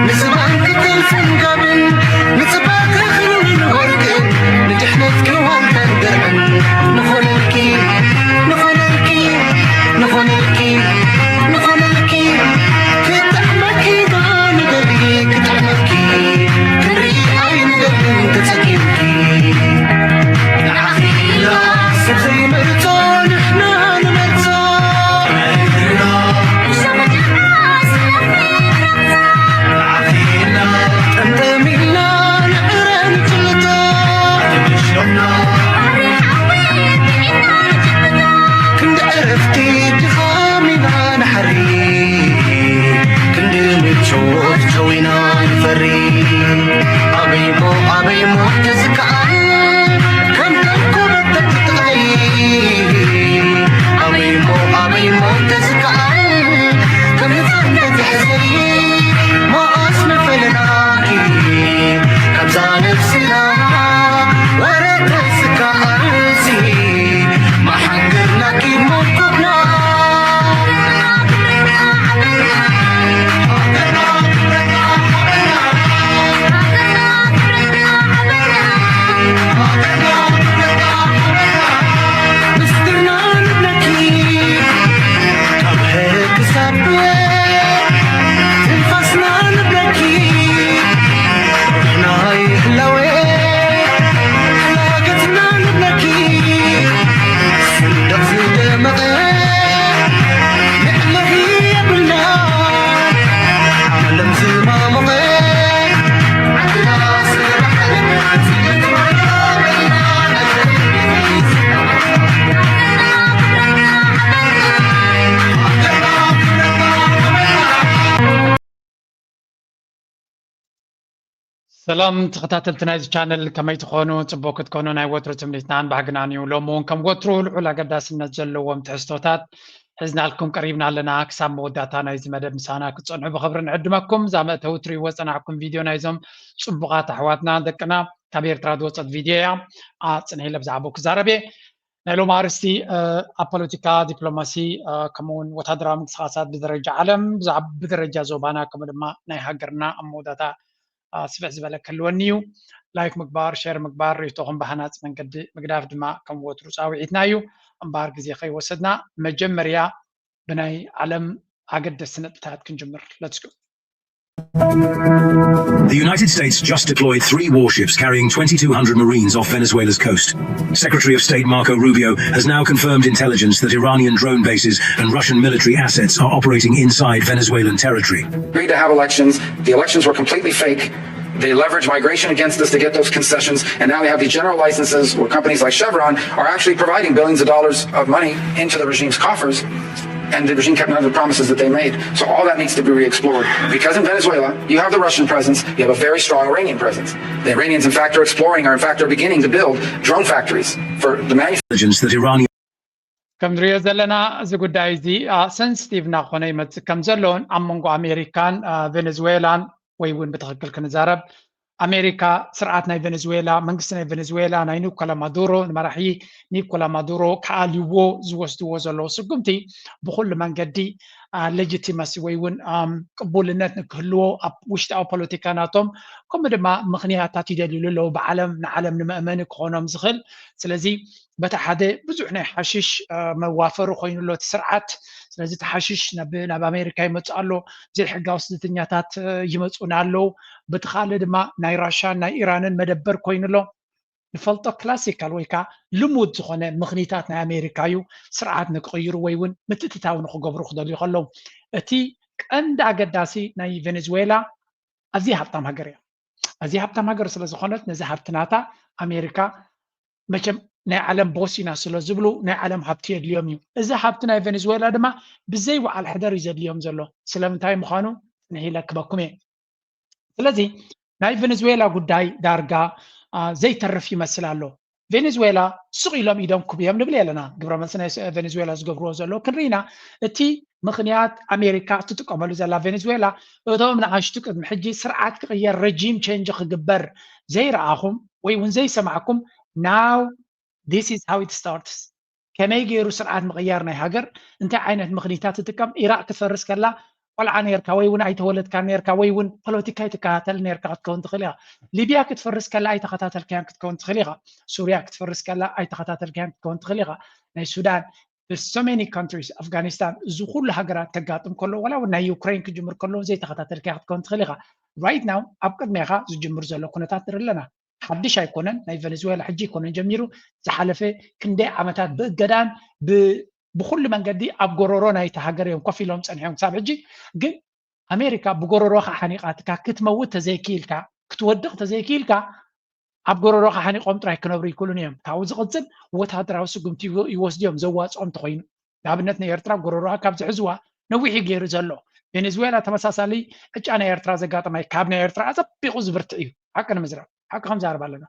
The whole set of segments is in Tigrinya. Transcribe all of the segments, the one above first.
ንዝባን ክትልፍን ጋብን ንጽባሕ ክኽርን ወርቅን ንድሕነት ክዋንታን ድርዕን ንኾነልኪ ንኾነልኪ ንኾነልኪ ንኾነልኪ ክጥዕመኪ ዶ ንደሊ ክጥዕመኪ ክንርኢ ኣይንደልን ተጸጊምኪ ንዓኺ ኢላ ሰብ ዘይመርጾ ንሕና ንመርጾ ጠምጠሚልና ንዕረ ንጭልጦ ክንዲ ዕረፍቲ ድኻም ኢና ንሓሪ ክንዲ ምቾት ጨዊና ንፈሪ ኣበይሞ ኣበይሞ ተዝከኣል ከም ደንኮበት ተትጥቕለይ ኣበይሞ ኣበይሞ ተዝከኣል ከም ህፃን ተትሕዘይ መኣስ መፈለናኪ ካብዛ ነብስና ወረ ተዝከኣልሲ መሓንገርናኪ ሞኩብና ሰላም ተኸታተልቲ ናይዚ ቻነል፣ ከመይ ትኾኑ? ጽቡቕ ክትኮኑ ናይ ወትሩ ትምኒትናን ባህግናን እዩ። ሎሚ እውን ከም ወትሩ ልዑል ኣገዳስነት ዘለዎም ትሕዝቶታት ሒዝናልኩም ቀሪብና ኣለና። ክሳብ መወዳእታ ናይዚ መደብ ምሳና ክትጸንሑ ብኽብሪ ንዕድመኩም። እዛ መእተዊ ትርእይዎ ዝጸናሕኩም ቪድዮ ናይዞም ጽቡቓት ኣሕዋትና ደቅና ካብ ኤርትራ ዝወጸት ቪድዮ እያ። ኣጽንሒለ ብዛዕባኡ ክዛረብ እየ። ናይ ሎሚ ኣርእስቲ ኣብ ፖለቲካ፣ ዲፕሎማሲ ከምኡ እውን ወታደራዊ ምንቅስቃሳት ብደረጃ ዓለም ብደረጃ ዞባና ከምኡ ድማ ናይ ሃገርና ኣብ መወዳእታ ስፍሕ ዝበለ ክህልወኒ እዩ። ላይክ ምግባር፣ ሸር ምግባር፣ ርእይቶኹም ብሃናፂ መንገዲ ምግዳፍ ድማ ከም ወትሩ ፃውዒትና እዩ። እምበኣር ግዜ ከይወሰድና መጀመርያ ብናይ ዓለም ኣገደስቲ ነጥብታት ክንጅምር። Let's go። The United States just deployed three warships carrying twenty-two hundred Marines off Venezuela's coast. Secretary of State Marco Rubio has now confirmed intelligence that Iranian drone bases and Russian military assets are operating inside Venezuelan territory. Agreed to have elections. The elections were completely fake. They leveraged migration against us to get those concessions, and now they have these general licenses where companies like Chevron are actually providing billions of dollars of money into the regime's coffers. And the regime kept none of the promises that they made. So all that needs to be re-explored. Because in Venezuela, you have the Russian presence, you have a very strong Iranian presence. The Iranians, in fact, are exploring, or in fact, are beginning to build drone factories for the manufacturing. Intelligence that Iranian ከም ንሪኦ ዘለና እዚ ጉዳይ እዚ ሰንስቲቭ እናኾነ ይመፅእ ከም ዘሎን ኣብ መንጎ ኣሜሪካን ቬኔዙዌላን ወይ እውን ብትኽክል ክንዛረብ ኣሜሪካ ስርዓት ናይ ቬኔዙዌላ መንግስቲ ናይ ቬኔዙዌላ ናይ ኒኮላ ማዱሮ ንመራሒ ኒኮላ ማዱሮ ክኣልይዎ ዝወስድዎ ዘለዉ ስጉምቲ ብኩሉ መንገዲ ሌጂቲመሲ ወይ እውን ቅቡልነት ንክህልዎ ኣብ ውሽጣዊ ፖለቲካ ናቶም ከምኡ ድማ ምክንያታት ይደልዩሉ ኣለዉ ብዓለም ንዓለም ንመእመኒ ክኾኖም ዝኽእል ስለዚ በቲ ሓደ ብዙሕ ናይ ሓሽሽ መዋፈሪ ኮይኑ ኣሎ እቲ ስርዓት ስለዚ እቲ ሓሽሽ ናብ ኣሜሪካ ይመፅእ ኣሎ ዘይሕጋዊ ስደተኛታት ይመፁና ኣለዉ በቲ ካልእ ድማ ናይ ራሻን ናይ ኢራንን መደበር ኮይኑ ኣሎ ንፈልጦ ክላሲካል ወይ ከዓ ልሙድ ዝኾነ ምኽኒታት ናይ ኣሜሪካ እዩ ስርዓት ንክቕይሩ ወይ እውን ምትእትታው ንክገብሩ ክደልዩ ከለዉ እቲ ቀንዲ ኣገዳሲ ናይ ቬኔዙዌላ ኣዝያ ሃብታም ሃገር እያ ኣዝያ ሃብታም ሃገር ስለ ዝኾነት ነዚ ሃብቲ ናታ ኣሜሪካ መቸም ናይ ዓለም ቦስ ኢና ስለ ዝብሉ ናይ ዓለም ሃብቲ የድልዮም እዩ እዚ ሃብቲ ናይ ቬኔዙዌላ ድማ ብዘይ በዓል ሕደር እዩ ዘድልዮም ዘሎ ስለምንታይ ምዃኑ ንሂለ ክበኩም እየ ስለዚ ናይ ቬኔዙዌላ ጉዳይ ዳርጋ ዘይተርፍ ይመስል ኣሎ ቬኔዙዌላ ሱቕ ኢሎም ኢዶም ክብዮም ንብል የለና ግብረ መልሲ ናይ ቬኔዙዌላ ዝገብርዎ ዘለዉ ክንርኢና እቲ ምኽንያት ኣሜሪካ እትጥቀመሉ ዘላ ቬኔዙዌላ እቶም ንኣሽቱ ቅድሚ ሕጂ ስርዓት ክቕየር ረጂም ቸንጅ ክግበር ዘይረኣኹም ወይ እውን ዘይሰማዕኩም now this is how it starts ከመይ ገይሩ ስርዓት ምቕያር ናይ ሃገር እንታይ ዓይነት ምኽኒታት ትጥቀም ኢራቅ ክትፈርስ ከላ ቆልዓ ነርካ ወይ እውን ኣይተወለድካ ነርካ ወይ እውን ፖለቲካ ኣይትከታተል ነርካ ክትከውን ትኽእል ኢኻ። ሊብያ ክትፈርስ ከላ ኣይተኸታተልካያን ክትከውን ትኽእል ኢኻ። ሱርያ ክትፈርስ ከላ ኣይተኸታተልካያን ክትከውን ትኽእል ኢኻ። ናይ ሱዳን so many countries ኣፍጋኒስታን እዚ ኩሉ ሃገራት ከጋጥም ከሎ ዋላ እውን ናይ ዩክሬን ክጅምር ከሎ ዘይተኸታተልካ ክትከውን ትኽእል ኢኻ። Right now ኣብ ቅድሜኻ ዝጅምር ዘሎ ኩነታት ንርኢ ኣለና። ሓድሽ ኣይኮነን። ናይ ቨነዝዌላ ሕጂ ኣይኮነን ጀሚሩ፣ ዝሓለፈ ክንደይ ዓመታት ብእገዳን ብኩሉ መንገዲ ኣብ ጎረሮ ናይቲ ሃገር እዮም ኮፍ ኢሎም ፀኒሖም ክሳብ ሕጂ። ግን ኣሜሪካ ብጎረሮኻ ሓኒቓትካ ክትመውት ተዘይክኢልካ ክትወድቕ ተዘይክኢልካ ኣብ ጎረሮኻ ሓኒቖም ጥራይ ክነብሩ ይክእሉን እዮም። ካብኡ ዝቕፅል ወታደራዊ ስጉምቲ ይወስዱ እዮም ዘዋፅኦም እንተኮይኑ። ንኣብነት ንኤርትራ ጎረሮኣ ካብ ዝሕዝዋ ነዊሕ እዩ ገይሩ ዘሎ። ቬኔዝዌላ ተመሳሳሊ ዕጫ ናይ ኤርትራ ዘጋጠማ እዩ። ካብ ናይ ኤርትራ ኣፀቢቑ ዝብርትዕ እዩ። ሓቂ ንምዝራብ ሓቂ ከም ዛረብ ኣለና።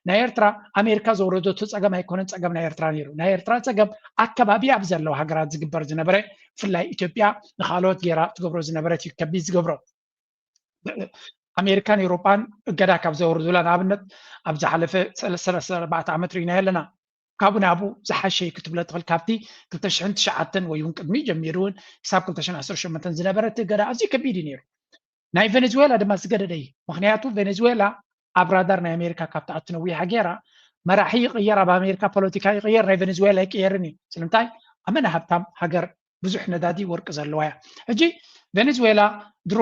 ናይ ኤርትራ ኣሜሪካ ዘውረደቶ ፀገም ኣይኮነን ፀገም ናይ ኤርትራ ነይሩ። ናይ ኤርትራ ፀገም ኣከባቢ ኣብ ዘለዋ ሃገራት ዝግበር ዝነበረ ብፍላይ ኢትዮጵያ ንካልኦት ገይራ ትገብሮ ዝነበረት እዩ ከቢድ ዝገብሮ። ኣሜሪካን ኤውሮጳን እገዳ ካብ ዘወርዱላ ንኣብነት ኣብ ዝሓለፈ ሰለስተ ኣርባዕተ ዓመት ርኢና ኣለና። ካብኡ ናብኡ ዝሓሸ እዩ ክትብለ ትኽእል። ካብቲ ክልተ ሽሕን ትሽዓተን ወይ እውን ቅድሚ ጀሚሩ እውን ክሳብ ክልተ ሽሕን ዓሰርተ ሸሞንተን ዝነበረ እቲ እገዳ ኣዝዩ ከቢድ እዩ ነይሩ። ናይ ቬኔዝዌላ ድማ ዝገደደ እዩ። ምክንያቱ ቬኔዝዌላ ኣብ ራዳር ናይ ኣሜሪካ ካብ ትኣቱ ነዊሓ ገይራ መራሒ ይቕየር፣ ኣብ ኣሜሪካ ፖለቲካ ይቕየር፣ ናይ ቬኔዝዌላ ይቅየርን እዩ። ስለምንታይ ኣመና ሃብታም ሃገር ብዙሕ ነዳዲ ወርቂ ዘለዋ እያ። ሕጂ ቬኔዝዌላ ድሮ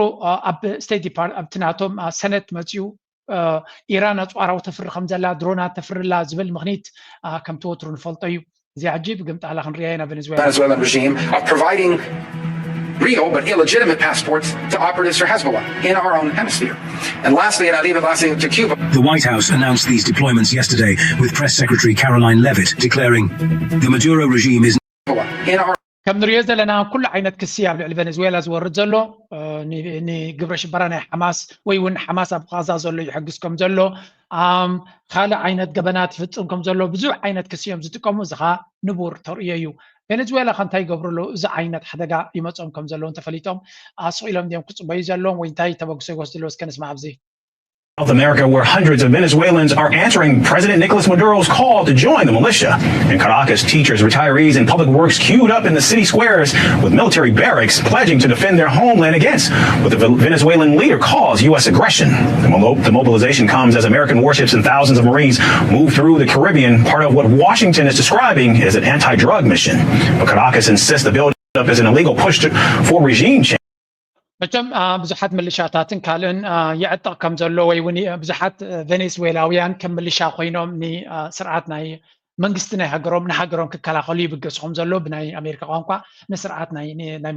ኣብ ስቴት ዲፓርት ኣብቲ ናቶም ሰነት መፅኡ ኢራን ኣፅዋራዊ ተፍሪ ከም ዘላ ድሮናት ተፍርላ ዝብል ምክኒት ከምቲ ወትሩ ንፈልጦ እዩ። እዚኣ ሕጂ ብግምጣላ ክንሪኣ ኢና ቬኔዝዌላ። Venezuelan regime of providing real but illegitimate passports to operatives for Hezbollah in our own hemisphere. And lastly, and I leave it lastly to Cuba. The White House announced these deployments yesterday, with Press Secretary Caroline Leavitt declaring the Maduro regime is In our ከም ንሪኦ ዘለና ኩሉ ዓይነት ክሲ ኣብ ልዕሊ ቬኔዝዌላ ዝወርድ ዘሎ ንግብረ ሽበራ ናይ ሓማስ ወይ እውን ሓማስ ኣብ ቃዛ ዘሎ ይሕግዝ ከም ዘሎ ካልእ ዓይነት ገበናት ይፍፅም ከም ዘሎ ብዙሕ ዓይነት ክሲ እዮም ዝጥቀሙ። እዚ ከዓ ንቡር ተርእዮ እዩ። ቬኔዝዌላ ከ እንታይ ይገብሩ ኣለዉ? እዚ ዓይነት ሓደጋ ይመፆም ከም ዘለዉ እንተፈሊጦም ስቕ ኢሎም ድዮም ክፅበዩ ዘለዎም ወይ እንታይ ተበግሶ ይወስዱ ኣለዉ? እስከ ንስማዕ ኣብዚ። South America, where hundreds of Venezuelans are answering President Nicolas Maduro's call to join the militia. In Caracas, teachers, retirees, and public works queued up in the city squares with military barracks pledging to defend their homeland against what the Venezuelan leader calls U S aggression. The, mo- the mobilization comes as American warships and thousands of Marines move through the Caribbean, part of what Washington is describing as an anti drug mission. But Caracas insists the buildup is an illegal push to, for regime change. መቸም ብዙሓት ምልሻታትን ካልእን ይዕጠቕ ከም ዘሎ ወይ እውን ብዙሓት ቬኔዝዌላውያን ከም ምልሻ ኮይኖም ንስርዓት ናይ መንግስቲ ናይ ሃገሮም ንሃገሮም ክከላኸሉ ይብገሱ ከም ዘሎ ብናይ ኣሜሪካ ቋንቋ ንስርዓት ናይ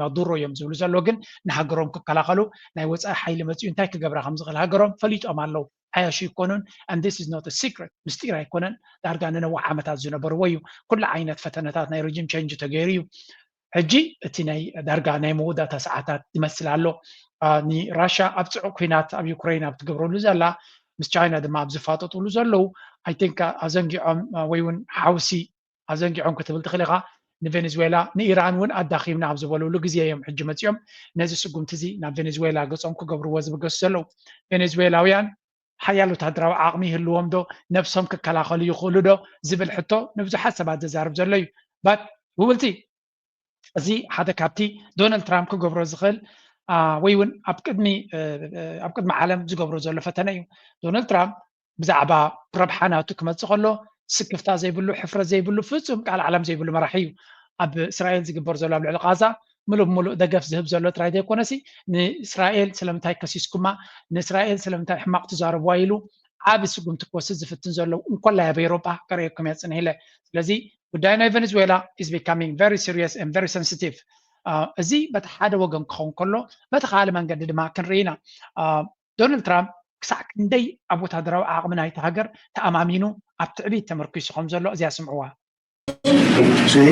ማዱሮ እዮም ዝብሉ ዘሎ። ግን ንሃገሮም ክከላኸሉ ናይ ወፃኢ ሓይሊ መፅኡ እንታይ ክገብራ ከም ዝኽእል ሃገሮም ፈሊጦም ኣለዉ። ዓያሹ ይኮኑን and this is not a secret ምስጢር ኣይኮነን። ዳርጋ ንነዊሕ ዓመታት ዝነበርዎ እዩ። ኩሉ ዓይነት ፈተነታት ናይ ሪጂም ቸንጅ ተገይሩ እዩ። ሕጂ እቲ ናይ ዳርጋ ናይ መወዳእታ ሰዓታት ይመስል ኣሎ። ንራሻ ኣብ ፅዑቅ ኩናት ኣብ ዩክሬን ኣብ ትገብረሉ ዘላ ምስ ቻይና ድማ ኣብ ዝፋጠጡሉ ዘለዉ ኣይቲንክ ኣዘንጊዖም ወይ እውን ሓውሲ ኣዘንጊዖም ክትብል ትኽእል ኢኻ። ንቬኔዝዌላ ንኢራን እውን ኣዳኺምና ኣብ ዝበሉሉ ግዜ እዮም ሕጂ መፂኦም ነዚ ስጉምቲ እዚ ናብ ቬኔዝዌላ ገፆም ክገብርዎ ዝብገሱ ዘለዉ። ቬኔዝዌላውያን ሓያል ወታደራዊ ዓቕሚ ይህልዎም ዶ? ነብሶም ክከላኸሉ ይኽእሉ ዶ? ዝብል ሕቶ ንብዙሓት ሰባት ዘዛርብ ዘሎ እዩ። ባት ውብልቲ እዚ ሓደ ካብቲ ዶናልድ ትራምፕ ክገብሮ ዝኽእል ወይ እውን ኣብ ቅድሚ ኣብ ቅድሚ ዓለም ዝገብሮ ዘሎ ፈተነ እዩ። ዶናልድ ትራምፕ ብዛዕባ ረብሓ ናቱ ክመፅእ ከሎ ስክፍታ ዘይብሉ ሕፍረት ዘይብሉ ፍፁም ቃል ዓለም ዘይብሉ መራሒ እዩ። ኣብ እስራኤል ዝግበር ዘሎ ኣብ ልዕሊ ቃዛ ምሉእ ብምሉእ ደገፍ ዝህብ ዘሎ ጥራይ ዘይኮነሲ ንእስራኤል ስለምንታይ ከሲስኩማ ንእስራኤል ስለምንታይ ሕማቕ ትዛረብዋ ኢሉ ዓቢ ስጉምቲ ክወስድ ዝፍትን ዘሎ እንኮላይ ኣብ ኤሮጳ ከርእየኩም እየ ፅንሂለ። ስለዚ ጉዳይ ናይ ቬኔዝዌላ is becoming very serious and very sensitive። እዚ በቲ ሓደ ወገን ክኸውን ከሎ በቲ ካልእ መንገዲ ድማ ክንርኢ ኢና። ዶናልድ ትራምፕ ክሳዕ ክንደይ ኣብ ወታደራዊ ዓቕሚ ናይቲ ሃገር ተኣማሚኑ ኣብ ትዕቢት ተመርኪሱ ከም ዘሎ እዚኣ ስምዕዋ። See?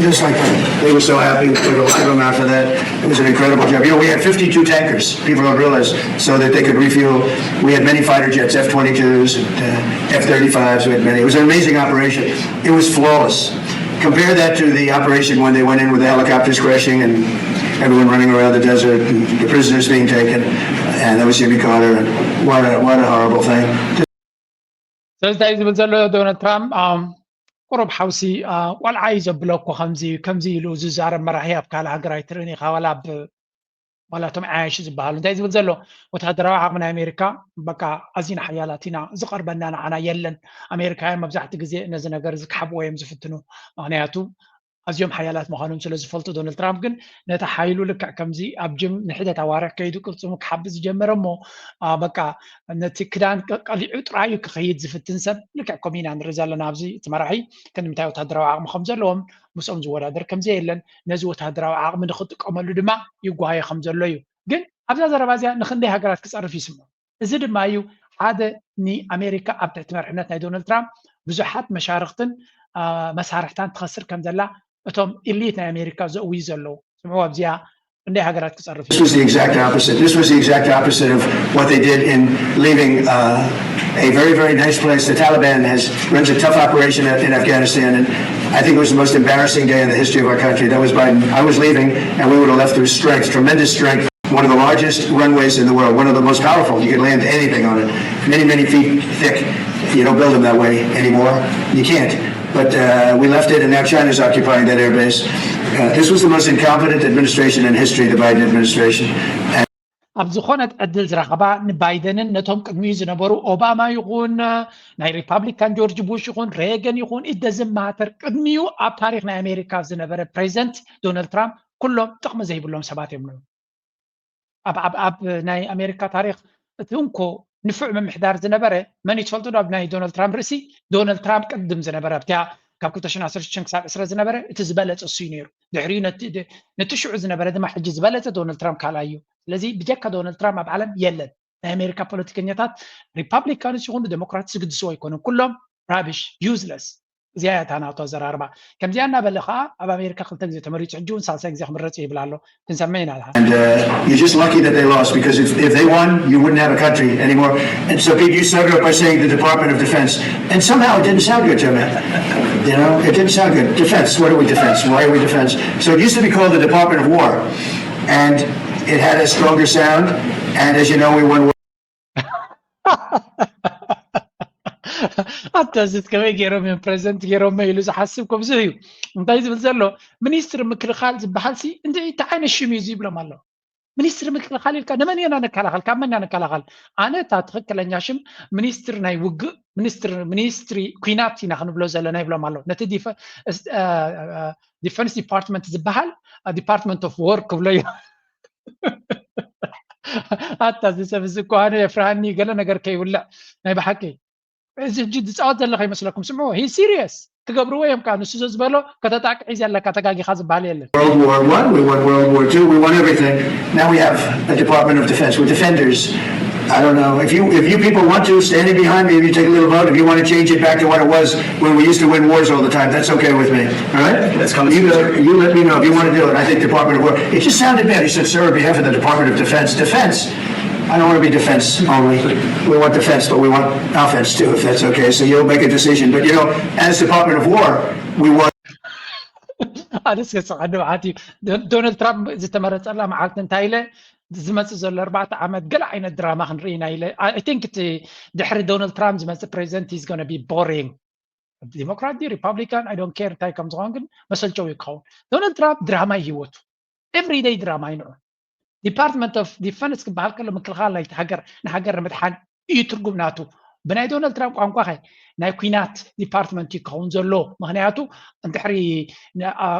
Just like that. They were so happy. We go after that. It was an incredible job. You know, we had fifty-two tankers. People don't realize. So that they could refuel. We had many fighter jets, F twenty-twos, and uh, F thirty-fives. We had many. It was an amazing operation. It was flawless. Compare that to the operation when they went in with the helicopters crashing and everyone running around the desert and the prisoners being taken. And that was Jimmy Carter. And what a, what a horrible thing. ስለዚ እንታይ ዝብል ዘሎ ዶናልድ ትራምፕ ቁሩብ ሓውሲ ቆልዓ እዩ ዘብሎ እኮ ከምዚ ከምዚ ኢሉ ዝዛረብ መራሒ ኣብ ካልእ ሃገር ኣይትርእን ኢኻ ዋላ ኣብ ዋላ እቶም ዓያሹ ዝበሃሉ እንታይ ዝብል ዘሎ ወታደራዊ ዓቕሚ ናይ ኣሜሪካ በቃ ኣዚና ሓያላት ኢና፣ ዝቐርበና ንዓና የለን። ኣሜሪካውያን መብዛሕትኡ ግዜ ነዚ ነገር እዚ ክሓብዎ እዮም ዝፍትኑ። ምክንያቱ ኣዝዮም ሓያላት ምዃኖም ስለ ዝፈልጡ። ዶናልድ ትራምፕ ግን ነቲ ሓይሉ ልክዕ ከምዚ ኣብ ጅም ንሕደት ኣዋርሕ ከይዱ ቅልጽሙ ክሓብእ ዝጀመረ እሞ በቃ ነቲ ክዳን ቀሊዑ ጥራዩ ክኸይድ ዝፍትን ሰብ ልክዕ ከምኡ ኢና ንርኢ ዘለና። ኣብዚ እቲ መራሒ ክንዲ ምንታይ ወታደራዊ ዓቕሚ ከም ዘለዎም ምስኦም ዝወዳደር ከም ዘየለን ነዚ ወታደራዊ ዓቕሚ ንኽጥቀመሉ ድማ ይጓየ ከም ዘሎ እዩ። ግን ኣብዛ ዘረባ እዚኣ ንክንደይ ሃገራት ክጸርፍ ይስምዑ። እዚ ድማ እዩ ሓደ ንኣሜሪካ ኣብ ትሕቲ መርሕነት ናይ ዶናልድ ትራምፕ ብዙሓት መሻርክትን መሳርሕታን ትኸስር ከም ዘላ እቶም ኢሊት ናይ ኣሜሪካ ዘእውዩ ዘለዉ። ስምዑ ኣብዚኣ ክንደይ ሃገራት ክጸርፍ እዩ። This was the exact opposite. This was the exact opposite of what they did in leaving uh, a very, very nice place. The Taliban has runs a tough operation in Afghanistan, and I think it was the most embarrassing day in the history of our country. That was Biden. I was leaving, and we would have left with strength, tremendous strength. One of the largest runways in the world, one of the most powerful. You could land anything on it, many, many feet thick. You don't build them that way anymore. You can't. But uh, we left it, and now China's occupying that airbase. Uh, this was the most incompetent administration in history, the Biden administration. And ኣብ ዝኾነት ዕድል ዝረኸባ ንባይደንን ነቶም ቅድሚኡ ዝነበሩ ኦባማ ይኹን ናይ ሪፓብሊካን ጆርጅ ቡሽ ይኹን ሬገን ይኹን ኢደዝማተር ቅድሚኡ ኣብ ታሪክ ናይ ኣሜሪካ ዝነበረ ፕሬዚደንት ዶናልድ ትራምፕ ኩሎም ጥቕሚ ዘይብሎም ሰባት እዮም። ኣብ ኣብ ኣብ ናይ ኣሜሪካ ታሪክ እቲ እንኮ ንፉዕ ምምሕዳር ዝነበረ መን እዩ ትፈልጡ ዶ? ኣብ ናይ ዶናልድ ትራምፕ ርእሲ ዶናልድ ትራምፕ ቅድም ዝነበረ ኣብቲያ ካብ ክልተ ሽሕን ዓሰርተ ሽዱሽተን ክሳብ ዕስራ ዝነበረ እቲ ዝበለጸ እሱ እዩ ነይሩ። ድሕሪኡ ነቲ ሽዑ ዝነበረ ድማ ሕጂ ዝበለጸ ዶናልድ ትራምፕ ካልኣይ እዩ። ስለዚ ብጀካ ዶናልድ ትራምፕ ኣብ ዓለም የለን። ናይ ኣሜሪካ ፖለቲከኛታት ሪፓብሊካንስ ይኹኑ ዴሞክራትስ ዝግድስዎ ኣይኮኑን። ኩሎም ራብሽ፣ ዩዝለስ። እዚኣ እያ እታ ናቱ ኣዘራርባ። ከምዚኣ እናበለ ከዓ ኣብ ኣሜሪካ ክልተ ግዜ ተመሪፁ ሕጂ እውን ሳልሳይ ግዜ ክምረፅ ይብል ኣሎ። ክንሰምዕ ኢና። And uh, you're just lucky that they lost because if, if they won, you wouldn't have a country anymore. And so Pete, you started off by saying the Department of Defense, and somehow it didn't sound good to me. You know, it didn't sound good. Defense. What are we defense? Why are we defense? So it used to be called the Department of War, and it had a stronger sound. And as you know, we won. ኣታ እዚ ከመይ ገይሮም እዮም ፕሬዚደንት ገይሮሞ ኢሉ ዝሓስብ ከምዚ እዩ። እንታይ ዝብል ዘሎ ሚኒስትሪ ምክልኻል ዝበሃል ሲ እንታይ ዓይነት ሽም እዩ ዝብሎም ኣሎ። ሚኒስትሪ ምክልኻል ኢልካ ንመን ኢና ንከላኸል? ካብ መን ኢና ንከላኸል? ኣነ እታ ትኽክለኛ ሽም ሚኒስትሪ ናይ ውግእ ሚኒስትሪ ሚኒስትሪ ኩናት ኢና ክንብሎ ዘለና ይብሎም ኣሎ። ነቲ ዲፈንስ ዲፓርትመንት ዝበሃል ዲፓርትመንት ኦፍ ዎር ክብሎ እዩ። ኣታ እዚ ሰብ እዚ እኮ ኣነ የፍርሃኒ ገለ ነገር ከይውልዕ ናይ ብሓቂ እዚ ሕጂ ዝፃወት ዘለካ ይመስለኩም? ስምዑ ሂ ሲሪየስ ክገብርዎ እዮም ከዓ ንሱ ዝበሎ ከተጣቅዒ ዘለካ ተጋጊኻ ዝበሃል የለን። World War One, we won World War Two, we won everything. Now we have a Department of Defense. We're defenders. I don't know if you if you people want to standing behind me, if you take a little vote, if you want to change it back to what it was when we used to win wars all the time, that's okay with me. All right? That's coming. You, you let me know if you want to do it. I think Department of War. It just sounded bad. He said, "Sir, on behalf of the Department of Defense, defense." I don't want to be defense only. We want defense, but we want offense too, if that's okay. So you'll make a decision. But you know, as Department of War, we want ኣነስ ከስቀኒ መዓት እዩ። ዶናልድ ትራምፕ ዝተመረፀላ መዓልቲ እንታይ ኢለ ዝመፅእ ዘሎ ኣርባዕተ ዓመት ገለ ዓይነት ድራማ ክንርኢ ኢና ኢለ። I think እቲ ድሕሪ ዶናልድ ትራምፕ ዝመፅእ ፕሬዚደንት is gonna be boring. ዲሞክራት ድዩ ሪፓብሊካን I don't care እንታይ ከም ዝኸውን ግን መሰልቸው እዩ ክኸውን። ዶናልድ ትራምፕ ድራማ እዩ ህይወቱ። ኤቭሪደይ ድራማ እዩ ንዑ። ዲፓርትመንት ኦፍ ዲፈንስ ክበሃል ከሎ ምክልኻል ናይቲ ሃገር ንሃገር ንምድሓን እዩ ትርጉም ናቱ። ብናይ ዶናልድ ትራምፕ ቋንቋ ኸ ናይ ኩናት ዲፓርትመንት እዩ ክኸውን ዘሎ። ምክንያቱ እንድሕሪ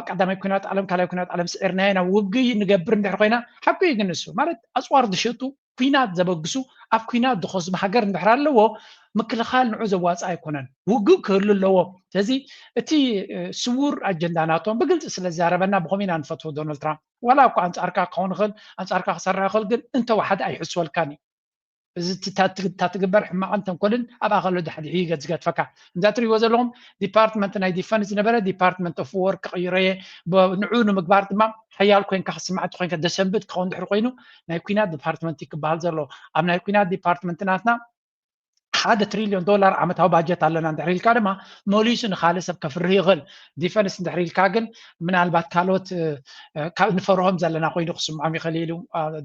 ቀዳማይ ኩናት ዓለም ካልኣይ ኩናት ዓለም ስዒርናዮ ናብ ውግእ ንገብር እንድሕር ኮይና ሓቂ እዩ። ግን ንሱ ማለት ኣፅዋር ዝሸጡ ኩናት ዘበግሱ ኣብ ኩናት ዝኸስቡ ሃገር እንድሕር ኣለዎ ምክልኻል ንዑ ዘዋፅእ ኣይኮነን። ውግእ ክህሉ ኣለዎ። ስለዚ እቲ ስውር ኣጀንዳ ናቶም ብግልፂ ስለ ዝዛረበና ብኸምኡ ኢና ንፈትዎ ዶናልድ ትራምፕ። ዋላ እኳ ኣንፃርካ ክኸውን ይኽእል ኣንፃርካ ክሰርሕ ይኽእል ግን እንተወሓደ ኣይሕስወልካን እዩ። እዚ እታ ትግበር ሕማቕን ተንኮልን ኣብኣ ከሎ ድሕድሒ ገዝገድፈካ። እንዛ ትሪእዎ ዘለኹም ዲፓርትመንት ናይ ዲፈንስ ዝነበረ ዲፓርትመንት ኦፍ ዎር ክቕይሮ እየ። ንዑ ንምግባር ድማ ሓያል ኮይንካ ክስማዕ እንተኮይንካ ደሰንብት ክኸውን ድሕሪ ኮይኑ ናይ ኩናት ዲፓርትመንት እዩ ክበሃል ዘሎ። ኣብ ናይ ኩናት ዲፓርትመንት ናትና ሓደ ትሪልዮን ዶላር ዓመታዊ ባጀት ኣለና እንድሕር ኢልካ ድማ መሊሱ ንካልእ ሰብ ከፍርህ ይኽእል። ዲፈንስ እንድሕር ኢልካ ግን ምናልባት ካልኦት ንፈርሆም ዘለና ኮይኑ ክስምዖም ይኽእል ኢሉ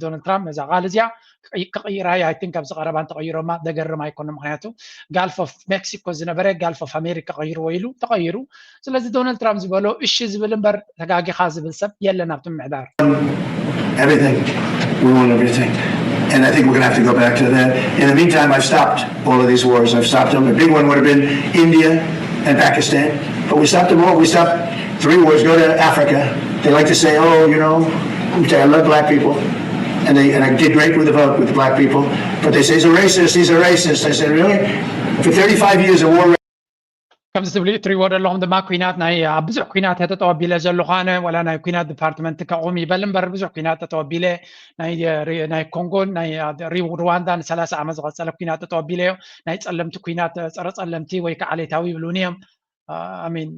ዶናልድ ትራምፕ ነዛ ቃል እዚኣ ክቕይራ እዩ። I think ኣብዚ ቀረባ እንተቐይሮማ ደገርም ኣይኮነ። ምክንያቱ ጋልፍ ኦፍ ሜክሲኮ ዝነበረ ጋልፍ ኦፍ ኣሜሪካ ቀይርዎ ኢሉ ተቐይሩ። ስለዚ ዶናልድ ትራምፕ ዝበሎ እሺ ዝብል እምበር ተጋጊኻ ዝብል ሰብ የለን ኣብቲ ምምሕዳር። Everything. We want everything. And I think we're going to have to go back to that. In the meantime, I've stopped all of these wars. I've stopped them. The big one would have been India and Pakistan. But we stopped them all. We stopped three wars. Go to Africa. They like to say, oh, you know, I love black people. And they and I did great with the with the black people. But they say he's a racist, he's a racist. I said, really? For thirty-five years of war. ከምዚ ትብሊ እትሪእዎ ዘለኹም ድማ ኩናት ናይ ኣብ ብዙሕ ኩናት ተጠወቢለ ዘለኹ ኣነ ዋላ ናይ ኩናት ዲፓርትመንት ከቑም ይበል እምበር ብዙሕ ኩናት ተጠወቢለ ናይ ኮንጎን ናይ ሩዋንዳ ንሰላሳ ዓመት ዝቐፀለ ኩናት ተጠወቢለ ዮ ናይ ፀለምቲ ኩናት ፀረ ፀለምቲ ወይ ከዓ ዓሌታዊ ይብሉን እዮም ኣሚን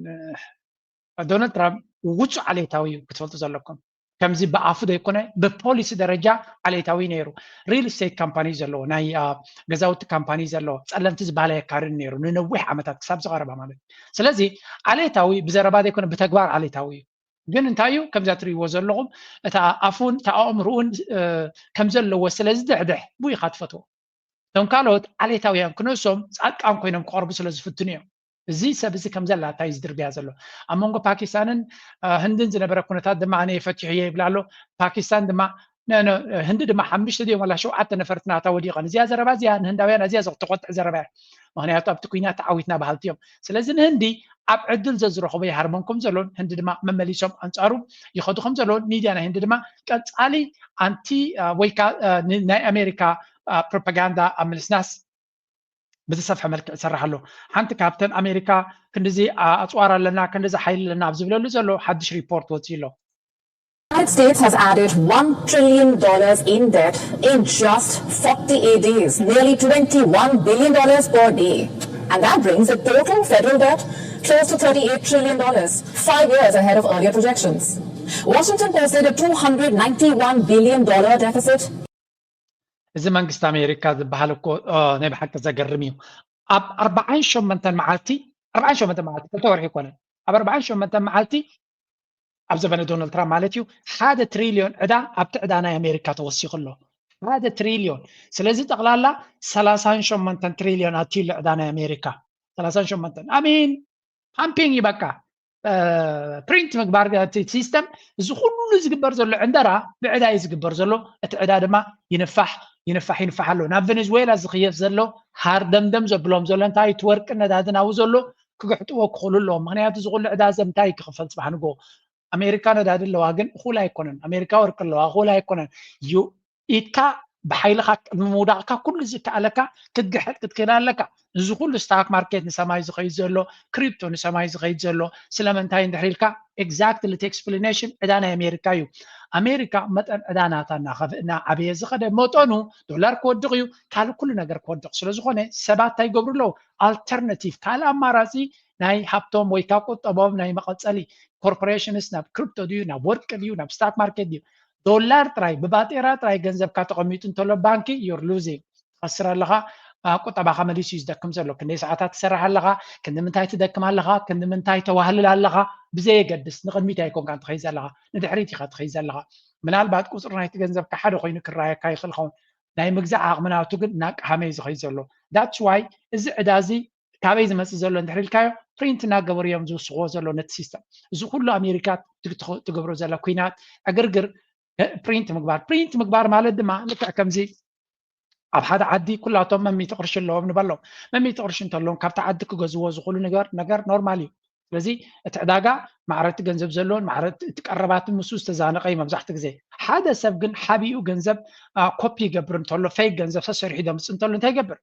ዶናልድ ትራምፕ ውፁ ዓሌታዊ እዩ ክትፈልጡ ዘለኩም ከምዚ ብኣፉ ዘይኮነ ብፖሊሲ ደረጃ ዓሌታዊ ነይሩ ሪል ስቴት ካምፓኒ ዘለዎ ናይ ገዛውቲ ካምፓኒ ዘለዎ ፀለምቲ ዝበሃለ የካርድ ነይሩ ንነዊሕ ዓመታት ክሳብ ዝቐረባ ማለት እዩ ስለዚ ዓሌታዊ ብዘረባ ዘይኮነ ብተግባር ዓሌታዊ እዩ ግን እንታይ እዩ ከምዛ ትርእይዎ ዘለኹም እታ ኣፉን እታ ኣእምርኡን ከም ዘለዎ ስለ ዝድሕድሕ ብኡ ኢኻ ትፈትዎ እቶም ካልኦት ዓሌታውያን ክነሶም ፃድቃን ኮይኖም ክቐርቡ ስለ ዝፍትኑ እዮም እዚ ሰብ እዚ ከም ዘላታ እዩ ዝድርብያ ዘሎ ኣብ መንጎ ፓኪስታንን ህንድን ዝነበረ ኩነታት ድማ ኣነ የፈትሑ እየ ይብላ ኣሎ ፓኪስታን ድማ ህንዲ ድማ ሓሙሽተ ድዮም ዋላ ሸውዓተ ነፈርቲ ናታ ወዲቐን እዚኣ ዘረባ እዚኣ ንህንዳውያን ኣዚኣ ተቆጥዕ ዘረባ እያ ምክንያቱ ኣብቲ ኩናት ተዓዊትና በሃልቲ እዮም ስለዚ ንህንዲ ኣብ ዕድል ዘዝረኸቦ ይሃርሞም ከም ዘሎን ህንዲ ድማ መመሊሶም ኣንፃሩ ይኸዱ ከም ዘሎን ሚድያ ናይ ህንዲ ድማ ቀፃሊ ኣንቲ ወይ ናይ ኣሜሪካ ፕሮፓጋንዳ ኣብ ምልስናስ ብዝሰፍሐ መልክዕ ይሰርሕ ኣሎ። ሓንቲ ካብተን ኣሜሪካ ክንድዚ ኣፅዋር ኣለና ክንድዚ ሓይሊ ኣለና ኣብ ዝብለሉ ዘሎ ሓድሽ ሪፖርት ወፂኡ ኣሎ። United States has added one trillion dollars in debt in just forty-eight days, nearly twenty-one billion dollars per day. And that brings the total federal debt close to thirty-eight trillion dollars, five years ahead of earlier projections. Washington posted a two hundred ninety-one billion dollar deficit. እዚ መንግስቲ ኣሜሪካ ዝበሃል እኮ ናይ ብሓቂ ዘገርም እዩ ኣብ ኣርባዓን ሸመንተን መዓልቲ ኣርባዓን ሸመንተን መዓልቲ ክልተ ወርሒ ይኮነን ኣብ ኣርባዓን ሸመንተን መዓልቲ ኣብ ዘበነ ዶናልድ ትራምፕ ማለት እዩ ሓደ ትሪልዮን ዕዳ ኣብቲ ዕዳ ናይ ኣሜሪካ ተወሲኹ ኣሎ ሓደ ትሪልዮን ስለዚ ጠቕላላ ሰላሳን ሸሞንተን ትሪልዮን ኣትዩ ኣሎ ዕዳ ናይ ኣሜሪካ ሰላሳን ሸሞንተን ኣሚን ሃምፒንግ እዩ በቃ ፕሪንት ምግባር እቲ ሲስተም እዚ ኩሉ ዝግበር ዘሎ ዕንደራ ብዕዳ እዩ ዝግበር ዘሎ እቲ ዕዳ ድማ ይንፋሕ ይንፋሕ ይንፋሕ ኣሎ ናብ ቬኔዝዌላ ዝኽየፍ ዘሎ ሃርደምደም ዘብሎም ዘሎ እንታይ እቲ ወርቂ ነዳድን ኣብኡ ዘሎ ክግሕጥዎ ክኽእሉ ኣለዎም ምክንያቱ እዚ ኩሉ ዕዳ ዘ እንታይ ክኽፈል ፅባሕ ንጎ ኣሜሪካ ነዳዲ ኣለዋ ግን እኹል ኣይኮነን ኣሜሪካ ወርቂ ኣለዋ እኹል ኣይኮነን ኢድካ ብሓይልኻ ምውዳቕካ ኩሉ ዝከኣለካ ክትግሕጥ ክትክእል ኣለካ እዚ ኩሉ ስታክ ማርኬት ንሰማይ ዝኸይድ ዘሎ ክሪፕቶ ንሰማይ ዝኸይድ ዘሎ ስለምንታይ እንድሕር ኢልካ exactly እቲ explanation ዕዳ ናይ ኣሜሪካ እዩ ኣሜሪካ መጠን ዕዳ ናታ እናኸፍእ እናዓበየ ዝኸደ መጠኑ ዶላር ክወድቕ እዩ ካልእ ኩሉ ነገር ክወድቕ ስለዝኾነ ሰባት እንታይ ይገብሩ ኣለዉ alternative ካልእ ኣማራፂ ናይ ሃብቶም ወይ ካብ ቁጠቦም ናይ መቐፀሊ corporations ናብ crypto ድዩ ናብ ወርቂ ድዩ ናብ stock market ድዩ ዶላር ጥራይ ብባጤራ ጥራይ ገንዘብካ ተቐሚጡ እንተሎ ባንኪ you're losing ትኸስር ኣለኻ ቁጠባኻ መሊሱ እዩ ዝደክም ዘሎ ክንደይ ሰዓታት ትሰርሕ ኣለኻ ክንዲ ምንታይ ትደክም ኣለኻ ክንዲ ምንታይ ተዋህልል ኣለኻ ብዘየገድስ ንቕድሚት ኣይኮንካ ትኸይድ ዘለኻ ንድሕሪት ኢኻ ትኸይድ ዘለኻ ምናልባት ቁፅሪ ናይቲ ገንዘብካ ሓደ ኮይኑ ክረኣየካ ይኽእል ኸውን ናይ ምግዛእ ዓቕሚ ናቱ ግን እናቀሃመ እዩ ዝኸይድ ዘሎ that's why እዚ ዕዳ እዚ ካበይ ዝመፅእ ዘሎ እንድሕር ኢልካዮ ፕሪንት እናገበሩ እዮም ዝውስኽዎ ዘሎ ነቲ ሲስተም እዚ ኩሉ ኣሜሪካ ትገብሮ ዘላ ኩናት ዕግርግር ፕሪንት ምግባር ፕሪንት ምግባር ማለት ድማ ልክዕ ከምዚ ኣብ ሓደ ዓዲ ኩላቶም መሚቲ ቅርሺ ኣለዎም ንበሎም መሚቲ ቅርሺ እንተለዎም ካብቲ ዓዲ ክገዝዎ ዝኽእሉ ነገር ነገር ኖርማል እዩ ስለዚ እቲ ዕዳጋ ማዕረ እቲ ገንዘብ ዘለዎን ማዕረ እቲ ቀረባትን ምስኡ ዝተዛነቐ እዩ መብዛሕቲ ግዜ ሓደ ሰብ ግን ሓቢኡ ገንዘብ ኮፒ ይገብር እንተሎ ፌክ ገንዘብ ሰሰሪሑ ደምፅ እንተሎ እንታይ ይገብር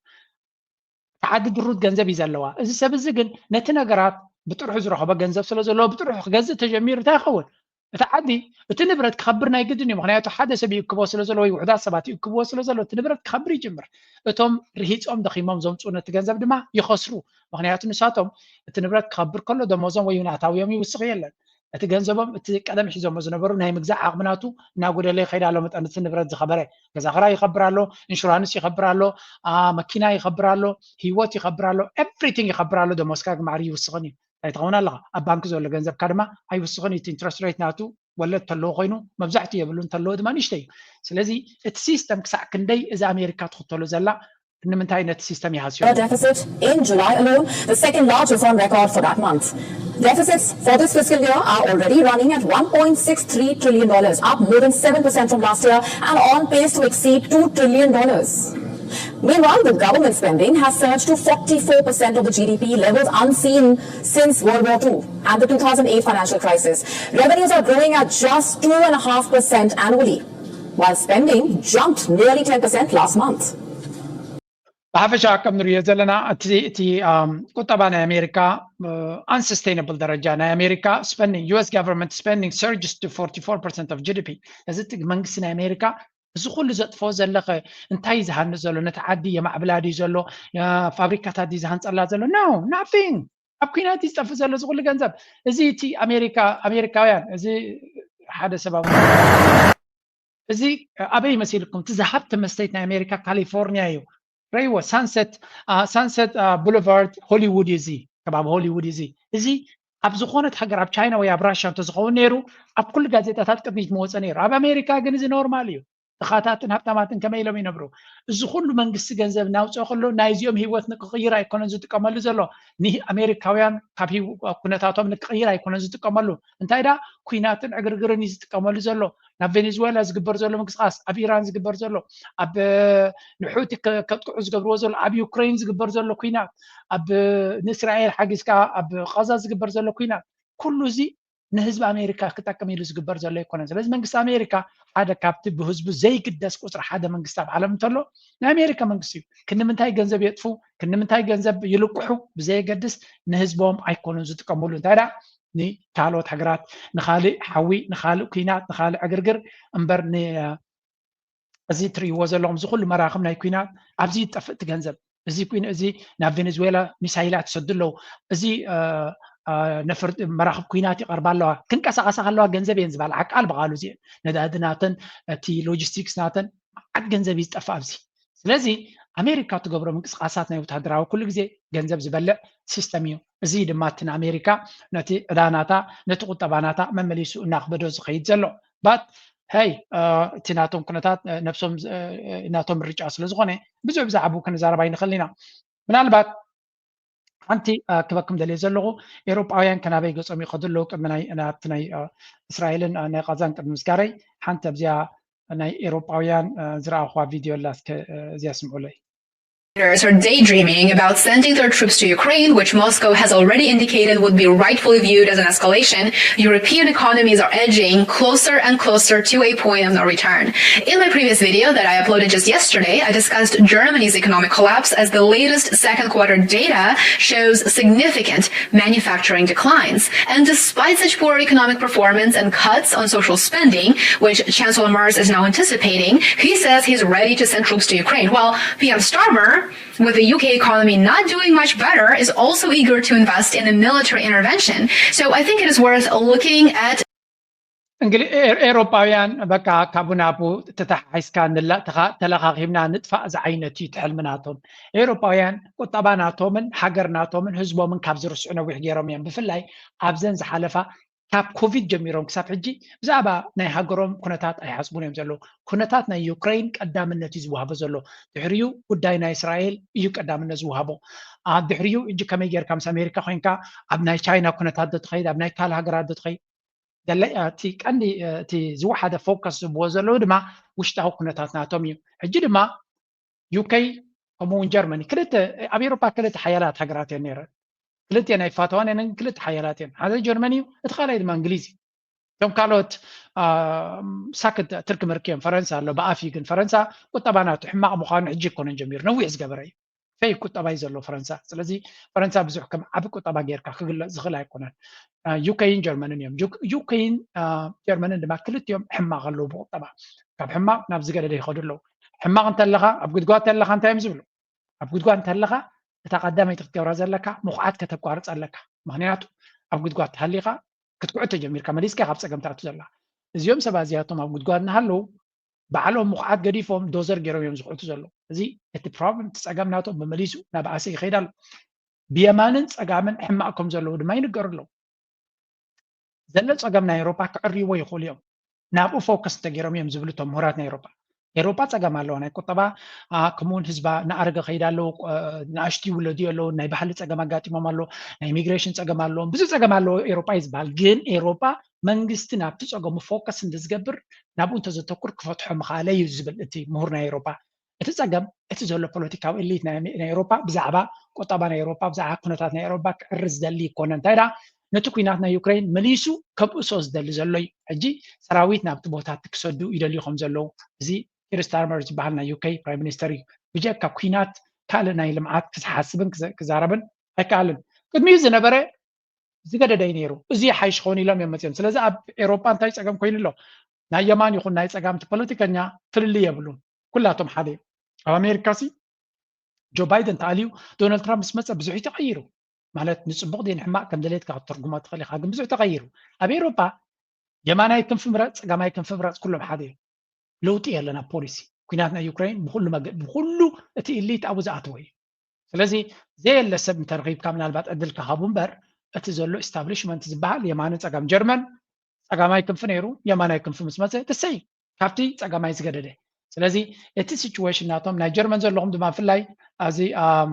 እቲ ዓዲ ድሩት ገንዘብ እዩ ዘለዋ እዚ ሰብ እዚ ግን ነቲ ነገራት ብጥርሑ ዝረኸቦ ገንዘብ ስለ ዘለዎ ብጥርሑ ክገዝእ ተጀሚሩ እንታይ ይኸውን እቲ ዓዲ እቲ ንብረት ክኸብር ናይ ግድን እዩ ምክንያቱ ሓደ ሰብ ይእክቦ ስለ ዘሎ ወይ ውሕዳት ሰባት ይእክብዎ ስለ ዘሎ እቲ ንብረት ክኸብር ይጅምር እቶም ርሂፆም ደኺሞም ዘምፅኡ ነቲ ገንዘብ ድማ ይኸስሩ ምክንያቱ ንሳቶም እቲ ንብረት ክኸብር ከሎ ደሞዞም ወይ ናታውዮም ይውስኽ የለን እቲ ገንዘቦም እቲ ቀደም ሒዞሞ ዝነበሩ ናይ ምግዛእ ዓቕሚ ናቱ እናጎደለ ይኸይድ ኣሎ መጠን እቲ ንብረት ዝኸበረ ገዛ ክራይ ይኸብር ኣሎ ኢንሹራንስ ይኸብር ኣሎ መኪና ይኸብር ኣሎ ህይወት ይኸብር ኣሎ everything ይኸብር ኣሎ ደሞዝካ ግማዕሪ ይውስኽን እዩ እንታይ ትኸውን ኣለኻ ኣብ ባንክ ዘሎ ገንዘብካ ድማ ኣይውስኽን እዩ interest rate ናቱ ወለድ ተለዎ ኮይኑ መብዛሕትኡ የብሉ እንተለዎ ድማ ንሽተ እዩ ስለዚ እቲ ሲስተም ክሳዕ ክንደይ እዚ ኣሜሪካ ትኽተሎ ዘላ ንምንታይ ነቲ ሲስተም ይሃስዮ? Deficit in July alone, the second largest on record for that month. Deficits for this fiscal year are already running at one point six three trillion dollars, up more than seven percent from last year and on pace to exceed two trillion dollars. Meanwhile, the government spending has surged to forty-four percent of the G D P, levels unseen since World War two and the two thousand eight financial crisis. Revenues are growing at just two and a half percent annually, while spending jumped nearly ten percent last month. ብሓፈሻ ከም ንሪኦ ዘለና እቲ እቲ ቁጠባ ናይ ኣሜሪካ፣ unsustainable ደረጃ ናይ ኣሜሪካ spending, U S government spending surges to forty-four percent of G D P። እዚ እቲ መንግስቲ ናይ ኣሜሪካ እዚ ኩሉ ዘጥፍኦ ዘለኸ እንታይ እዩ ዝሃንፅ ዘሎ? ነቲ ዓዲ የማዕብላ ድዩ ዘሎ? ፋብሪካታት ድዩ ዝሃንፀላ ዘሎ? No, nothing። ኣብ ኩናት እዩ ዝጠፍእ ዘሎ እዚ ኩሉ ገንዘብ። እዚ እቲ ኣሜሪካ ኣሜሪካውያን እዚ ሓደ ሰብ ኣብ እዚ ኣበይ መሲልኩም? እቲ ዝሃብተመ state ናይ ኣሜሪካ ካሊፎርኒያ እዩ። ረይዎ ሳንሰት ሳንሰት ቡለቫርድ ሆሊውድ እዩ። እዚ ከባቢ ሆሊውድ እዩ። እዚ ኣብ ዝኾነት ሃገር ኣብ ቻይና ወይ ኣብ ራሽያ እንተዝኸውን ነይሩ ኣብ ኩሉ ጋዜጣታት ቅድሚት መወፀ ነይሩ። ኣብ ኣሜሪካ ግን እዚ ኖርማል እዩ። ድኻታትን ሃብታማትን ከመይ ኢሎም ይነብሩ? እዚ ኩሉ መንግስቲ ገንዘብ እናውፅኦ ከሎ ናይዚኦም ህይወት ንክቕይር ኣይኮነን ዝጥቀመሉ ዘሎ። ንኣሜሪካውያን ካብ ኩነታቶም ንክቕይር ኣይኮነን ዝጥቀመሉ። እንታይ ዳ ኩናትን ዕግርግርን እዩ ዝጥቀመሉ ዘሎ። ናብ ቬኔዙዌላ ዝግበር ዘሎ ምንቅስቃስ፣ ኣብ ኢራን ዝግበር ዘሎ፣ ኣብ ንሑቲ ከጥቅዑ ዝገብርዎ ዘሎ፣ ኣብ ዩክሬን ዝግበር ዘሎ ኩናት፣ ኣብ ንእስራኤል ሓጊዝካ ኣብ ቃዛ ዝግበር ዘሎ ኩናት፣ ኩሉ እዚ ንህዝቢ ኣሜሪካ ክጠቅም ኢሉ ዝግበር ዘሎ ኣይኮነን። ስለዚ መንግስቲ ኣሜሪካ ሓደ ካብቲ ብህዝቡ ዘይግደስ ቁፅሪ ሓደ መንግስቲ ኣብ ዓለም እንተሎ ናይ ኣሜሪካ መንግስቲ እዩ። ክንዲ ምንታይ ገንዘብ የጥፉ፣ ክንዲ ምንታይ ገንዘብ ይልቅሑ ብዘየገድስ ንህዝቦም ኣይኮኑን ዝጥቀምሉ። እንታይ ደኣ ንካልኦት ሃገራት፣ ንካልእ ሓዊ፣ ንካልእ ኩናት፣ ንካልእ ዕግርግር እምበር እዚ ትርእይዎ ዘለኹም እዚ ኩሉ መራኽብ ናይ ኩናት ኣብዚ ይጠፍእ እቲ ገንዘብ። እዚ ኩን እዚ ናብ ቬኔዙዌላ ሚሳይላት ይሰዱ ኣለዉ። እዚ ነፈርቲ መራኽብ ኩናት ይቐርባ ኣለዋ። ክንቀሳቐሳ ከለዋ ገንዘብ እየን ዝበልዓ ቃል ብቓሉ እዚአን። ነዳዲ ናተን እቲ ሎጂስቲክስ ናተን መዓት ገንዘብ እዩ ዝጠፍእ ኣብዚ። ስለዚ ኣሜሪካ ትገብሮ ምንቅስቃሳት ናይ ወታደራዊ ኩሉ ግዜ ገንዘብ ዝበልዕ ሲስተም እዩ። እዚ ድማ እቲ ንኣሜሪካ ነቲ ዕዳ ናታ ነቲ ቁጠባ ናታ መመሊሱ እናኽበዶ ዝኸይድ ዘሎ። ባት ሀይ እቲ ናቶም ኩነታት ነብሶም ናቶም ምርጫ ስለ ዝኾነ ብዙሕ ብዛዕባኡ ክንዛረብ ኣይንኽእል ኢና። ምናልባት ሓንቲ ክበኩም ደልየ ዘለኹ ኤውሮጳውያን ከናበይ ገጾም ይኸዱ ኣለዉ ቅድሚ ናይ ናብቲ ናይ እስራኤልን ናይ ቃዛን ቅድሚ ምስጋረይ ሓንቲ ኣብዚኣ ናይ ኤውሮጳውያን ዝረኣኹዋ ቪድዮ ኣላ እስከ እዚኣ ስምዑለይ። Are daydreaming about sending their troops to Ukraine, which Moscow has already indicated would be rightfully viewed as an escalation, European economies are edging closer and closer to a point of no return. In my previous video that I uploaded just yesterday, I discussed Germany's economic collapse as the latest second quarter data shows significant manufacturing declines. And despite such poor economic performance and cuts on social spending, which Chancellor Merz is now anticipating, he says he's ready to send troops to Ukraine. While P M Starmer, with the U K economy not doing much better, is also eager to invest in a military intervention. So I think it is worth looking at እንግሊ ኤሮፓውያን በቃ ካብኡ ናብኡ ተተሓሒዝካ ንላእ ተኻ- ተለኻኺብና ንጥፋእ ዝዓይነት እዩ እቲ ሕልሚ ናቶም። ኤሮፓውያን ቁጠባ ናቶምን ሃገር ናቶምን ህዝቦምን ካብ ዝርስዑ ነዊሕ ገይሮም እዮም። ብፍላይ ኣብዘን ዝሓለፋ ካብ ኮቪድ ጀሚሮም ክሳብ ሕጂ ብዛዕባ ናይ ሃገሮም ኩነታት ኣይሓስቡን እዮም ዘለዉ። ኩነታት ናይ ዩክሬን ቀዳምነት እዩ ዝወሃቦ ዘሎ። ድሕሪኡ ጉዳይ ናይ እስራኤል እዩ ቀዳምነት ዝወሃቦ። ኣብ ድሕሪኡ እጂ ከመይ ጌርካ ምስ ኣሜሪካ ኮይንካ ኣብ ናይ ቻይና ኩነታት ዶ ትኸይድ ኣብ ናይ ካልእ ሃገራት ዶ ትኸይድ ገለ እቲ ቀንዲ እቲ ዝወሓደ ፎከስ ዝብዎ ዘለዉ ድማ ውሽጣዊ ኩነታት ናቶም እዩ። ሕጂ ድማ ዩከይ ከምኡ እውን ጀርመኒ ክልተ ኣብ ኤሮፓ ክልተ ሓያላት ሃገራት እየን ነይረን። ክልተ ናይ ፋተዋን እየን ክልተ ሓያላት እየን። ሓደ ጀርመኒ እዩ፣ እቲ ካልኣይ ድማ እንግሊዝ እዩ። እቶም ካልኦት ሳክት ትርኪ ምርኪ እዮም። ፈረንሳ ኣሎ ብኣፍ እዩ፣ ግን ፈረንሳ ቁጠባ ናቱ ሕማቕ ምዃኑ ሕጂ ኣይኮነን ጀሚሩ፣ ነዊሕ ዝገበረ እዩ። ፌክ ቁጠባ እዩ ዘሎ ፈረንሳ። ስለዚ ፈረንሳ ብዙሕ ከም ዓቢ ቁጠባ ጌርካ ክግለጽ ዝኽእል ኣይኮነን። ዩከይን ጀርመንን እዮም። ዩከይን ጀርመንን ድማ ክልቲኦም ሕማቕ ኣለዉ ብቁጠባ። ካብ ሕማቕ ናብ ዝገደደ ይኸዱ ኣለዉ። ሕማቕ እንተለኻ ኣብ ጉድጓድ ተለኻ እንታይ እዮም ዝብሉ? ኣብ ጉድጓድ እንተለኻ እታ ቀዳመይቲ ክትገብራ ዘለካ ምኹዓት ከተቋርጽ ኣለካ። ምኽንያቱ ኣብ ጉድጓድ ተሃሊኻ ክትኩዕት ተጀሚርካ መሊስካ ካብ ጸገም ትኣቱ ዘላ። እዚኦም ሰባት እዚኣቶም ኣብ ጉድጓድ እናሃለዉ ባዕሎም ምኹዓት ገዲፎም ዶዘር ገይሮም እዮም ዝኹዕቱ ዘለዉ። እዚ እቲ ፕሮብለም እቲ ጸገም ናቶም መመሊሱ ናብ ኣሰ ይኸይድ ኣሎ። ብየማንን ጸጋምን ሕማቕ ከም ዘለዉ ድማ ይንገሩ ኣለዉ። ዘሎ ጸገም ናይ ኤውሮፓ ክዕርይዎ ይኽእሉ እዮም። ናብኡ ፎከስ እንተገይሮም እዮም ዝብሉ እቶም ምሁራት ናይ ኤውሮፓ። ኤሮጳ ጸገም ኣለዎ ናይ ቁጠባ፣ ከምኡውን ህዝባ እናኣረገ ከይድ ኣለዎ። ንኣሽቱ ይውለዱ ኣለዎ፣ ናይ ባህሊ ጸገም ኣጋጢሞም ኣሎ፣ ናይ ኢሚግሬሽን ጸገም ኣለዎም፣ ብዙ ጸገም ኣለዎ ኤሮጳ እዩ ዝበሃል። ግን ኤሮጳ መንግስቲ ናብቲ ጸገሙ ፎከስ እንተዝገብር፣ ናብኡ እንተዘተኩር ክፈትሖ ምኽኣለ እዩ ዝብል እቲ ምሁር ናይ ኤሮጳ። እቲ ጸገም እቲ ዘሎ ፖለቲካዊ ኤሊት ናይ ኤሮጳ ብዛዕባ ቁጠባ ናይ ኤሮጳ፣ ብዛዕባ ኩነታት ናይ ኤሮጳ ክዕሪ ዝደሊ ይኮነ። እንታይ ደኣ ነቲ ኩናት ናይ ዩክሬን መሊሱ ከብእሶ ዝደሊ ዘሎ እዩ። ሕጂ ሰራዊት ናብቲ ቦታቲ ክሰዱ ይደልዩ ከም ዘለዉ እዚ ኪር ስታርመር ዝበሃል ናይ ዩኬ ፕራይም ሚኒስተር እዩ። ብጀካ ኩናት ካልእ ናይ ልምዓት ክሓስብን ክዛረብን ኣይከኣልን። ቅድሚኡ ዝነበረ ዝገደደ እዩ ነይሩ። እዚ ይሓይሽ ክኸውን ኢሎም እዮም መፅኦም። ስለዚ ኣብ ኤሮፓ እንታይ ፀገም ኮይኑ ኣሎ? ናይ የማን ይኹን ናይ ፀጋምቲ ፖለቲከኛ ፍልልይ የብሉን። ኩላቶም ሓደ እዮም። ኣብ ኣሜሪካ ሲ ጆ ባይደን ተኣልዩ ዶናልድ ትራምፕ ምስ መፀ ብዙሕ እዩ ተቐይሩ። ማለት ንፅቡቕ ድዩ ንሕማቕ ከም ደሌትካ ክትተርጉሞ ትኽእል ኢኻ፣ ግን ብዙሕ ተቐይሩ። ኣብ ኤሮፓ የማናይ ክንፊ ምረፅ፣ ፀጋማይ ክንፊ ምረፅ፣ ኩሎም ሓደ እዮም። ለውጢ የለን ኣብ ፖሊሲ። ኩናት ናይ ዩክሬን ብኩሉ መገ-፣ ብኩሉ እቲ ኢሊት ኣብኡ ዝኣተወ እዩ። ስለዚ ዘየለ ሰብ እንተረኺብካ ምናልባት ዕድል ክሃቡ እምበር እቲ ዘሎ ኢስታብሊሽመንት ዝበሃል የማነ ፀጋም ጀርመን ፀጋማይ ክንፊ ነይሩ፣ የማናይ ክንፊ ምስ መፀ ትሰይ ካብቲ ፀጋማይ ዝገደደ። ስለዚ እቲ ሲቹዌሽን ናቶም ናይ ጀርመን ዘለኹም ድማ ብፍላይ ኣብዚ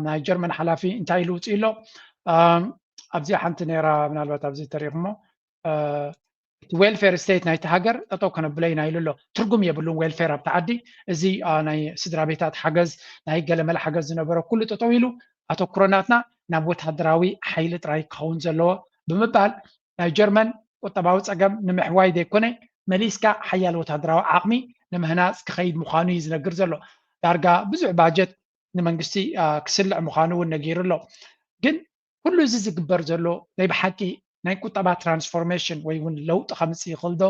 ናይ ጀርመን ሓላፊ እንታይ ኢሉ ውፅእ ኣሎ ኣብዚ ሓንቲ ነይራ ምናልባት ኣብዚ ተሪኽሞ እቲ ዌልፌር ስቴት ናይቲ ሃገር ጠጠው ከነብለ ኢና ኢሉ ኣሎ። ትርጉም የብሉን ዌልፌር ኣብቲ ዓዲ። እዚ ናይ ስድራ ቤታት ሓገዝ ናይ ገለመለ ሓገዝ ዝነበረ ኩሉ ጠጠው ኢሉ ኣተኩሮ ናትና ናብ ወታደራዊ ሓይሊ ጥራይ ክኸውን ዘለዎ ብምባል ናይ ጀርመን ቁጠባዊ ጸገም ንምሕዋይ ዘይኮነ መሊስካ ሓያል ወታደራዊ ዓቕሚ ንምህናጽ ክኸይድ ምዃኑ እዩ ዝነግር ዘሎ። ዳርጋ ብዙሕ ባጀት ንመንግስቲ ክስልዕ ምዃኑ እውን ነጊሩ ኣሎ። ግን ኩሉ እዚ ዝግበር ዘሎ ናይ ብሓቂ ናይ ቁጠባ ትራንስፎርሜሽን ወይ እውን ለውጢ ከምፅእ ይኽእል ዶ?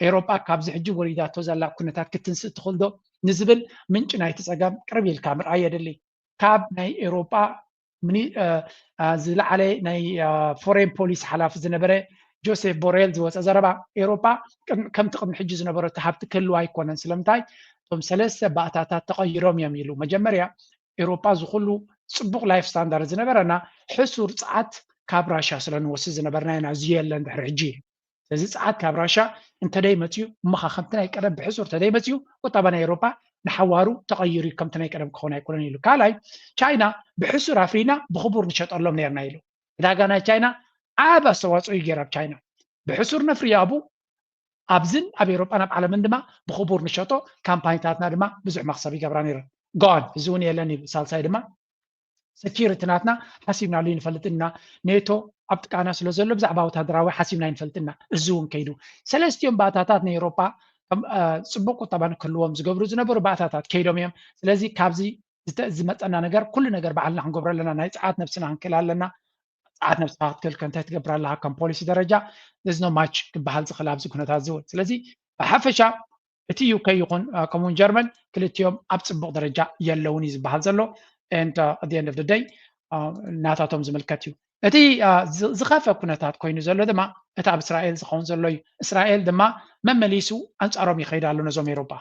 ኤውሮጳ ካብዚ ሕጂ ወሪዳቶ ዘላ ኩነታት ክትንስእ ትኽእል ዶ ንዝብል ምንጪ ናይቲ ጸገም ቅርብ ኢልካ ምርኣይ የድሊ። ካብ ናይ ኤውሮጳ ዝለዓለ ናይ ፎሬን ፖሊሲ ሓላፊ ዝነበረ ጆሴፍ ቦሬል ዝወፀ ዘረባ፣ ኤውሮጳ ከምቲ ቅድሚ ሕጂ ዝነበረቶ ሃብቲ ክህልዋ ኣይኮነን። ስለምንታይ? እቶም ሰለስተ ባእታታት ተቐይሮም እዮም ኢሉ። መጀመርያ ኤውሮጳ ዝኩሉ ፅቡቕ ላይፍ ስታንዳርድ ዝነበረና ሕሱር ፀዓት ካብ ራሻ ስለ ንወስድ ዝነበርና ኢና። እዚ የለን ድሕሪ ሕጂ። ስለዚ ፀዓት ካብ ራሻ እንተደይ መፅዩ እሞኻ ከምቲ ናይ ቀደም ብሕሱር ተደይ መፅዩ ቁጠባ ናይ ኤውሮጳ ንሓዋሩ ተቐይሩ እዩ፣ ከምቲ ናይ ቀደም ክኸውን ኣይኮነን ኢሉ። ካልኣይ ቻይና ብሕሱር ኣፍሪና ብኽቡር ንሸጠሎም ነርና ኢሉ። ዕዳጋ ናይ ቻይና ዓብ ኣስተዋፅኦ እዩ ገይራ ኣብ ቻይና ብሕሱር ነፍርዮ ኣብኡ ኣብዝን ኣብ ኤውሮጳን ኣብ ዓለምን ድማ ብኽቡር ንሸጦ ካምፓኒታትና ድማ ብዙሕ መኽሰብ ይገብራ ነይረን። ጋን እዚ እውን የለን እዩ። ሳልሳይ ድማ ሰኪሪቲ ናትና ሓሲብናሉ ይንፈልጥ ኢና። ኔቶ ኣብ ጥቃና ስለ ዘሎ ብዛዕባ ወታደራዊ ሓሲብና ይንፈልጥ ኢና። እዚ እውን ከይዱ ሰለስቲኦም ባእታታት ናይ ኤውሮጳ ጽቡቅ ቁጠባ ንክህልዎም ዝገብሩ ዝነበሩ ባእታታት ከይዶም እዮም። ስለዚ ካብዚ ዝመፀና ነገር ኩሉ ነገር ባዕልና ክንገብሮ ኣለና። ናይ ፀዓት ነብስና ክንክእል ኣለና። ፀዓት ነብስካ ክትክእል ከ እንታይ ትገብር ኣለካ? ከም ፖሊሲ ደረጃ there's no much ክበሃል ዝኽእል ኣብዚ ኩነታት ዝውን። ስለዚ ብሓፈሻ እቲ ዩኬ ይኹን ከምኡውን ጀርመን ክልቲኦም ኣብ ፅቡቕ ደረጃ የለውን እዩ ዝበሃል ዘሎ። And at the end of the day ናታቶም ዝምልከት እዩ። እቲ ዝኸፈ ኩነታት ኮይኑ ዘሎ ድማ እቲ ኣብ እስራኤል ዝኸውን ዘሎ እዩ። እስራኤል ድማ መመሊሱ ኣንፃሮም ይኸይድ ኣሎ ነዞም ኤውሮጳ።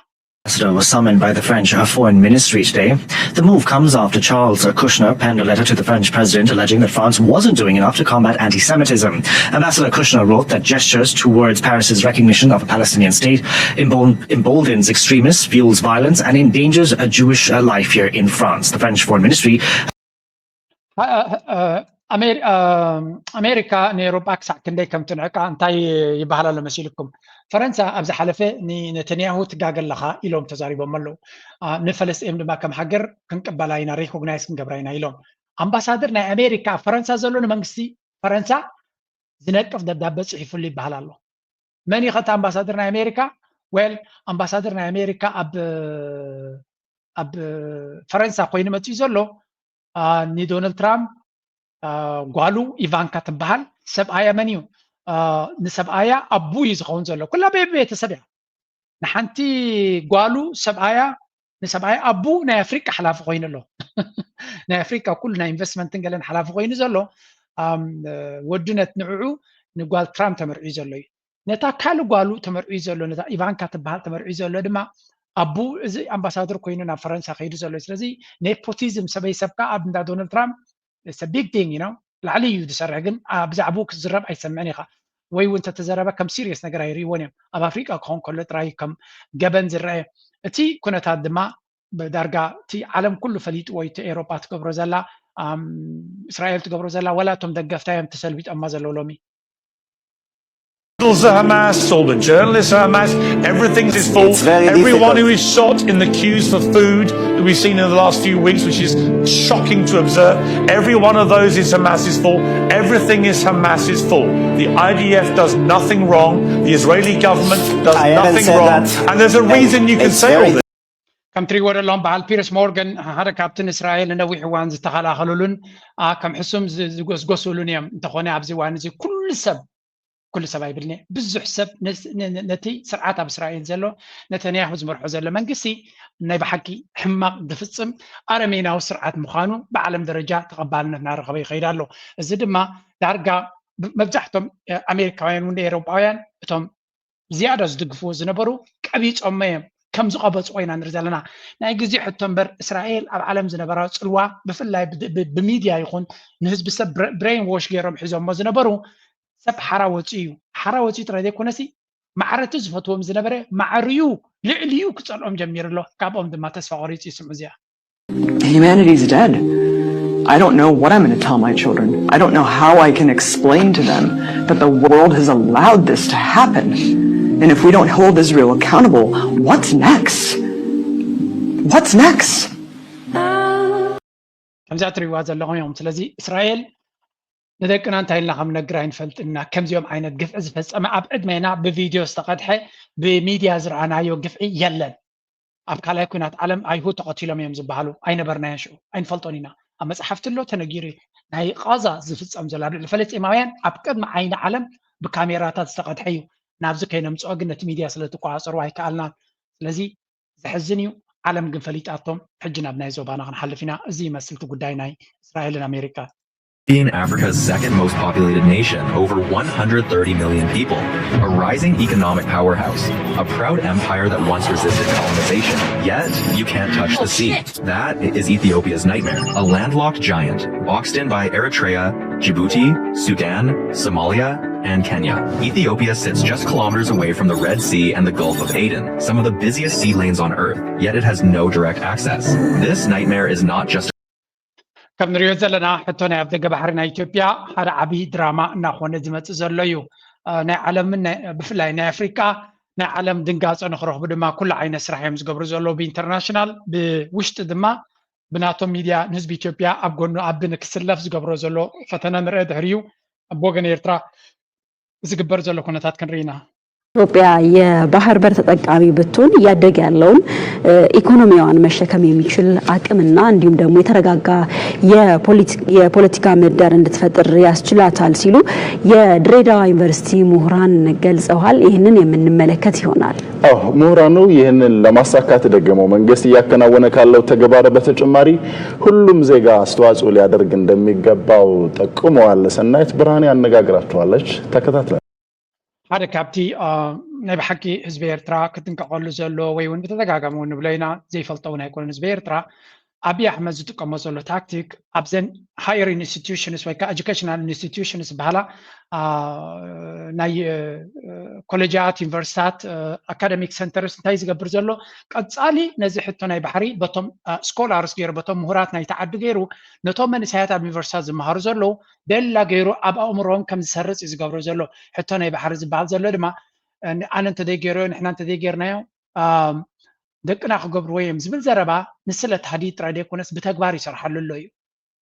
Ambassador was summoned by the French Foreign Ministry today. The move comes after Charles Kushner penned a letter to the French president alleging that France wasn't doing enough to combat anti-Semitism. Ambassador Kushner wrote that gestures towards Paris's recognition of a Palestinian state emboldens extremists, fuels violence, and endangers a Jewish life here in France. The French Foreign Ministry ኣሜሪካ ንኤውሮጳ ክሳዕ ክንደይ ከም ትንዕቃ እንታይ ይበሃል ኣሎ መሲልኩም? ፈረንሳ ኣብ ዝሓለፈ ንነተንያሁ ትጋገ ኣለኻ ኢሎም ተዛሪቦም ኣለዉ። ንፈለስጤም ድማ ከም ሃገር ክንቅበላ ኢና፣ ሪኮግናይዝ ክንገብራ ኢና ኢሎም። ኣምባሳደር ናይ ኣሜሪካ ኣብ ፈረንሳ ዘሎ ንመንግስቲ ፈረንሳ ዝነቅፍ ደብዳበ ጽሒፉሉ ይበሃል ኣሎ። መን እዩ ከ ኣምባሳደር ናይ ኣሜሪካ? ዌል ኣምባሳደር ናይ ኣሜሪካ ኣብ ኣብ ፈረንሳ ኮይኑ መፅኡ ዘሎ ንዶናልድ ትራምፕ ጓሉ ኢቫንካ ትበሃል ሰብኣያ መን እዩ? ንሰብኣያ ኣቡ እዩ ዝኸውን ዘሎ። ኩላ ቤተሰብ እያ። ንሓንቲ ጓሉ ሰብኣያ ንሰብኣያ ኣቡ ናይ ኣፍሪቃ ሓላፊ ኮይኑ ኣሎ። ናይ ኣፍሪቃ ኩሉ ናይ ኢንቨስትመንትን ገለን ሓላፊ ኮይኑ ዘሎ ወዱ ነት ንዕዑ ንጓል ትራምፕ ተመርዕዩ ዘሎ እዩ። ነታ ካልእ ጓሉ ተመርዕዩ ዘሎ ነታ ኢቫንካ ትበሃል ተመርዕዩ ዘሎ ድማ ኣቡ እዚ ኣምባሳደር ኮይኑ ናብ ፈረንሳ ከይዱ ዘሎ እዩ። ስለዚ ኔፖቲዝም ሰበይ ሰብካ ኣብ እንዳ ዶናልድ ትራምፕ it's a big thing you know ላዕሊ እዩ ዝሰርሕ ግን ብዛዕባኡ ክትዝረብ ኣይሰምዕን ኢኻ። ወይ እውን እንተተዘረበ ከም ሲሪየስ ነገር ኣይርእይዎን እዮም። ኣብ ኣፍሪቃ ክኸውን ከሎ ጥራይ ከም ገበን ዝረአ። እቲ ኩነታት ድማ ብዳርጋ እቲ ዓለም ኩሉ ፈሊጥዎ እዩ። እቲ ኤውሮጳ ትገብሮ ዘላ፣ ኣም፣ እስራኤል ትገብሮ ዘላ፣ ወላ እቶም ደገፍታ እዮም ተሰልቢጦማ ዘለዉ ሎሚ። Hospitals are Hamas, all the journalists are Hamas, everything's is full. It's very Everyone who difficult. is shot in the queues for food that we've seen in the last few weeks, which is shocking to observe, every one of those is Hamas is full. Everything is Hamas is full. The I D F does nothing wrong. The Israeli government does I haven't nothing said wrong. That. And there's a And reason you can it's say all very this. ከም ትሪእዎ ዘለኹም በዓል ፒርስ ሞርገን ሓደ ካብቲ ንእስራኤል ንነዊሕ እዋን ዝተኸላኸሉሉን፣ ኣ፣ ከም ሕሱም ዝ-፣ ዝጎስጎሱሉን እዮም። እንተኾነ ኣብዚ እዋን እዚ ኩሉ ሰብ፣ ኩሉ ሰብ ኣይብልን እየ፣ ብዙሕ ሰብ ነስ-፣ ነ-፣ ነ-፣ ነቲ ስርዓት ኣብ እስራኤል ዘሎ፣ ነተንያሁ ዝመርሖ ዘሎ መንግስቲ ናይ ብሓቂ ሕማቕ፣ ዝፍጽም ኣረሜናዊ ስርዓት ምዃኑ ብዓለም ደረጃ ተቐባልነት እናረኸበ ይኸይድ ኣሎ። እዚ ድማ ዳርጋ ብ-፣ መብዛሕቶም፣ እ፣ ኣሜሪካውያን እውን ኤውሮጳውያን እቶም ዝያዳ ዝድግፍዎ ዝነበሩ ቀቢጾሞ እዮም። ከም ዝቐበጽዎ ኢና ንርኢ ዘለና። ናይ ግዜ ሕቶ እምበር እስራኤል ኣብ ዓለም ዝነበራ ጽልዋ ብፍላይ ብ-፣ ብ-፣ ብሚድያ ይኹን ንህዝቢ ሰብ ብረ-፣ ብሬን ዎሽ ገይሮም ሒዞሞ ዝነበሩ ሰብ ሓራ ወጺኡ እዩ። ሓራ ወጺኡ ጥራይ ዘይኮነሲ ማዕረቲ ዝፈትዎም ዝነበረ ማዕርዩ ልዕሊኡ ክጸልኦም ጀሚሩ ኣሎ። ካብኦም ድማ ተስፋ ቆሪጹ ይስምዑ እዚኣ። Humanity is dead. I don't know what I'm going to tell my children. I don't know how I can explain to them that the world has allowed this to happen. And if we don't hold Israel accountable, what's next? What's next? ከምዛ ትሪእዋ ዘለኹም እዮም። ስለዚ እስራኤል ንደቅና እንታይ ኢልና ከም ነግር ኣይንፈልጥና። ከምዚኦም ዓይነት ግፍዒ ዝፈጸመ ኣብ ዕድሜና ብቪድዮ ዝተቐድሐ ብሚድያ ዝረኣናዮ ግፍዒ የለን። ኣብ ካልኣይ ኩናት ዓለም ኣይሁድ ተቐቲሎም እዮም ዝበሃሉ ኣይነበርናዮን ሽዑ ኣይንፈልጦን ኢና። ኣብ መጽሓፍቲ ኣሎ ተነጊሩ እዩ። ናይ ቓዛ ዝፍጸም ዘሎ ኣብ ልዕሊ ፈለስጢማውያን ኣብ ቅድሚ ዓይኒ ዓለም ብካሜራታት ዝተቐድሐ እዩ። ናብዚ ከይነምጽኦ ግን ነቲ ሚድያ ስለ ትቆጻጸሩ ኣይከኣልናን። ስለዚ ዘሕዝን እዩ። ዓለም ግን ፈሊጣቶም። ሕጂ ናብ ናይ ዞባና ክንሓልፍ ኢና። እዚ ይመስል እቲ ጉዳይ ናይ እስራኤልን ኣሜሪካን። Being Africa's second most populated nation, over one hundred thirty million people, a rising economic powerhouse, a proud empire that once resisted colonization. Yet, you can't touch the sea. That is Ethiopia's nightmare. A landlocked giant, boxed in by Eritrea, Djibouti, Sudan, Somalia, and Kenya. Ethiopia sits just kilometers away from the Red Sea and the Gulf of Aden, some of the busiest sea lanes on earth, yet it has no direct access. This nightmare is not just ከም ንሪኦ ዘለና ሕቶ ናይ ኣፍደገ ባሕሪ ናይ ኢትዮጵያ ሓደ ዓብዪ ድራማ እናኾነ ዝመፅእ ዘሎ እዩ። እ፣ ናይ ዓለምን ናይ፣ ብፍላይ ናይ ኣፍሪቃ ናይ ዓለም ድንጋፀ ንክረኽቡ ድማ ኩሉ ዓይነት ስራሕ እዮም ዝገብሩ ዘለዉ ብኢንተርናሽናል፣ ብውሽጢ ድማ ብናቶም ሚድያ ንህዝቢ ኢትዮጵያ ኣብ ጎኑ ኣብ ንክስለፍ ዝገብሮ ዘሎ ፈተነ ንርአ ድሕሪኡ ኣብ ወገን ኤርትራ ዝግበር ዘሎ ኩነታት ክንርኢ ኢና። ኢትዮጵያ የባህር በር ተጠቃሚ ብትሆን እያደገ ያለውን ኢኮኖሚዋን መሸከም የሚችል አቅምና እንዲሁም ደግሞ የተረጋጋ የፖለቲካ ምህዳር እንድትፈጥር ያስችላታል ሲሉ የድሬዳዋ ዩኒቨርሲቲ ምሁራን ገልጸዋል። ይህንን የምንመለከት ይሆናል። አዎ፣ ምሁራኑ ይህንን ለማሳካት ደግሞ መንግስት እያከናወነ ካለው ተግባር በተጨማሪ ሁሉም ዜጋ አስተዋጽኦ ሊያደርግ እንደሚገባው ጠቁመዋል። ሰናይት ብርሃኔ አነጋግራቸዋለች። ተከታትለን። ሓደ ካብቲ፣ አ፣ ናይ ብሓቂ ህዝቢ ኤርትራ ክጥንቀቐሉ ዘለዎ ወይ እውን ብተደጋጋሚ እውን ንብሎ ኢና፣ ዘይፈልጦ እውን ኣይኮነን። ህዝቢ ኤርትራ ኣብይ ኣሕመድ ዝጥቀሞ ዘሎ ታክቲክ ኣብዘን ሃየር ኢንስቲትዩሽንስ ወይ ከዓ ኤጁኬሽናል ኢንስቲትዩሽንስ ዝበሃላ፣ አ፣ ናይ፣ እ፣ ኮሌጃት፣ ዩኒቨርሲታት፣ እ፣ ኣካደሚክ ሰንተርስ እንታይ ዝገብር ዘሎ፣ ቀጻሊ ነዚ ሕቶ ናይ ባሕሪ በቶም፣ አ፣ ስኮላርስ ገይሩ፣ በቶም ምሁራት ናይቲ ዓዲ ገይሩ ነቶም መንእሰያት ኣብ ዩኒቨርሲታት ዝመሃሩ ዘለዉ ደላ ገይሩ ኣብ ኣእምሮኦም ከም ዝሰርጽ እዩ ዝገብሮ ዘሎ። ሕቶ ናይ ባሕሪ ዝበሃል ዘሎ ድማ፣ እ፣ ኣነ እንተዘይገይረዮ፣ ንሕና እንተዘይገይርናዮ፣ ኣም፣ ደቅና ክገብርዎ እዮም ዝብል ዘረባ ንስለ ታህዲድ ጥራይ ዘይኮነስ ብተግባር ይሰርሓሉ ኣሎ እዩ።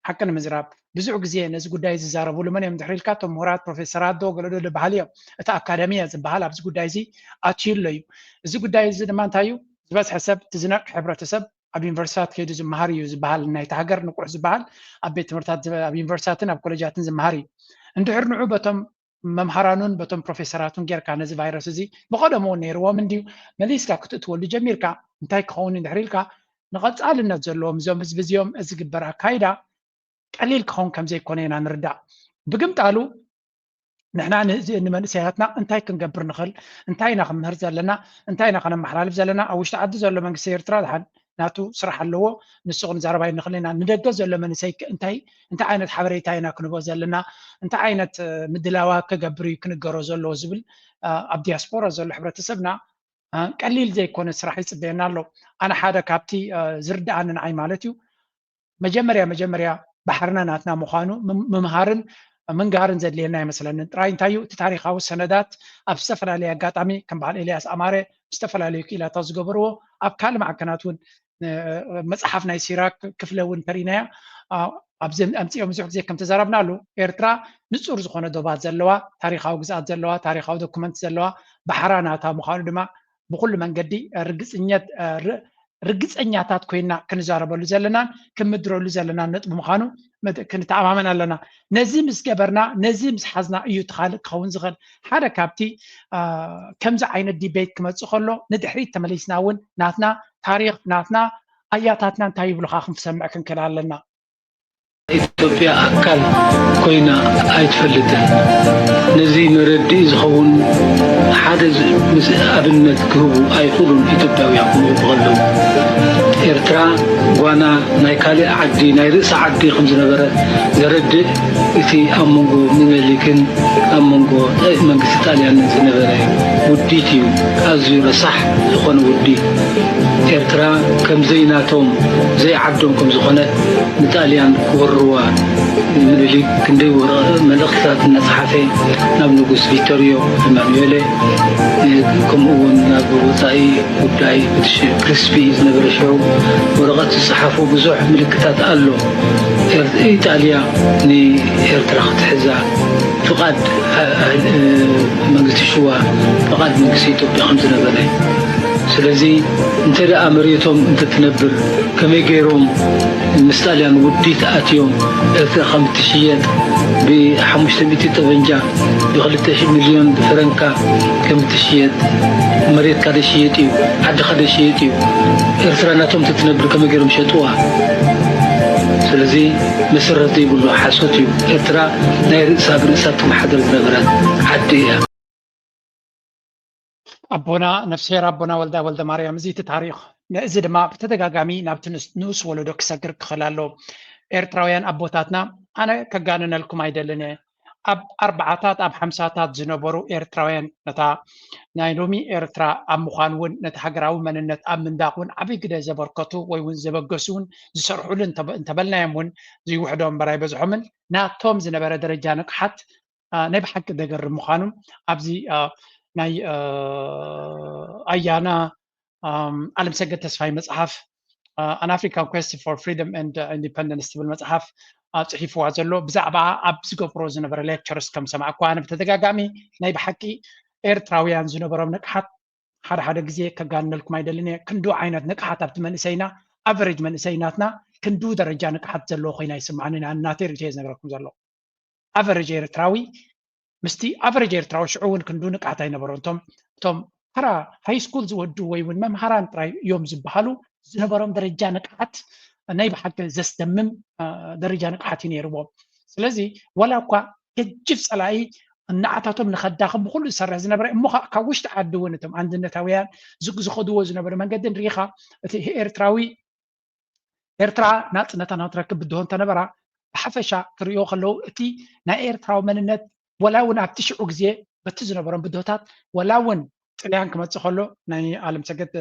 ሓቂ ንምዝራብ ብዙሕ ግዜ ነዚ ጉዳይ ዝዛረብሉ መን እዮም ድሕሪ ኢልካ፣ እቶም ምሁራት ፕሮፌሰራት ዶ ገለ ዶ ዝበሃል እዮም። እቲ ኣካደሚ እየ ዝበሃል ኣብዚ ጉዳይ እዚ ኣትዩ ኣሎ እዩ። እዚ ጉዳይ እዚ ድማ እንታይ እዩ? ዝበዝሐ ሰብ፣ እቲ ዝነቅሕ ሕብረተሰብ ኣብ ዩኒቨርሲታት ከይዱ ዝመሃር እዩ ዝበሃል፣ ናይቲ ሃገር ንቁሕ ዝበሃል ኣብ ቤት ትምህርታት፣ ኣብ ዩኒቨርሲታትን ኣብ ኮሌጃትን ዝመሃር እዩ። እንድሕር ንዑ በቶም መምሃራኑን በቶም ፕሮፌሰራቱን ጌርካ ነዚ ቫይረስ እዚ ብቐደሙ እውን ነይርዎም እንድዩ፣ መሊስካ ክትእትወሉ ጀሚርካ፣ እንታይ ክኸውን እንድሕር ኢልካ፣ ንቐጻልነት ዘለዎም እዞም ህዝቢ እዚኦም ዝግበር ኣካይዳ ቀሊል ክኸውን ከም ዘይኮነ ኢና ንርዳእ። ብግምጣሉ ንሕና ንህዚ-፣ ንመንእሰያትና እንታይ ክንገብር ንኽእል፣ እንታይ ኢና ክንምህር ዘለና፣ እንታይ ኢና ከነመሓላልፍ ዘለና፣ ኣብ ውሽጢ ዓዲ ዘሎ መንግስቲ ኤርትራ ድሓን ናቱ ስራሕ ኣለዎ። ንሱ ክንዛረብ ኣይንኽእል ኢና። ንደገ ዘሎ መንእሰይ እንታይ እንታይ ዓይነት ሓበሬታ ኢና ክንቦ ዘለና፣ እንታይ ዓይነት ምድላዋ ክገብር እዩ ክንገሮ ዘለዎ ዝብል ኣብ ዲያስፖራ ዘሎ ሕብረተሰብና ቀሊል ዘይኮነ ስራሕ ይፅበየና ኣሎ። ኣነ ሓደ ካብቲ ዝርድኣኒ ንዓይ ማለት እዩ፣ መጀመርያ መጀመርያ ባሕርና ናትና ምዃኑ ምምሃርን ምንጋርን ዘድልየና ኣይመስለንን። ጥራይ እንታይ እዩ እቲ ታሪኻዊ ሰነዳት ኣብ ዝተፈላለየ ኣጋጣሚ ከም በዓል ኤልያስ ኣማረ ዝተፈላለዩ ክኢላታት ዝገበርዎ ኣብ ካልእ ማዕከናት እውን መፅሓፍ ናይ ሲራክ ክፍለ እውን እንተርኢናያ ኣብዚ ኣምፅኦም ብዙሕ ግዜ ከም ተዛረብናሉ ኤርትራ ንፁር ዝኾነ ዶባት ዘለዋ ታሪኻዊ ግዝኣት ዘለዋ ታሪኻዊ ዶኩመንት ዘለዋ ባሕራ ናታ ምዃኑ ድማ ብኩሉ መንገዲ ርግፅኛታት ኮይና ክንዛረበሉ ዘለናን ክምድረሉ ዘለናን ነጥቢ ምዃኑ ክንተኣማመን ኣለና። ነዚ ምስ ገበርና ነዚ ምስ ሓዝና እዩ እቲ ካልእ ክኸውን ዝኽእል። ሓደ ካብቲ ከምዚ ዓይነት ዲቤት ክመፅእ ከሎ ንድሕሪት ተመሊስና እውን ናትና ታሪክ ናትና ኣያታትና እንታይ ይብሉካ ክንሰምዕ ክንክእል ኣለና። ኢትዮጵያ ኣካል ኮይና ኣይትፈልጥን። ነዚ መረድኢ ዝኸውን ሓደ ምስ ኣብነት ክህቡ ኣይኽእሉን ኢትዮጵያውያን ክምኡ ከለዉ። ኤርትራ ጓና ናይ ካልእ ዓዲ ናይ ርእሲ ዓዲ ከም ዝነበረ ዘረድእ እቲ ኣብ መንጎ ምኒልክን ኣብ መንጎ መንግስቲ ጣልያንን ዝነበረ ውዲት እዩ። ኣዝዩ ረሳሕ ዝኾነ ውዲት። ኤርትራ ከም ዘይናቶም ዘይዓዶም ከም ዝኾነት ንጣልያን ክወርዋ ምኒልክ ክንደይ ወረ መልእኽትታት እናጸሓፈ ናብ ንጉስ ቪክቶሪዮ እማኑኤለ ከምኡ እውን ናብ ወጻኢ ጉዳይ ብሪቲሽ ክሪስፒ ዝነበረ ሽዑ ወረቐት ዝጸሓፎ ብዙሕ ምልክታት ኣሎ። ኢጣልያ ንኤርትራ ክትሕዛ ፍቓድ መንግስቲ ሽዋ ፍቓድ መንግስቲ ኢትዮጵያ ከም ዝነበረ ስለዚ እንተ ደኣ መሬቶም እንተትነብር ከመይ ገይሮም ምስ ጣልያን ውዲት ኣትዮም ኤርትራ ከም እትሽየጥ ብሓሙሽተ ሚእቲ ጠበንጃ ብክልተ ሽሕ ሚልዮን ፈረንካ ከም እትሽየጥ መሬትካ ደሽየጥ እዩ ዓድኻ ደሽየጥ እዩ ኤርትራ ናቶም እንተትነብር ከመይ ገይሮም ሸጥዋ ስለዚ መሰረት ዘይብሉ ሓሶት እዩ ኤርትራ ናይ ርእሳ ብርእሳ ትመሓደር ዝነበረት ዓዲ እያ ኣቦና ነፍስሄር ኣቦና ወልዳ ወልደ ማርያም እዚ እቲ ታሪኽ ነዚ ድማ ብተደጋጋሚ ናብቲ ንኡስ ወለዶ ክሰግር ክኽእል ኣለዎ። ኤርትራውያን ኣቦታትና ኣነ ከጋንነልኩም ኣይደልን እየ። ኣብ ኣርባዓታት ኣብ ሓምሳታት ዝነበሩ ኤርትራውያን ነታ ናይ ሎሚ ኤርትራ ኣብ ምዃን እውን ነቲ ሃገራዊ መንነት ኣብ ምንዳቕ እውን ዓብይ ግደ ዘበርከቱ ወይ እውን ዘበገሱ እውን ዝሰርሑሉ እንተበልናዮም እውን ዝይውሕዶ እምበር ኣይበዝሖምን ናቶም ዝነበረ ደረጃ ንቕሓት ናይ ብሓቂ ደገርም ምዃኑ ኣብዚ ናይ ኣያና ኣለምሰገድ ተስፋይ መፅሓፍ An African Quest for Freedom and Independence ትብል መፅሓፍ ፅሒፍዋ ዘሎ ብዛዕባ ኣብ ዝገብሮ ዝነበረ lectures ከም ሰማዕኩ ኣነ ብተደጋጋሚ ናይ ብሓቂ ኤርትራውያን ዝነበሮም ንቕሓት ሓደ ሓደ ግዜ ከጋንነልኩም ኣይደልን እየ ክንዱ ዓይነት ንቕሓት ኣብቲ መንእሰይና average መንእሰይ ናትና ክንዱ ደረጃ ንቕሓት ዘለዎ ኮይና ይስምዓኒ ናተይ ርእቶ ዝነግረኩም ዘሎ average ኤርትራዊ ምስቲ average ኤርትራዊ ሽዑ እውን ክንዱ ንቕሓት ኣይነበሮን እቶም እቶም ተራ high school ዝወዱ ወይ እውን መምሃራን ጥራይ እዮም ዝበሃሉ ዝነበሮም ደረጃ ንቕሓት ናይ ብሓቂ ዘስደምም ደረጃ ንቕሓት እዩ ነይርዎም ስለዚ ወላ እኳ ገጅፍ ፀላኢ እናዓታቶም ንኸዳኽም ብኩሉ ዝሰርሕ ዝነበረ እሞ ካብ ውሽጢ ዓዲ እውን እቶም ኣንድነታውያን ዝኸድዎ ዝነበረ መንገዲ ንሪኢኻ እቲ ኤርትራዊ ኤርትራ ናፅነታ ንክትረክብ ብድሆ እንተነበራ ብሓፈሻ ክርእዮ ከለዉ እቲ ናይ ኤርትራዊ መንነት ወላ እውን ኣብቲ ሽዑ ግዜ በቲ ዝነበሮም ብድሆታት ወላ እውን ጥልያን ክመፅእ ከሎ ናይ ኣለምሰገድ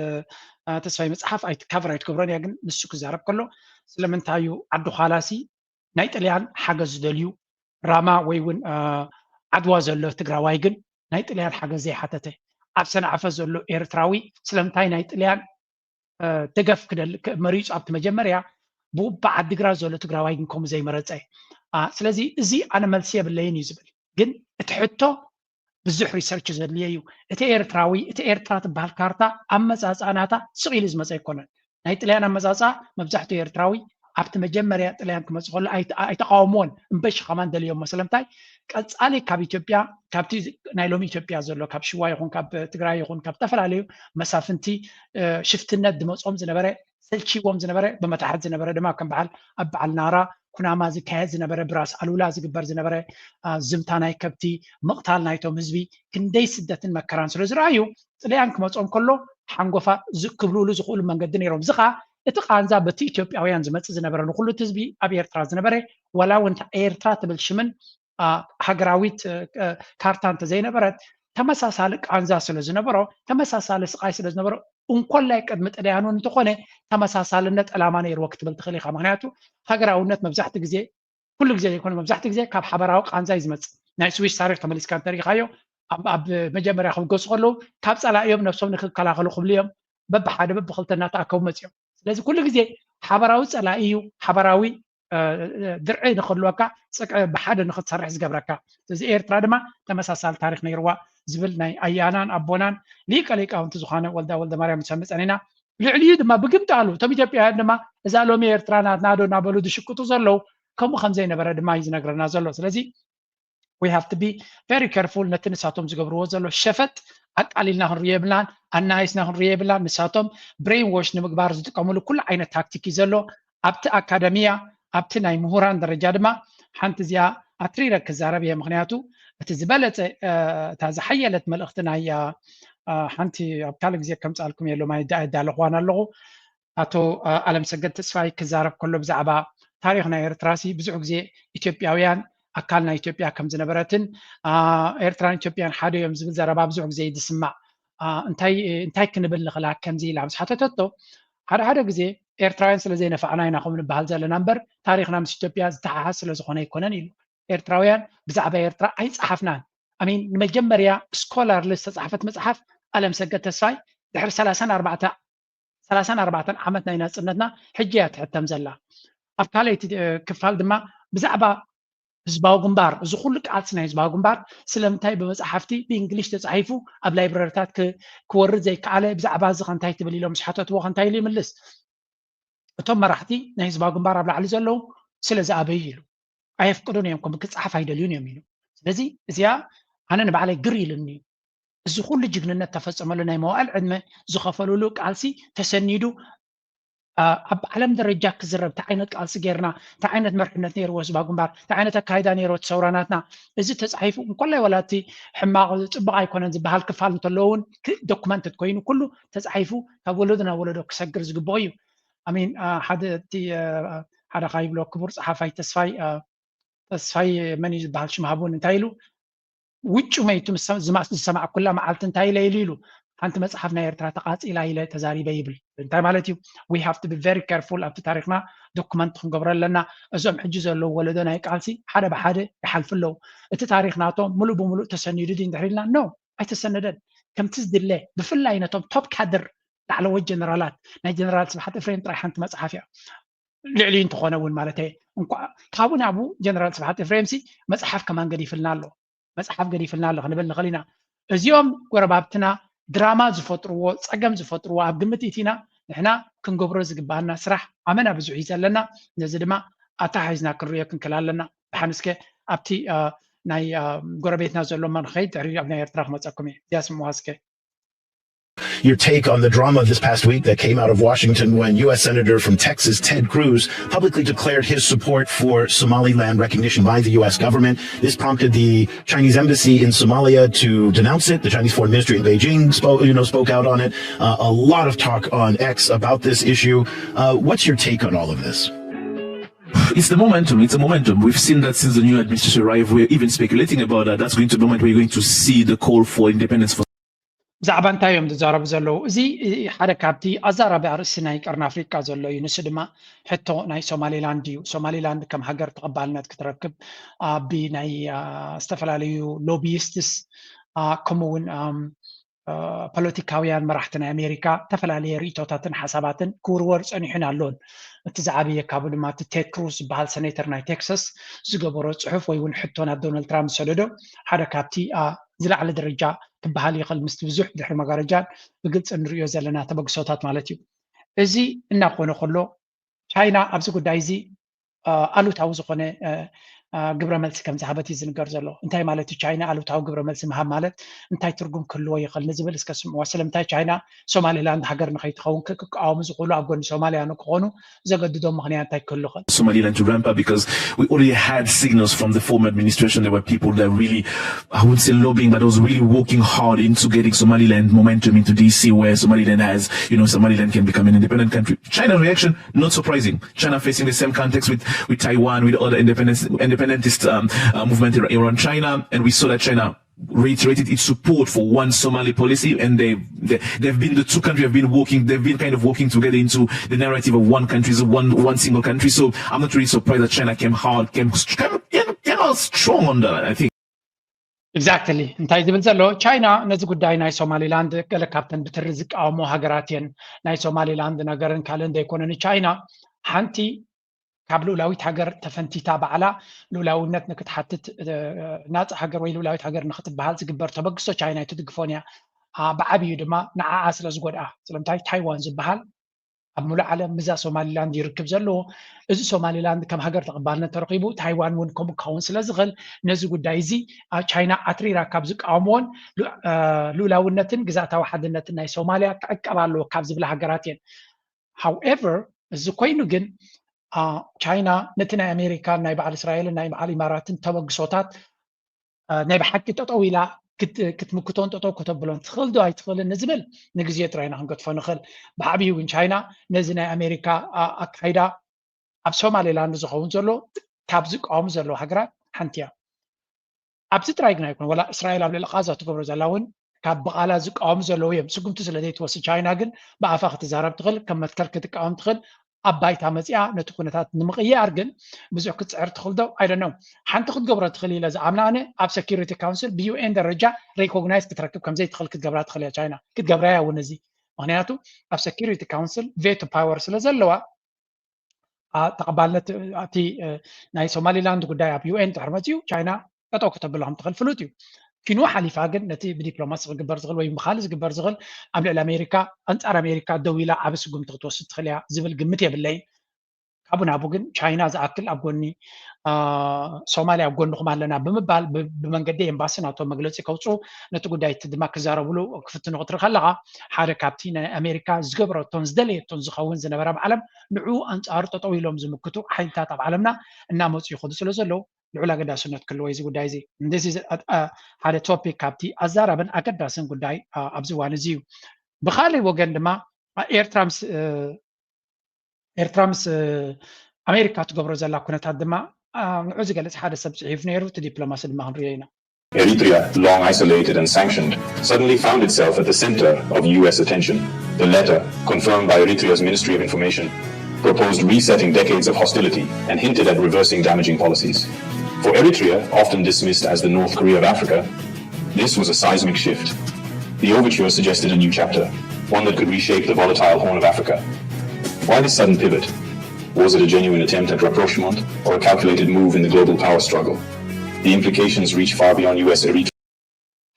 ተስፋይ መፅሓፍ ኣይትካቨር ኣይትገብሮን እያ ግን ንሱ ክዛረብ ከሎ ስለምንታይ እዩ ዓዲ ኳላሲ ናይ ጥልያን ሓገዝ ዝደልዩ ራማ ወይ እውን ዓድዋ ዘሎ ትግራዋይ ግን ናይ ጥልያን ሓገዝ ዘይሓተተ ኣብ ሰንዓፈ ዘሎ ኤርትራዊ ስለምንታይ ናይ ጥልያን ደገፍ ክደል መሪፁ ኣብቲ መጀመርያ ብኡ ብዓዲግራት ዘሎ ትግራዋይ ግን ከምኡ ዘይመረፀ ስለዚ እዚ ኣነ መልሲ የብለይን እዩ ዝብል ግን እቲ ሕቶ ብዙሕ research ዘድልዮ እዩ እቲ ኤርትራዊ እቲ ኤርትራ ትበሃል ካርታ ኣመፃፅኣ ናታ ስቕ ኢሉ ዝመፀ ኣይኮነን ናይ ጥልያን ኣመፃፅኣ መብዛሕትኡ ኤርትራዊ ኣብቲ መጀመርያ ጥልያን ክመፅእ ከሎ ኣይተቃወምዎን እምበሺ ከማን ደልዮሞ ስለምንታይ ቀፃሊ ካብ ኢትዮጵያ ካብቲ ናይ ሎሚ ኢትዮጵያ ዘሎ ካብ ሽዋ ይኹን ካብ ትግራይ ይኹን ካብ ዝተፈላለዩ መሳፍንቲ ሽፍትነት ዝመፅኦም ዝነበረ ሰልችዎም ዝነበረ ብመታሕት ዝነበረ ድማ ከም በዓል ኣብ በዓል ናራ ኩናማ ዝካየድ ዝነበረ ብራስ ኣሉላ ዝግበር ዝነበረ ዝምታ ናይ ከብቲ ምቕታል ናይቶም ህዝቢ ክንደይ ስደትን መከራን ስለ ዝረኣዩ ጥልያን ክመፆም ከሎ ሓንጎፋ ክብልሉ ዝኽእሉ መንገዲ ነይሮም እዚ ከዓ እቲ ቃንዛ በቲ ኢትዮጵያውያን ዝመፅእ ዝነበረ ንኩሉ እቲ ህዝቢ ኣብ ኤርትራ ዝነበረ ዋላ እውን እታ ኤርትራ ትብል ሽምን ሃገራዊት ካርታ እንተዘይነበረት ተመሳሳሊ ቃንዛ ስለ ዝነበሮ ተመሳሳሊ ስቃይ ስለ ዝነበሮ እንኮላይ ቅድሚ ጥልያን እውን እንተኾነ ተመሳሳልነት ዕላማ ነይርዎ ክትብል ትኽእል ኢኻ። ምክንያቱ ሃገራውነት መብዛሕቲ ግዜ ኩሉ ግዜ ዘይኮነ መብዛሕቲ ግዜ ካብ ሓበራዊ ቃንዛ እዩ ዝመፅእ። ናይ ስዊስ ታሪክ ተመሊስካ እንተሪኢኻዮ ኣብ መጀመርያ ክብገሱ ከለዉ ካብ ፀላእዮም ነብሶም ንክከላኸሉ ክብሉ እዮም በብሓደ በብክልተ እናተኣከቡ መፅኦም። ስለዚ ኩሉ ግዜ ሓበራዊ ፀላኢ እዩ፣ ሓበራዊ ድርዒ ንክህልወካ ብሓደ ንክትሰርሕ ዝገብረካ። ስለዚ ኤርትራ ድማ ተመሳሳሊ ታሪክ ነይርዋ ዝብል ናይ ኣያናን ኣቦናን ሊቀ ሊቃውንቲ ዝኾነ ወልዳ ወልደ ማርያም ንሰምዕ ፀኒና። ልዕሊኡ ድማ ብግምጣሉ እቶም ኢትዮጵያውያን ድማ እዛ ሎሚ ኤርትራ ናትና ዶ እናበሉ ዝሽቅጡ ዘለዉ ከምኡ ከም ዘይነበረ ድማ እዩ ዝነግረና ዘሎ። ስለዚ we have to be very careful ነቲ ንሳቶም ዝገብርዎ ዘሎ ሸፈጥ ኣቃሊልና ክንሪኦ የብልናን ኣናይስና ክንሪኦ የብልናን። ንሳቶም brainwash ንምግባር ዝጥቀምሉ ኩሉ ዓይነት ታክቲክ እዩ ዘሎ ኣብቲ ኣካደሚያ ኣብቲ ናይ ምሁራን ደረጃ ድማ ሓንቲ እዚኣ ኣትሪረ ክዛረብ እየ። ምክንያቱ እቲ ዝበለፀ እታ ዝሓየለት መልእክቲ ናይ ሓንቲ ኣብ ካልእ ግዜ ከምፃልኩም የሎም ኣይዳለኽዋን ኣለኹ ኣቶ ኣለምሰገድ ተስፋይ ክዛረብ ከሎ ብዛዕባ ታሪክ ናይ ኤርትራ ሲ ብዙሕ ግዜ ኢትዮጵያውያን ኣካል ናይ ኢትዮጵያ ከም ዝነበረትን ኤርትራን ኢትዮጵያን ሓደ እዮም ዝብል ዘረባ ብዙሕ ግዜ እዩ ዝስማዕ። እንታይ እንታይ ክንብል ንኽእል ከምዚ ኢላ ምስ ሓተተቶ ሓደ ሓደ ግዜ ኤርትራውያን ስለ ዘይነፋዕና ኢና ከምኡ ንበሃል ዘለና እምበር ታሪክና ምስ ኢትዮጵያ ዝተሓሓዝ ስለ ዝኾነ ኣይኮነን ኢሉ። ኤርትራውያን ብዛዕባ ኤርትራ ኣይፀሓፍናን። ኣሚን ንመጀመርያ ስኮላርሊ ዝተፃሕፈት መፅሓፍ ኣለምሰገድ ተስፋይ ድሕሪ ሰላሳን ኣርባዕተ ዓመት ናይ ናፅነትና ሕጂ እያ ትሕተም ዘላ። ኣብ ካልኣይቲ ክፋል ድማ ብዛዕባ ህዝባዊ ግንባር እዚ ኩሉ ቃልሲ ናይ ህዝባዊ ግንባር ስለምንታይ ብመፅሓፍቲ ብእንግሊሽ ተፃሒፉ ኣብ ላይብረሪታት ክወርድ ዘይከኣለ ብዛዕባ እዚ ከንታይ ትብል ኢሎም ዝሓተትዎ ከንታይ ኢሉ ይምልስ። እቶም መራሕቲ ናይ ህዝባዊ ግንባር ኣብ ላዕሊ ዘለዉ ስለ ዝኣበዩ ኢሉ ኣየፍቅዱን እዮም ከም ክፀሓፍ ኣይደልዩን እዮም ኢሉ። ስለዚ እዚኣ ኣነ ንባዕለይ ግር ኢሉኒ እዩ። እዚ ኩሉ ጅግንነት ተፈፀመሉ ናይ መዋእል ዕድመ ዝኸፈሉሉ ቃልሲ ተሰኒዱ ኣብ ዓለም ደረጃ ክዝረብ እንታይ ዓይነት ቃልሲ ጌርና እንታይ ዓይነት መርሕነት ነይርዎ ህዝባዊ ግንባር እንታይ ዓይነት ኣካይዳ ነይርዎ ሰውራናትና እዚ ተፃሒፉ እንኮላይ ወላ እቲ ሕማቕ ፅቡቅ ኣይኮነን ዝበሃል ክፋል እንተለዎ እውን ዶክመንትድ ኮይኑ ኩሉ ተፃሒፉ ካብ ወለዶ ናብ ወለዶ ክሰግር ዝግብኦ እዩ። ኣሚን ሓደ እቲ ሓደ ካይብሎ ክቡር ፀሓፋይ ተስፋይ ተስፋይ መን እዩ ዝበሃል ሽም ሃቡን እንታይ ኢሉ ውጩ መይቱ ዝሰማዕኩላ መዓልቲ እንታይ ኢለ ኢሉ ኢሉ ሓንቲ መፅሓፍ ናይ ኤርትራ ተቃፂላ ኢለ ተዛሪበ ይብል። እንታይ ማለት እዩ? We have to be very careful ኣብቲ ታሪክና ዶክመንት ክንገብሮ ኣለና። እዞም ሕጂ ዘለዉ ወለዶ ናይ ቃልሲ ሓደ ብሓደ ይሓልፉ ኣለዉ። እቲ ታሪክ ናቶም ሙሉእ ብሙሉእ ተሰኒዱ ድዩ እንድሕር ኢልና no ኣይተሰነደን። ከምቲ ዝድለ ብፍላይ ነቶም ቶፕ ካድር ላዕለዎት ጀነራላት ናይ ጀነራል ስብሓት ኤፍሬም ጥራይ ሓንቲ መፅሓፍ እያ። ልዕሊኡ እንተኾነ እውን ማለት እየ እንኳ ካብኡ ናብኡ ጀነራል ስብሓት ኤፍሬም ሲ መፅሓፍ ከማን ገዲፍልና ኣሎ። መፅሓፍ ገዲፍልና ኣሎ ክንብል ንኽእል ኢና። እዚኦም ጎረባብትና ድራማ ዝፈጥርዎ ፀገም ዝፈጥርዎ ኣብ ግምት ኢቲና ንሕና ክንገብሮ ዝግባኣና ስራሕ ኣመና ብዙሕ እዩ ዘለና። ነዚ ድማ ኣተሓሒዝና ክንሪኦ ክንክእል ኣለና። ብሓንስከ ኣብቲ ናይ ጎረቤትና ዘሎ እማ ንኸይድ ድሕሪ ኣብ ናይ ኤርትራ ክመፀኩም እየ። እዚኣ ስምዋ እስከ። Your take on the drama this past week that came out of Washington when U S Senator from Texas Ted Cruz publicly declared his support for Somaliland recognition by the U S government. This prompted the Chinese embassy in Somalia to denounce it. The Chinese foreign ministry in Beijing spoke, you know, spoke out on it. Uh, a lot of talk on X about this issue. Uh, what's your take on all of this? It's the momentum. It's a momentum. We've seen that since the new administration arrived. We're even speculating about that. That's going to be the moment where you're going to see the call for independence for ብዛዕባ እንታይ እዮም ዝዛረቡ ዘለዉ? እዚ ሓደ ካብቲ ኣዛራቢ ኣርእስቲ ናይ ቀርኒ ኣፍሪቃ ዘሎ እዩ። ንሱ ድማ ሕቶ ናይ ሶማሌላንድ እዩ። ሶማሌላንድ ከም ሃገር ተቐባልነት ክትረክብ ኣብ ናይ ዝተፈላለዩ ሎቢይስትስ ከምኡ እውን ፖለቲካውያን መራሕቲ ናይ ኣሜሪካ ዝተፈላለየ ርእቶታትን ሓሳባትን ክውርወር ፀኒሑን ኣሎን። እቲ ዝዓበየ ካብኡ ድማ እቲ ቴድ ክሩዝ ዝበሃል ሰኔተር ናይ ቴክሳስ ዝገበሮ ፅሑፍ ወይ እውን ሕቶ ናብ ዶናልድ ትራምፕ ዝሰደዶ ሓደ ካብቲ ዝላዕለ ደረጃ ክበሃል ይኽእል ምስቲ ብዙሕ ድሕሪ መጋረጃን ብግልፂ እንሪኦ ዘለና ተበግሶታት ማለት እዩ። እዚ እናኾነ ከሎ ቻይና ኣብዚ ጉዳይ እዚ ኣሉታዊ ዝኾነ ግብረ መልሲ ከም ዝሃበት እዩ ዝንገር ዘሎ። እንታይ ማለት እዩ? ቻይና ኣሉታዊ ግብረ መልሲ ምሃብ ማለት እንታይ ትርጉም ክህልዎ ይኽእል ንዝብል እስከ ስምዕዋ። ስለምንታይ ቻይና ሶማሊላንድ ሃገር ንኸይትኸውን ክቃወሙ ዝኽእሉ ኣብ ጎኒ ሶማሊያ ንክኾኑ ዘገድዶም ምኽንያት እንታይ ክህሉ ይኽእል? Somaliland to ramp up because we already had signals from the former administration. There were people that really, I wouldn't say lobbying, but I was really working hard into getting Somaliland momentum into D C, where Somaliland has, you know, Somaliland can become an independent country. China reaction, not surprising. China facing the same context with, with Taiwan, with other independence, independentist um, uh, movement around China, and we saw that China reiterated its support for one Somali policy, and they, they they've been the two countries have been working, they've been kind of working together into the narrative of one country, one one single country. So I'm not really surprised that China came hard, came came, came out strong on that. I think. Exactly. እንታይ ዝብል ዘሎ ቻይና ነዚ ጉዳይ ናይ ሶማሊላንድ ገለ ካብተን ብትሪ ዝቃወሞ ሃገራት እየን። ናይ ሶማሊላንድ ነገርን ካልእን ዘይኮነ ንቻይና ሓንቲ ካብ ልኡላዊት ሃገር ተፈንቲታ ባዕላ ልኡላውነት ንክትሓትት ናፃ ሃገር ወይ ልኡላዊት ሃገር ንክትበሃል ዝግበር ተበግሶ ቻይና ኣይትድግፎን እያ። ብዓብዩ ድማ ንዓኣ ስለ ዝጎድኣ። ስለምንታይ ታይዋን ዝበሃል ኣብ ሙሉእ ዓለም ምዛ ሶማሊላንድ ይርክብ ዘለዎ። እዚ ሶማሊላንድ ከም ሃገር ተቐባልነት ተረኺቡ ታይዋን እውን ከምኡ ክኸውን ስለ ዝኽእል ነዚ ጉዳይ እዚ ቻይና ኣትሪራ ካብ ዝቃወምዎን ልኡላውነትን ግዛእታዊ ሓድነትን ናይ ሶማሊያ ክዕቀብ ኣለዎ ካብ ዝብላ ሃገራት እየን። However፣ እዚ ኮይኑ ግን ቻይና ነቲ ናይ ኣሜሪካን ናይ በዓል እስራኤልን ናይ በዓል ኢማራትን ተበግሶታት ናይ ብሓቂ ጠጠው ኢላ ክትምክቶን ጠጠው ከተብሎን ትኽእል ዶ ኣይትኽእልን ንዝብል ንግዜ ጥራይና ክንገድፎ ንኽእል። ብዓብዩ ግን ቻይና ነዚ ናይ ኣሜሪካ ኣካይዳ ኣብ ሶማሌላንድ ዝኸውን ዘሎ ካብ ዝቃወሙ ዘለዉ ሃገራት ሓንቲ እያ። ኣብዚ ጥራይ ግን ኣይኮነ፣ ወላ እስራኤል ኣብ ልዕሊ ቃዛ ትገብሮ ዘላ እውን ካብ ብቓላ ዝቃወሙ ዘለዉ እዮም። ስጉምቲ ስለ ዘይትወስድ ቻይና ግን ብኣፋ ክትዛረብ ትኽእል፣ ከም መትከል ክትቃወም ትኽእል። ኣብ ባይታ መፂኣ ነቲ ኩነታት ንምቕያር ግን ብዙሕ ክትፅዕር ትኽእል ዶ? I don't know። ሓንቲ ክትገብሮ ትኽእል ኢለ ዝኣምና ኣነ ኣብ security council ብ UN ደረጃ recognize ክትረክብ ከም ዘይትኽእል ክትገብራ ትኽእል እያ ቻይና። ክትገብራ እያ እውን እዚ። ምኽንያቱ ኣብ security council veto power ስለ ዘለዋ ተቐባልነት እቲ ናይ ሶማሊላንድ ጉዳይ ኣብ UN ድሕሪ መፂኡ ቻይና ጠጠው ከተብሎ ከም ትኽእል ፍሉጥ እዩ። ኪኑ ሓሊፋ ግን ነቲ ብዲፕሎማሲ ክግበር ዝኽእል ወይ ብኻልእ ዝግበር ዝኽእል ኣብ ልዕሊ ኣሜሪካ ኣንፃር ኣሜሪካ ደው ኢላ ዓቢ ስጉምቲ ክትወስድ ትኽእል እያ ዝብል ግምት የብለይን። ካብኡ ናብኡ ግን ቻይና ዝኣክል ኣብ ጎኒ ሶማልያ ኣብ ጎንኹም ኣለና ብምባል ብመንገዲ ኤምባሲ ናቶም መግለፂ ከውፅኡ ነቲ ጉዳይ እቲ ድማ ክዛረብሉ ክፍትኑ ክትርኢ ከለኻ ሓደ ካብቲ ናይ ኣሜሪካ ዝገበረቶን ዝደለየቶን ዝኸውን ዝነበረ ኣብ ዓለም ንዕኡ ኣንፃሩ ጠጠው ኢሎም ዝምክቱ ሓይልታት ኣብ ዓለምና እናመፁ ይኸዱ ስለ ዘለዉ ልዑል ኣገዳስነት ክህልዎ እዚ ጉዳይ እዚ። እንደዚ ሓደ ቶፒክ ካብቲ ኣዛራብን ኣገዳስን ጉዳይ ኣብዚ እዋን እዚ እዩ። ብካሊእ ወገን ድማ ኤርትራ ምስ ኤርትራ ምስ ኣሜሪካ ትገብሮ ዘላ ኩነታት ድማ ንዑ ዝገልጽ ሓደ ሰብ ጽሒፉ ነይሩ። እቲ ዲፕሎማሲ ድማ ክንሪኦ ኢና። Eritrea, long isolated and sanctioned, suddenly found itself at the center of U S attention. The letter, confirmed by Eritrea's Ministry of Information, proposed resetting decades of hostility and hinted at reversing damaging policies. For Eritrea, often dismissed as the North Korea of Africa, this was a seismic shift. The overture suggested a new chapter, one that could reshape the volatile Horn of Africa. Why this sudden pivot? Was it a genuine attempt at rapprochement or a calculated move in the global power struggle? The implications reach far beyond U S Eritrea.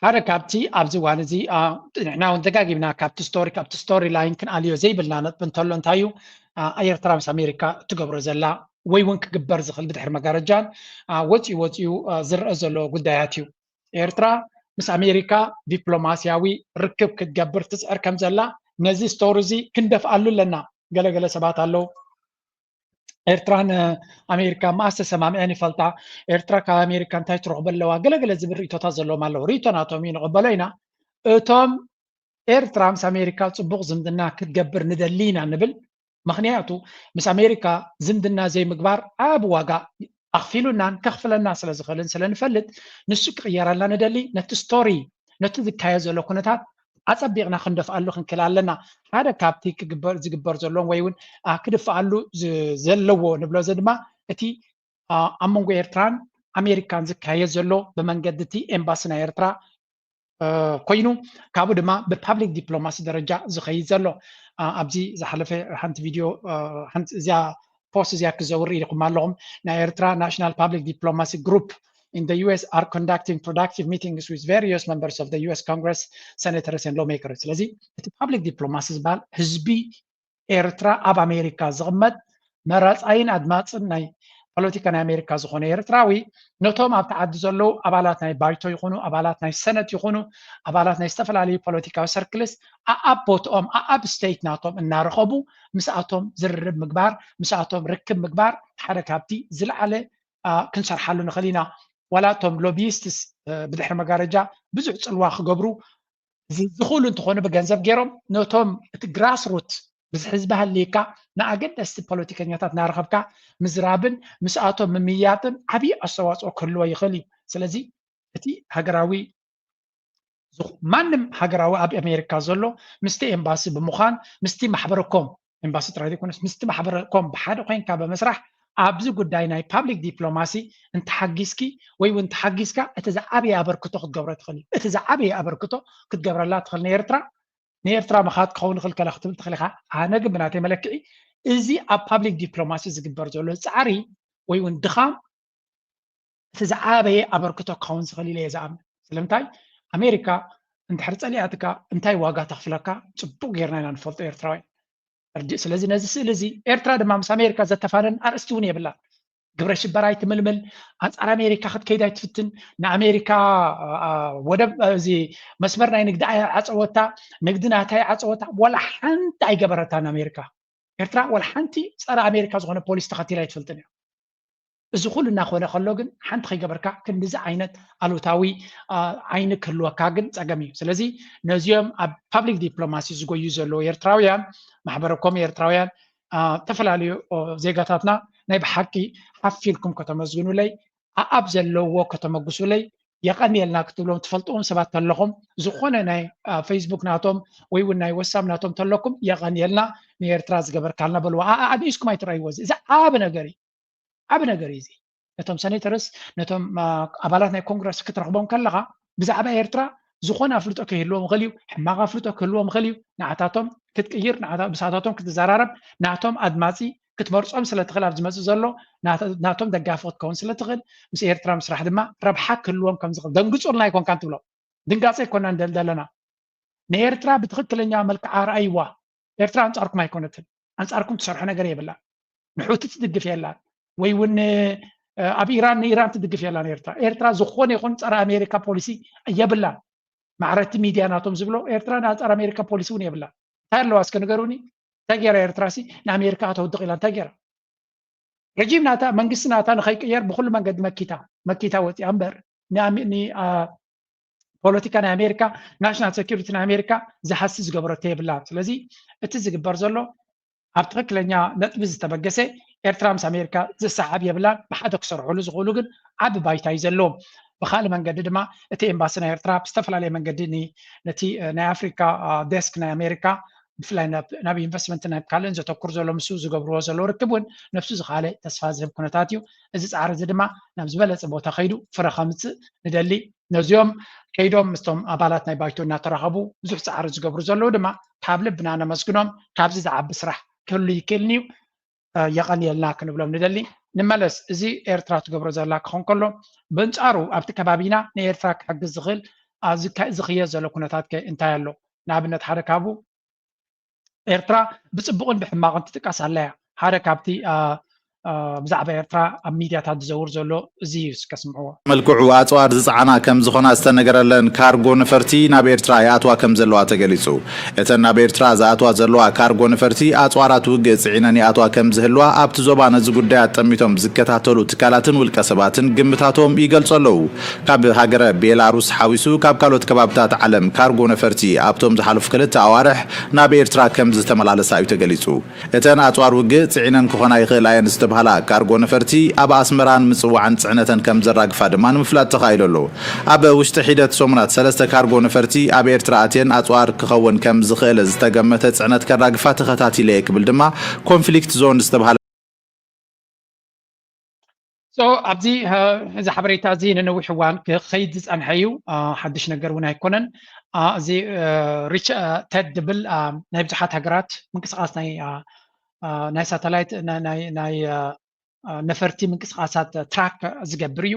ሓደ ካብቲ ኣብዚ እዋን እዚ ንሕና እውን ደጋጊምና ካብቲ ስቶሪ ካብቲ ስቶሪ ላይን ክንኣልዮ ዘይብልና ነጥቢ እንተሎ እንታይ እዩ? ኤርትራ ምስ ኣሜሪካ እትገብሮ ዘላ ወይ እውን ክግበር ዝኽእል ብድሕሪ መጋረጃን ወፂኡ ወፂኡ ዝረአ ዘሎ ጉዳያት እዩ። ኤርትራ ምስ ኣሜሪካ ዲፕሎማስያዊ ርክብ ክትገብር ትፅዕር ከም ዘላ ነዚ ስቶሪ እዚ ክንደፍኣሉ ኣለና። ገለገለ ሰባት ኣለዉ ኤርትራን ኣሜሪካ መኣስ ተሰማሚዐን ይፈልጣ፣ ኤርትራ ካብ ኣሜሪካ እንታይ ትረኽቦ ኣለዋ፣ ገለገለ ዝብል ርእቶታት ዘለዎም ኣለዉ። ርእቶ ናቶም እዩ ንቕበሎ ኢና። እቶም ኤርትራ ምስ ኣሜሪካ ፅቡቕ ዝምድና ክትገብር ንደሊ ኢና ንብል፣ ምኽንያቱ ምስ ኣሜሪካ ዝምድና ዘይምግባር ዓቢ ዋጋ ኣኽፊሉናን ከኽፍለና ስለ ዝኽእልን ስለ ንፈልጥ ንሱ ክቕየረልና ንደሊ፣ ነቲ ስቶሪ ነቲ ዝካየድ ዘሎ ኩነታት ኣጸቢቕና ክንደፍኣሉ ክንክእል ኣለና። ሓደ ካብቲ ክግበር ዝግበር ዘሎን ወይ እውን ክድፍኣሉ ዘለዎ ንብሎ እዚ ድማ እቲ ኣብ መንጎ ኤርትራን ኣሜሪካን ዝካየድ ዘሎ ብመንገዲ እቲ ኤምባሲ ናይ ኤርትራ ኮይኑ ካብኡ ድማ ብፓብሊክ ዲፕሎማሲ ደረጃ ዝኸይድ ዘሎ ኣብዚ ዝሓለፈ ሓንቲ ቪድዮ ሓንቲ እዚኣ ፖስት እዚኣ ክዘውር ኢልኩም ኣለኹም ናይ ኤርትራ ናሽናል ፓብሊክ ዲፕሎማሲ ግሩፕ in the U S are conducting productive meetings with various members of the U S Congress senators and lawmakers ስለዚ እቲ ፓብሊክ ዲፕሎማሲ ዝበሃል ህዝቢ ኤርትራ ኣብ ኣሜሪካ ዝቕመጥ መራፃይን ኣድማፅን ናይ ፖለቲካ ናይ ኣሜሪካ ዝኾነ ኤርትራዊ ነቶም ኣብቲ ዓዲ ዘለዉ ኣባላት ናይ ባይቶ ይኹኑ ኣባላት ናይ ሰነት ይኹኑ ኣባላት ናይ ዝተፈላለዩ ፖለቲካዊ ሰርክልስ ኣኣብ ቦትኦም ኣኣብ ስቴት ናቶም እናረኸቡ ምስኣቶም ዝርርብ ምግባር ምስኣቶም ርክብ ምግባር ሓደ ካብቲ ዝለዓለ ክንሰርሓሉ ንኽእል ኢና። ዋላ እቶም ሎቢይስትስ ብድሕሪ መጋረጃ ብዙሕ ፅልዋ ክገብሩ ዝኽእሉ እንተኾኑ ብገንዘብ ገይሮም ነቶም እቲ ግራስ ሩት ብዝሒ ህዝቢ ሃልይካ ንኣገደስቲ ፖለቲከኛታት እናረኸብካ ምዝራብን ምስኣቶም ምምይያጥን ዓብዪ ኣስተዋፅኦ ክህልዎ ይኽእል እዩ። ስለዚ እቲ ሃገራዊ ማንም ሃገራዊ ኣብ ኣሜሪካ ዘሎ ምስቲ ኤምባሲ ብምዃን ምስቲ ማሕበረኮም ኤምባሲ ጥራይ ዘይኮነስ ምስቲ ማሕበረኮም ብሓደ ኮይንካ ብምስራሕ ኣብዚ ጉዳይ ናይ ፓብሊክ ዲፕሎማሲ እንተሓጊዝኪ ወይ እውን እንተሓጊዝካ እቲ ዝዓበየ ኣበርክቶ ክትገብሮ ትኽእል እዩ። እቲ ዝዓበየ ኣበርክቶ ክትገብረላ ትኽእል ንኤርትራ ንኤርትራ ምኻድ ክኸውን ይኽእል ከለ ክትብል ትኽእል ኢኻ። ኣነ ግን ብናተይ መለክዒ እዚ ኣብ ፓብሊክ ዲፕሎማሲ ዝግበር ዘሎ ፃዕሪ ወይ እውን ድኻም እቲ ዝዓበየ ኣበርክቶ ክኸውን ዝኽእል ኢለ እየ ዝኣምን። ስለምንታይ ኣሜሪካ እንድሕር ፀሊኣትካ እንታይ ዋጋ ተኽፍለካ ፅቡቅ ጌርና ኢና ንፈልጦ ኤርትራውያን። ርድእ ስለዚ ነዚ ስእሊ እዚ ኤርትራ ድማ ምስ ኣሜሪካ ዘተፋነን ኣርእስቲ እውን የብላን። ግብረ ሽበራ ኣይትምልምል፣ ኣንጻር ኣሜሪካ ክትከይድ ኣይትፍትን፣ ንኣሜሪካ ወደብ እዚ መስመር ናይ ንግዲ ዓፀወታ፣ ንግዲ ናታ ዓፀወታ፣ ዋላ ሓንቲ ኣይገበረታን ኣሜሪካ። ኤርትራ ዋላ ሓንቲ ፀረ ኣሜሪካ ዝኾነ ፖሊሲ ተኸቲላ ኣይትፈልጥን እያ። እዚ ኩሉ እናኾነ ከሎ ግን ሓንቲ ከይገበርካ ክንዲዚ ዓይነት ኣሉታዊ ዓይኒ ክህልወካ ግን ፀገም እዩ። ስለዚ ነዚኦም ኣብ ፓብሊክ ዲፕሎማሲ ዝጎዩ ዘለዉ ኤርትራውያን ማሕበረኮም ኤርትራውያን ዝተፈላለዩ ዜጋታትና ናይ ብሓቂ ሓፊልኩም ከተመስግኑለይ ኣኣብ ዘለዎ ከተመጉሱለይ የቐንየልና ክትብሎም ትፈልጥዎም ሰባት ተለኹም ዝኾነ ናይ ፌስቡክ ናቶም ወይ እውን ናይ ወሳብ ናቶም ተለኩም የቐንየልና ንኤርትራ ዝገበርካልና በልዋ። ኣኣ ኣንኢስኩም ኣይትረእይዎ እዚ እዚ ዓቢ ነገር እዩ። ዓቢ ነገር እዩ እዚ። ነቶም ሰኔተርስ ነቶም ኣባላት ናይ ኮንግረስ ክትረኽቦም ከለኻ ብዛዕባ ኤርትራ ዝኾነ ኣፍልጦ ከይህልዎም ይኽእል እዩ። ሕማቕ ኣፍልጦ ክህልዎም ይኽእል እዩ። ንዓታቶም ክትቅይር፣ ምሳታቶም ክትዘራረብ፣ ናቶም ኣድማፂ ክትመርፆም ስለ ትኽእል ኣብ ዝመፅእ ዘሎ ናቶም ደጋፊ ክትከውን ስለ ትኽእል ምስ ኤርትራ ምስራሕ ድማ ረብሓ ክህልዎም ከም ዝኽእል ደንግፁልና ኣይኮንካን ትብሎም። ድንጋፀ ኣይኮናን ዘለና ንኤርትራ ብትኽክለኛ መልክዓ ረኣይዋ። ኤርትራ ኣንጻርኩም ኣይኮነትን። ኣንጻርኩም ትሰርሖ ነገር የብላን። ንሑቲ ትድግፍ የላን ወይ እውን ኣብ ኢራን ንኢራን ትድግፍ የላን። ኤርትራ ኤርትራ ዝኾነ ይኹን ጸረ ኣሜሪካ ፖሊሲ የብላን። ማዕረቲ ሚድያ ናቶም ዝብሎ ኤርትራ ንኣንጻር ኣሜሪካ ፖሊሲ እውን የብላን። እንታይ ኣለዋ እስከ ንገሩኒ? እንታይ ገይራ ኤርትራ ሲ ንኣሜሪካ ከተውድቕ ኢላ እንታይ ገይራ? ረጂም ናታ መንግስቲ ናታ ንኸይቅየር ብኩሉ መንገዲ መኪታ መኪታ ወፂኣ እምበር ፖለቲካ ናይ ኣሜሪካ ናሽናል ሴኩሪቲ ናይ ኣሜሪካ ዝሃሲ ዝገበረቶ የብላን። ስለዚ እቲ ዝግበር ዘሎ ኣብ ትኽክለኛ ነጥቢ ዝተበገሰ ኤርትራ ምስ ኣሜሪካ ዝሰሓብ የብላን። ብሓደ ክሰርሕሉ ዝኽእሉ ግን ዓቢ ባይታ እዩ ዘለዎም። ብካልእ መንገዲ ድማ እቲ ኤምባሲ ናይ ኤርትራ ብዝተፈላለየ መንገዲ ነቲ ናይ ኣፍሪካ ዴስክ ናይ ኣሜሪካ ብፍላይ ናብ ኢንቨስትመንት ናብ ካልእን ዘተኩር ዘሎ ምስ ዝገብርዎ ዘሎ ርክብ እውን ነብሱ ዝካለ ተስፋ ዝህብ ኩነታት እዩ። እዚ ፃዕሪ እዚ ድማ ናብ ዝበለፀ ቦታ ከይዱ ፍረ ከምፅእ ንደሊ። ነዚኦም ከይዶም ምስቶም ኣባላት ናይ ባይቶ እናተራኸቡ ብዙሕ ፃዕሪ ዝገብሩ ዘለዉ ድማ ካብ ልብና ነመስግኖም። ካብዚ ዝዓቢ ስራሕ ክህሉ ይክእልን እዩ። የቐንየልና ክንብሎም ንደሊ። ንመለስ፣ እዚ ኤርትራ ትገብሮ ዘላ ክኾን ከሎ ብንፃሩ ኣብቲ ከባቢና ንኤርትራ ክሕግዝ ዝኽእል ዝኽየ ዘሎ ኩነታት ከ እንታይ ኣሎ? ንኣብነት ሓደ ካብኡ ኤርትራ ብፅቡቕን ብሕማቕን ትጥቀስ ኣላ እያ። ሓደ ካብቲ ብዛዕባ ኤርትራ ኣብ ሚድያታት ዝዘውር ዘሎ እዚ እዩ። እስከ ስምዕዎ። መልክዑ ኣፅዋር ዝፀዓና ከም ዝኾና ዝተነገረለን ካርጎ ነፈርቲ ናብ ኤርትራ ይኣትዋ ከም ዘለዋ ተገሊፁ። እተን ናብ ኤርትራ ዝኣትዋ ዘለዋ ካርጎ ነፈርቲ ኣፅዋራት ውግእ ፅዒነን ይኣትዋ ከም ዝህልዋ ኣብቲ ዞባ ነዚ ጉዳይ ኣጠሚቶም ዝከታተሉ ትካላትን ውልቀ ሰባትን ግምታቶም ይገልፁ ኣለዉ። ካብ ሃገረ ቤላሩስ ሓዊሱ ካብ ካልኦት ከባብታት ዓለም ካርጎ ነፈርቲ ኣብቶም ዝሓለፉ ክልተ ኣዋርሕ ናብ ኤርትራ ከም ዝተመላለሳ እዩ ተገሊፁ። እተን ኣፅዋር ውግእ ፅዒነን ክኾና ይኽእላ እየን ዝተብሃላ ካርጎ ነፈርቲ ኣብ ኣስመራን ምፅዋዕን ፅዕነተን ከም ዘራግፋ ድማ ንምፍላጥ ተኻኢሉ ኣሎ። ኣብ ውሽጢ ሒደት ሰሙናት ሰለስተ ካርጎ ነፈርቲ ኣብ ኤርትራ ኣትየን ኣፅዋር ክኸውን ከም ዝኽእል ዝተገመተ ፅዕነት ከራግፋ ተኸታቲለ እየ ክብል ድማ ኮንፍሊክት ዞን ዝተብሃለ ኣብዚ እዚ ሓበሬታ እዚ ንነዊሕ እዋን ክኸይድ ዝፀንሐ እዩ። ሓድሽ ነገር እውን ኣይኮነን። እዚ ሪች ቴድ ድብል ናይ ብዙሓት ሃገራት ምንቅስቃስ ናይ ናይ ሳተላይት ናይ ነፈርቲ ምንቅስቃሳት ትራክ ዝገብር እዩ።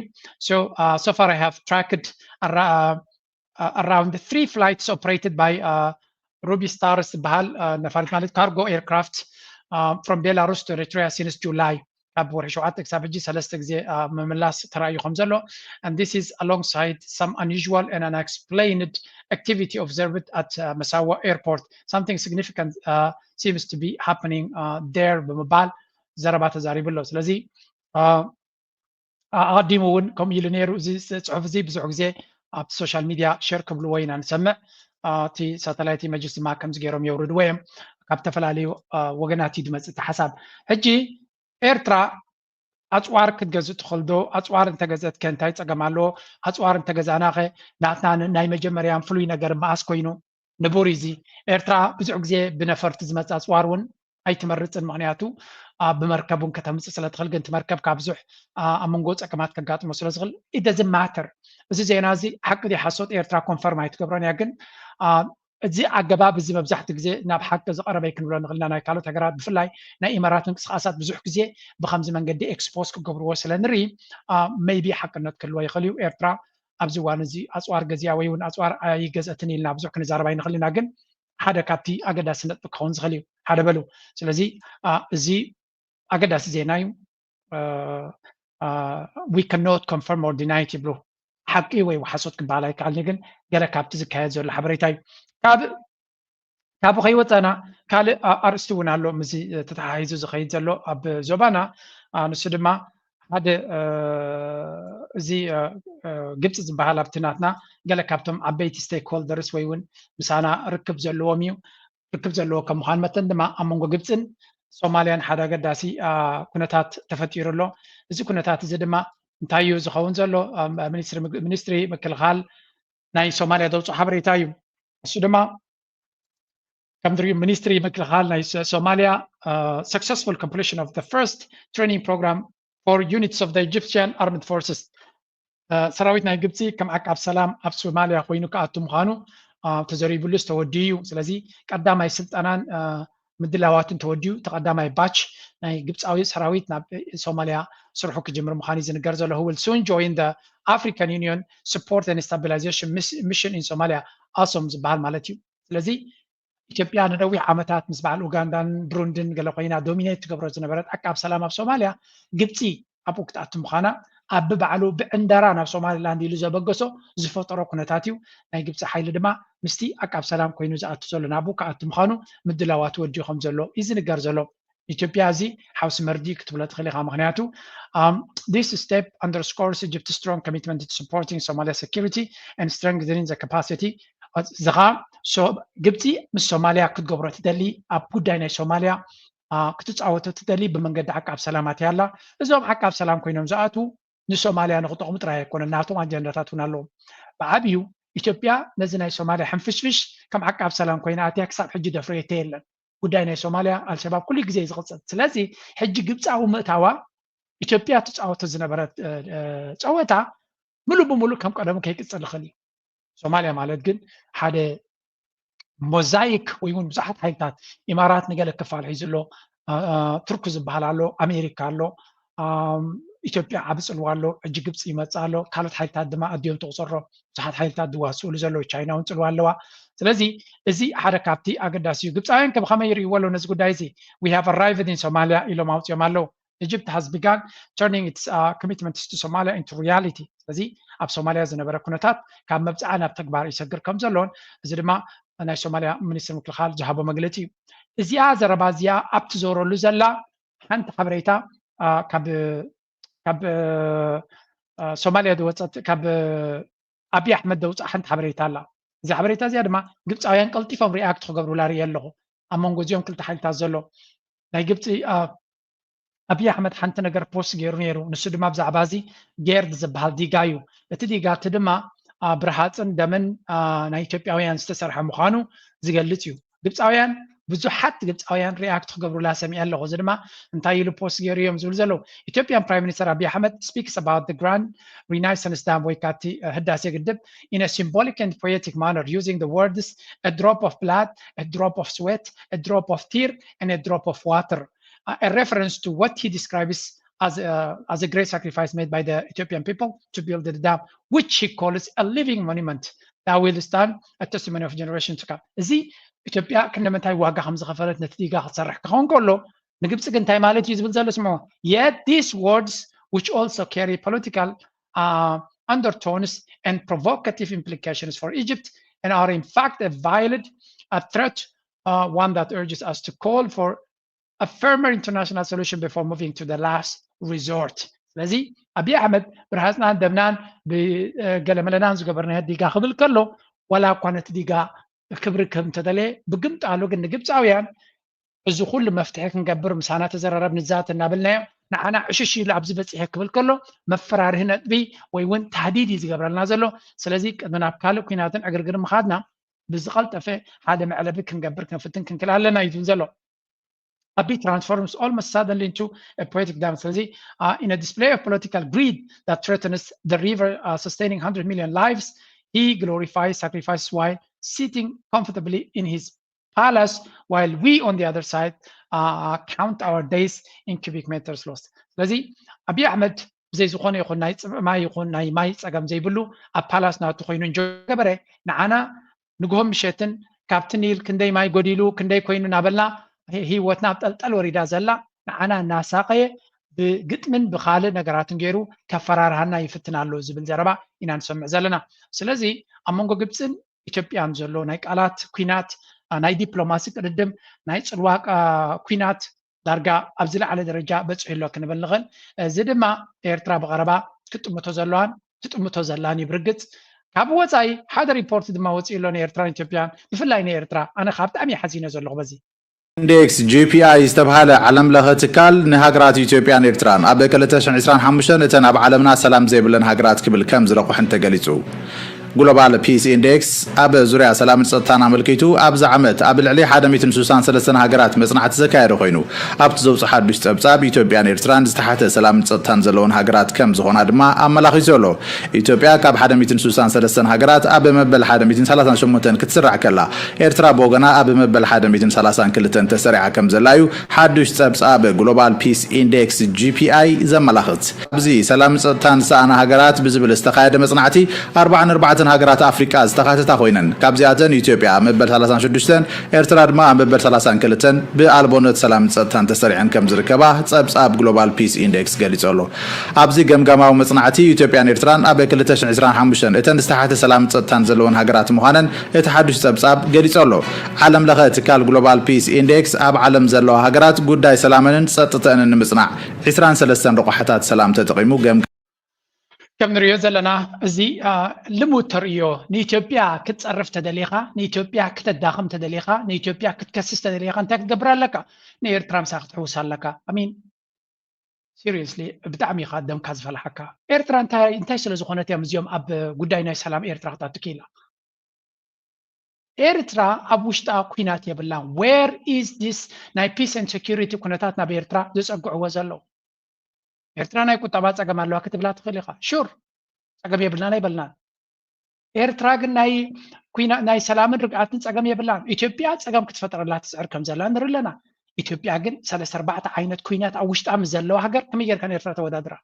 So far I have tracked around three flights operated by Ruby Stars ዝበሃል ነፋሪት ማለት ካርጎ ኤርክራፍት from Belarus to Eritrea since July ካብ ወርሒ ሸውዓተ ክሳብ ሕጂ ሰለስተ ግዜ ምምላስ ተራእዩ ከም ዘሎ and this is alongside some unusual and unexplained activity observed at Massawa airport, something significant seems to be happening there ብምባል ዘረባ ተዛሪቡ ኣሎ። ስለዚ ኣቐዲሙ እውን ከምኡ ኢሉ ነይሩ። እዚ ፅሑፍ እዚ ብዙሕ ግዜ ኣብቲ ሶሻል ሚድያ ሸር ክብልዎ ኢና ንሰምዕ። እቲ ሳተላይት ኢመጅስ ድማ ከምዚ ገይሮም የውርድዎ እዮም። ካብ ዝተፈላለዩ ወገናት እዩ ዝመፅእ እቲ ሓሳብ። ሕጂ ኤርትራ ኣፅዋር ክትገዝእ ትኽእል ዶ? ኣፅዋር እንተገዘእት ከ እንታይ ፀገም ኣለዎ? ኣፅዋር እንተገዛእና ኸ ናትና ናይ መጀመርያን ፍሉይ ነገር መኣስ ኮይኑ? ንቡር እዚ ኤርትራ ብዙሕ ግዜ ብነፈርቲ ዝመፅእ ኣፅዋር እውን ኣይትመርፅን። ምክንያቱ ብመርከብ እውን ከተምፅእ ስለትኽእል፣ ግን እቲ መርከብ ካብ ብዙሕ ኣብ መንጎ ፀገማት ከጋጥሞ ስለዝኽእል it doesn't matter። እዚ ዜና እዚ ሓቂ ድዩ ሓሶት ኤርትራ ኮንፈርም ኣይትገብሮን እያ፣ ግን እዚ ኣገባብ እዚ መብዛሕትኡ ግዜ ናብ ሓቂ ዝቐረበ ክንብሎ ንኽእል ኢና። ናይ ካልኦት ሃገራት ብፍላይ ናይ ኢማራት ምንቅስቃሳት ብዙሕ ግዜ ብከምዚ መንገዲ ኤክስፖዝ ክገብርዎ ስለ ንርኢ ሜይቢ ሓቅነት ክህልዎ ይኽእል እዩ። ኤርትራ ኣብዚ እዋን እዚ ኣፅዋር ገዚኣ ወይ እውን ኣፅዋር ኣይገዘእትን ኢልና ብዙሕ ክንዛረብ ኣይንኽእል ኢና። ግን ሓደ ካብቲ ኣገዳሲ ነጥቢ ክኸውን ዝኽእል እዩ። ሓደ በሉ። ስለዚ እዚ ኣገዳሲ ዜና እዩ። We cannot confirm or deny it ይብሉ። ሓቂ ወይ ሓሶት ክበሃል ኣይከኣልን፣ ግን ገለ ካብቲ ዝካየድ ዘሎ ሓበሬታ እዩ። ካብ ካብኡ ከይወፃና ካልእ ኣርእስቲ እውን ኣሎ ምስዚ ተተሓሒዙ ዝኸይድ ዘሎ ኣብ ዞባና። ንሱ ድማ ሓደ እዚ ግብፂ ዝበሃል ኣብቲ ናትና ገለ ካብቶም ዓበይቲ ስቴክሆልደርስ ወይ እውን ምሳና ርክብ ዘለዎም እዩ ርክብ ዘለዎ ከም ምዃን መጠን ድማ ኣብ መንጎ ግብፅን ሶማልያን ሓደ ኣገዳሲ ኩነታት ተፈጢሩ ኣሎ። እዚ ኩነታት እዚ ድማ እንታይ እዩ ዝኸውን ዘሎ? ሚኒስትሪ ምክልኻል ናይ ሶማልያ ዘውፅኦ ሓበሬታ እዩ። እሱ ድማ ከም ትሪኡ ሚኒስትሪ ምክልኻል ናይ ሶማልያ successful completion of the first training program for units of the Egyptian armed forces ሰራዊት ናይ ግብፂ ከም ዓቃብ ሰላም ኣብ ሶማልያ ኮይኑ ክኣቱ ምዃኑ ተዘሪብሉስ ተወዲኡ እዩ። ስለዚ ቀዳማይ ስልጠናን ምድላዋትን ተወዲኡ፣ ተቐዳማይ ባች ናይ ግብፃዊ ሰራዊት ናብ ሶማልያ ስርሑ ክጅምር ምዃኑ እዩ ዝንገር ዘሎ። Who will soon join the African Union support and stabilization mission in Somalia, ኣሶም ዝበሃል ማለት እዩ። ስለዚ ኢትዮጵያ ንነዊሕ ዓመታት ምስ በዓል ኡጋንዳን ብሩንድን ገለ ኮይና ዶሚኔት ትገብሮ ዝነበረት ዓቃብ ሰላም ኣብ ሶማልያ ግብፂ ኣብኡ ክትኣቱ ምዃና ኣብ ባዕሉ ብዕንደራ ናብ ሶማሊላንድ ኢሉ ዘበገሶ ዝፈጠሮ ኩነታት እዩ። ናይ ግብፂ ሓይሊ ድማ ምስቲ ዓቃብ ሰላም ኮይኑ ዝኣቱ ዘሎ ናብኡ ክኣቱ ምዃኑ ምድላዋት ወዲኡ ከም ዘሎ እዩ ዝንገር ዘሎ። ኢትዮጵያ እዚ ሓውሲ መርዲ ክትብሎ ትኽእል ኢኻ። ምክንያቱ this step underscores Egypt's strong commitment to supporting Somalia security and strengthening the capacity እዚ ኸዓ ግብፂ ምስ ሶማልያ ክትገብሮ ትደሊ ኣብ ጉዳይ ናይ ሶማልያ ክትፃወቶ ትደሊ ብመንገዲ ዓቃብ ሰላማት ያላ። እዞም ዓቃብ ሰላም ኮይኖም ዝኣትዉ ንሶማልያ ንክጠቕሙ ጥራይ ኣይኮነን፣ ናቶም ኣጀንዳታት እውን ኣለዎም። ብዓብዩ ኢትዮጵያ ነዚ ናይ ሶማልያ ሕንፍሽፍሽ ከም ዓቃብ ሰላም ኮይና ኣትያ ክሳብ ሕጂ ደፍረየቶ የለን። ጉዳይ ናይ ሶማልያ ኣልሸባብ ኩሉ ግዜ እዩ ዝቕፅል። ስለዚ ሕጂ ግብፃዊ ምእታዋ ኢትዮጵያ ትፃወቶ ዝነበረት ፀወታ ሙሉእ ብሙሉእ ከም ቀደሙ ከይቅፅል ይኽእል እዩ። ሶማልያ ማለት ግን ሓደ ሞዛይክ ወይ እውን ብዙሓት ሓይልታት፣ ኢማራት ንገለ ክፋል ሒዙ ኣሎ፣ ቱርኪ ዝበሃል ኣሎ፣ ኣሜሪካ ኣሎ፣ ኢትዮጵያ ዓቢ ፅልዋ ኣሎ፣ ሕጂ ግብፂ ይመፅእ ኣሎ፣ ካልኦት ሓይልታት ድማ ኣድዮም ትቑፅሮ ብዙሓት ሓይልታት ዝዋስእሉ ዘለዉ፣ ቻይና እውን ፅልዋ ኣለዋ። ስለዚ እዚ ሓደ ካብቲ ኣገዳሲ እዩ። ግብፃውያን ከ ብኸመይ ይርእይዎ ኣለዉ ነዚ ጉዳይ እዚ? We have arrived in Somalia ኢሎም ኣውፅኦም ኣለዉ። Egypt has begun turning its commitments to Somalia into reality። ስለዚ ኣብ ሶማልያ ዝነበረ ኩነታት ካብ መብፅዓ ናብ ተግባር ይሰግር ከም ዘሎን እዚ ድማ ናይ ሶማልያ ሚኒስትር ምክልኻል ዝሃቦ መግለፂ እዩ። እዚኣ ዘረባ እዚኣ ኣብ ትዞረሉ ዘላ ሓንቲ ሓበሬታ ካብ ሶማልያ ዝወፀት ካብ ኣብይ ኣሕመድ ዘውፅኣ ሓንቲ ሓበሬታ ኣላ። እዛ ሓበሬታ እዚኣ ድማ ግብፃውያን ቀልጢፎም ሪኣክት ክገብሩላ ርኢ ኣለኹ። ኣብ መንጎ እዚኦም ክልተ ሓይልታት ዘሎ ናይ ግብፂ ኣብይ ኣሕመድ ሓንቲ ነገር ፖስት ገይሩ ነይሩ። ንሱ ድማ ብዛዕባ እዚ ጌርድ ዝበሃል ዲጋ እዩ። እቲ ዲጋ እቲ ድማ ብረሃፅን ደምን ናይ ኢትዮጵያውያን ዝተሰርሐ ምዃኑ ዝገልፅ እዩ። ግብፃውያን ብዙሓት ግብፃውያን ሪኣክት ክገብሩላ ሰሚዐ ኣለኹ። እዚ ድማ እንታይ ኢሉ ፖስት ገይሩ እዮም ዝብሉ ዘለዉ? Ethiopian Prime Minister Abiy Ahmed speaks about the Grand Renaissance Dam ወይ ካቲ ህዳሴ ግድብ in a symbolic and poetic manner using the words a drop of blood, a drop of sweat, a drop of tear and a drop of water, a reference to what he describes as a, as a great sacrifice made by the Ethiopian people to build the dam, which he calls a living monument that will stand a testimony of generation to come. እዚ ኢትዮጵያ ክንደምንታይ ዋጋ ከም ዝኸፈለት ነቲ ዲጋ ክትሰርሕ ክኸውን ከሎ ንግብፂ ግን እንታይ ማለት እዩ ዝብል ዘሎ ስምዖ። Yet these words, which also carry political uh, undertones and provocative implications for Egypt, and are in fact a violent a threat, uh, one that urges us to call for a firmer international solution before moving to the last resort. ስለዚ ኣቢይ ኣሕመድ ብርሃፅናን ደምናን ብገለመለናን ዝገበርናዮ ዲጋ ክብል ከሎ፣ ዋላ እኳ ነቲ ዲጋ ክብሪ ከም ተደለየ፣ ብግምጣሉ ግን ንግብፃውያን እዚ ኩሉ መፍትሒ ክንገብር ምሳና ተዘራረብ ንዛት እናበልናዮ፣ ንዓና ዕሽሽ ኢሉ ኣብዚ በፂሐ ክብል ከሎ መፈራርሂ ነጥቢ ወይ እውን ታህዲድ እዩ ዝገብረልና ዘሎ። ስለዚ ቅድሚ ናብ ካልእ ኩናትን ዕግርግር ምኻድና ብዝቐልጠፈ ሓደ መዕለቢ ክንገብር ክንፍትን ክንክል ኣለና እዩ ዝብል ዘሎ። Abiy transforms almost suddenly into a poetic dance. ስለዚ uh, in a display of political greed that threatens the river uh, sustaining one hundred million lives, he glorifies sacrifices while sitting comfortably in his palace, while we on the other side uh, count our days in cubic meters lost. ስለዚ ኣቢይ ኣሕመድ ብዘይ ዝኾነ ይኹን ናይ ፅምኢ ማይ ይኹን ናይ ማይ ፀገም ዘይብሉ ኣብ ፓላስ ናቱ ኮይኑ እንጆ ገበረ፣ ንዓና ንግሆ ምሸትን ካብቲ ኒል ክንደይ ማይ ጎዲሉ ክንደይ ኮይኑ እናበልና ህይወትና ኣብ ጠልጠል ወሪዳ ዘላ ንዓና እናሳቐየ ብግጥምን ብኻልእ ነገራትን ገይሩ ከፈራርሃና ይፍትን ኣሎ ዝብል ዘረባ ኢና ንሰምዕ ዘለና። ስለዚ ኣብ መንጎ ግብፅን ኢትዮጵያን ዘሎ ናይ ቃላት ኩናት፣ ናይ ዲፕሎማሲ ቅድድም፣ ናይ ፅልዋ ኩናት ዳርጋ ኣብ ዝለዓለ ደረጃ በፂሑ ኣሎ ክንብል ንኽእል። እዚ ድማ ኤርትራ ብቐረባ ክትጥምቶ ዘለዋን ትጥምቶ ዘላን እዩ ብርግፅ። ካብ ወፃኢ ሓደ ሪፖርት ድማ ወፂኡ ኣሎ ንኤርትራን ኢትዮጵያን፣ ብፍላይ ንኤርትራ። ኣነ ካብ ብጣዕሚ እየ ሓዚነ ዘለኹ በዚ። ኢንዴክስ ጂ ፒ ኣይ ዝተብሃለ ዓለም ለኸ ትካል ንሃገራት ኢትዮጵያን ኤርትራን ኣብ ክልተ ሽሕን ዕስራን ሓሙሽተን እተን ኣብ ዓለምና ሰላም ዘይብለን ሃገራት ክብል ከም ዝረቑሐን ተገሊጹ። ግሎባል ፒስ ኢንዴክስ ኣብ ዙርያ ሰላምን ጸጥታን ኣመልኪቱ ኣብዚ ዓመት ኣብ ልዕሊ ሓደ ሚእትን ስሳን ሰለስተን ሃገራት መጽናዕቲ ዘካየደ ኮይኑ፣ ኣብቲ ዘውጽኦ ሓዱሽ ጸብጻብ ኢትዮጵያን ኤርትራን ዝተሓተ ሰላምን ጸጥታን ዘለወን ሃገራት ከም ዝኾና ድማ ኣመላኺቱ ኣሎ። ኢትዮጵያ ካብ ሓደ ሚእትን ስሳን ሰለስተን ሃገራት ኣብ መበል ሓደ ሚእትን ሰላሳን ሸሞንተን ክትስራዕ ከላ፣ ኤርትራ ብወገና ኣብ መበል ሓደ ሚእትን ሰላሳን ክልተን ተሰሪዓ ከም ዘላ እዩ ሓዱሽ ጸብጻብ ግሎባል ፒስ ኢንዴክስ ጂ ፒ ኣይ ዘመላኽት። ኣብዚ ሰላምን ጸጥታን ዝሰኣና ሃገራት ብዝብል ዝተኻየደ መጽናዕቲ፣ ኣርብዓን ኣርባዕተን ሃገራት ኣፍሪቃ ዝተኻተታ ኮይነን፣ ካብዚኣተን ኢትዮጵያ ኣብ መበል ሰላሳን ሽዱሽተን፣ ኤርትራ ድማ ኣብ መበል ሰላሳን ክልተን ብኣልቦነት ሰላምን ጸጥታን ተሰሪዐን ከም ዝርከባ ጸብጻብ ግሎባል ፒስ ኢንዴክስ ገሊጹ ኣሎ። ኣብዚ ገምጋማዊ መጽናዕቲ፣ ኢትዮጵያን ኤርትራን ኣብ ክልተ ሽሕን ዕስራን ሓሙሽተን እተን ዝተሓተ ሰላምን ጸጥታን ዘለወን ሃገራት ምዃነን እቲ ሓዱሽ ጸብጻብ ገሊጹ ኣሎ። ዓለም ለኸ ትካል ግሎባል ፒስ ኢንዴክስ ኣብ ዓለም ዘለዋ ሃገራት ጉዳይ ሰላመንን ጸጥተንን ንምጽናዕ ዕስራን ሰለስተን ረቋሕታት ሰላም ተጠቒሙ ገምጋም። ከም ንሪኦ ዘለና፣ እዚ ልሙድ ተርእዮ፣ ንኢትዮጵያ ክትጸርፍ ተደሊኻ፣ ንኢትዮጵያ ክተዳኽም ተደሊኻ፣ ንኢትዮጵያ ክትከስስ ተደሊኻ እንታይ ክትገብር ኣለካ? ንኤርትራ ምሳ ክትሕውስ ኣለካ። ኣሚን ሲሪየስሊ ብጣዕሚ ኢኻ ደምካ ዝፈልሓካ። ኤርትራ እንታይ እንታይ ስለ ዝኾነት እዮም እዚኦም ኣብ ጉዳይ ናይ ሰላም ኤርትራ ክታቱ ክኢላ? ኤርትራ ኣብ ውሽጣ ኩናት የብላን። Where is this ናይ peace and security ኩነታት ናብ ኤርትራ ዘጸግዕዎ ዘለዉ? ኤርትራ ናይ ቁጠባ ጸገም ኣለዋ ክትብላ ትኽእል ኢኻ። ሹር ጸገም የብልናን ኣይበልናን። ኤርትራ ግን ናይ ኩና ናይ ሰላምን ርግኣትን ጸገም የብላን። ኢትዮጵያ ጸገም ክትፈጥረላ ትጽዕር ከም ዘላ ንርኢ ኣለና። ኢትዮጵያ ግን ሰለስተ ኣርባዕተ ዓይነት ኩናት ኣብ ውሽጣ ምስ ዘለዋ ሃገር ከመይ ጌርካ ንኤርትራ ተወዳድራ?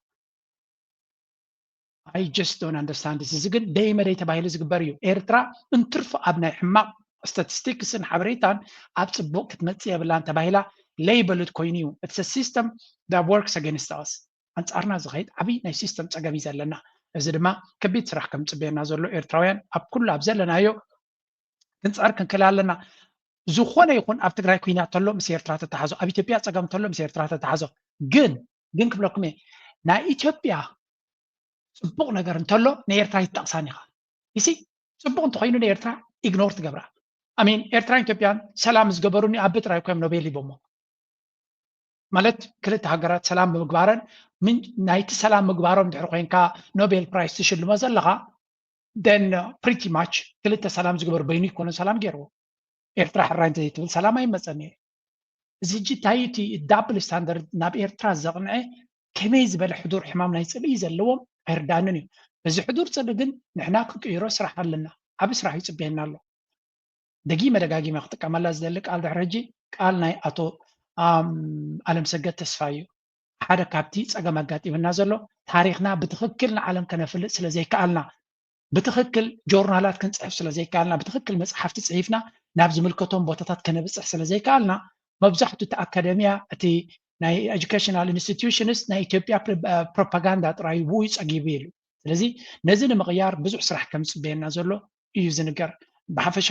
I just don't understand this። እዚ ግን ደይ መደይ ተባሂሉ ዝግበር እዩ። ኤርትራ እንትርፎ ኣብ ናይ ሕማቕ ስታቲስቲክስን ሓበሬታን ኣብ ጽቡቕ ክትመጽእ የብላን ተባሂላ ለይበሉት ኮይኑ እዩ። It's a system that works against us። ኣንጻርና ዝኸይድ ዓብዪ ናይ ሲስተም ጸገም እዩ ዘለና። እዚ ድማ ከቢድ ስራሕ ከም ዝጽበየና ዘሎ ኤርትራውያን ኣብ ኩሉ ኣብ ዘለናዮ ክንጽዕር ክንክእል ኣለና። ዝኾነ ይኹን ኣብ ትግራይ ኩናት ተሎ ምስ ኤርትራ ተተሓዞ፣ ኣብ ኢትዮጵያ ጸገም ተሎ ምስ ኤርትራ ተተሓዞ። ግን ግን ክብለኩም እየ፣ ናይ ኢትዮጵያ ጽቡቕ ነገር እንተሎ ንኤርትራ ይትጠቕሳን ኢኻ። ይሲ ጽቡቕ እንተኾይኑ ንኤርትራ ኢግኖር ትገብራ። ኣሚን ኤርትራን ኢትዮጵያን ሰላም ዝገበሩኒ ኣብ ጥራይ እኮ እዮም ኖቤል ሂቦሞ። ማለት ክልተ ሃገራት ሰላም ብምግባረን ናይቲ ሰላም ምግባሮም ድሕሪ ኮይንካ ኖቤል ፕራይስ ትሽልሞ ዘለኻ then pretty much ክልተ ሰላም ዝግበር በይኑ ይኮነ ሰላም ገይርዎ። ኤርትራ ሕራይ እንተዘይትብል ሰላም ኣይመፀን እዩ። እዚ ሕጂ እንታይ እቲ ዳብል ስታንዳርድ ናብ ኤርትራ ዘቕንዐ ከመይ ዝበለ ሕዱር ሕማም ናይ ፅልኢ ዘለዎም ኣይርዳንን እዩ። እዚ ሕዱር ፅልኢ ግን ንሕና ክንቅይሮ ስራሕ ኣለና። ዓብ ስራሕ ይፅበየና ኣሎ። ደጊመ ደጋጊመ ክጥቀመላ ዝደሊ ቃል ድሕሪ ሕጂ ቃል ናይ ኣቶ ኣለምሰገድ ተስፋ እዩ። ሓደ ካብቲ ጸገም ኣጋጢምና ዘሎ ታሪኽና ብትኽክል ንዓለም ከነፍልጥ ስለ ዘይከኣልና፣ ብትኽክል ጆርናላት ክንጽሕፍ ስለ ዘይከኣልና፣ ብትኽክል መጽሓፍቲ ጽሒፍና ናብ ዝምልከቶም ቦታታት ከነብጽሕ ስለ ዘይከኣልና፣ መብዛሕትኡ እቲ ኣካደምያ፣ እቲ ናይ educational institutions ናይ ኢትዮጵያ ፕሮፓጋንዳ ጥራይ ብኡ ጸጊቡ ኢሉ። ስለዚ ነዚ ንምቕያር ብዙሕ ስራሕ ከም ዝጽበየና ዘሎ እዩ ዝንገር። ብሓፈሻ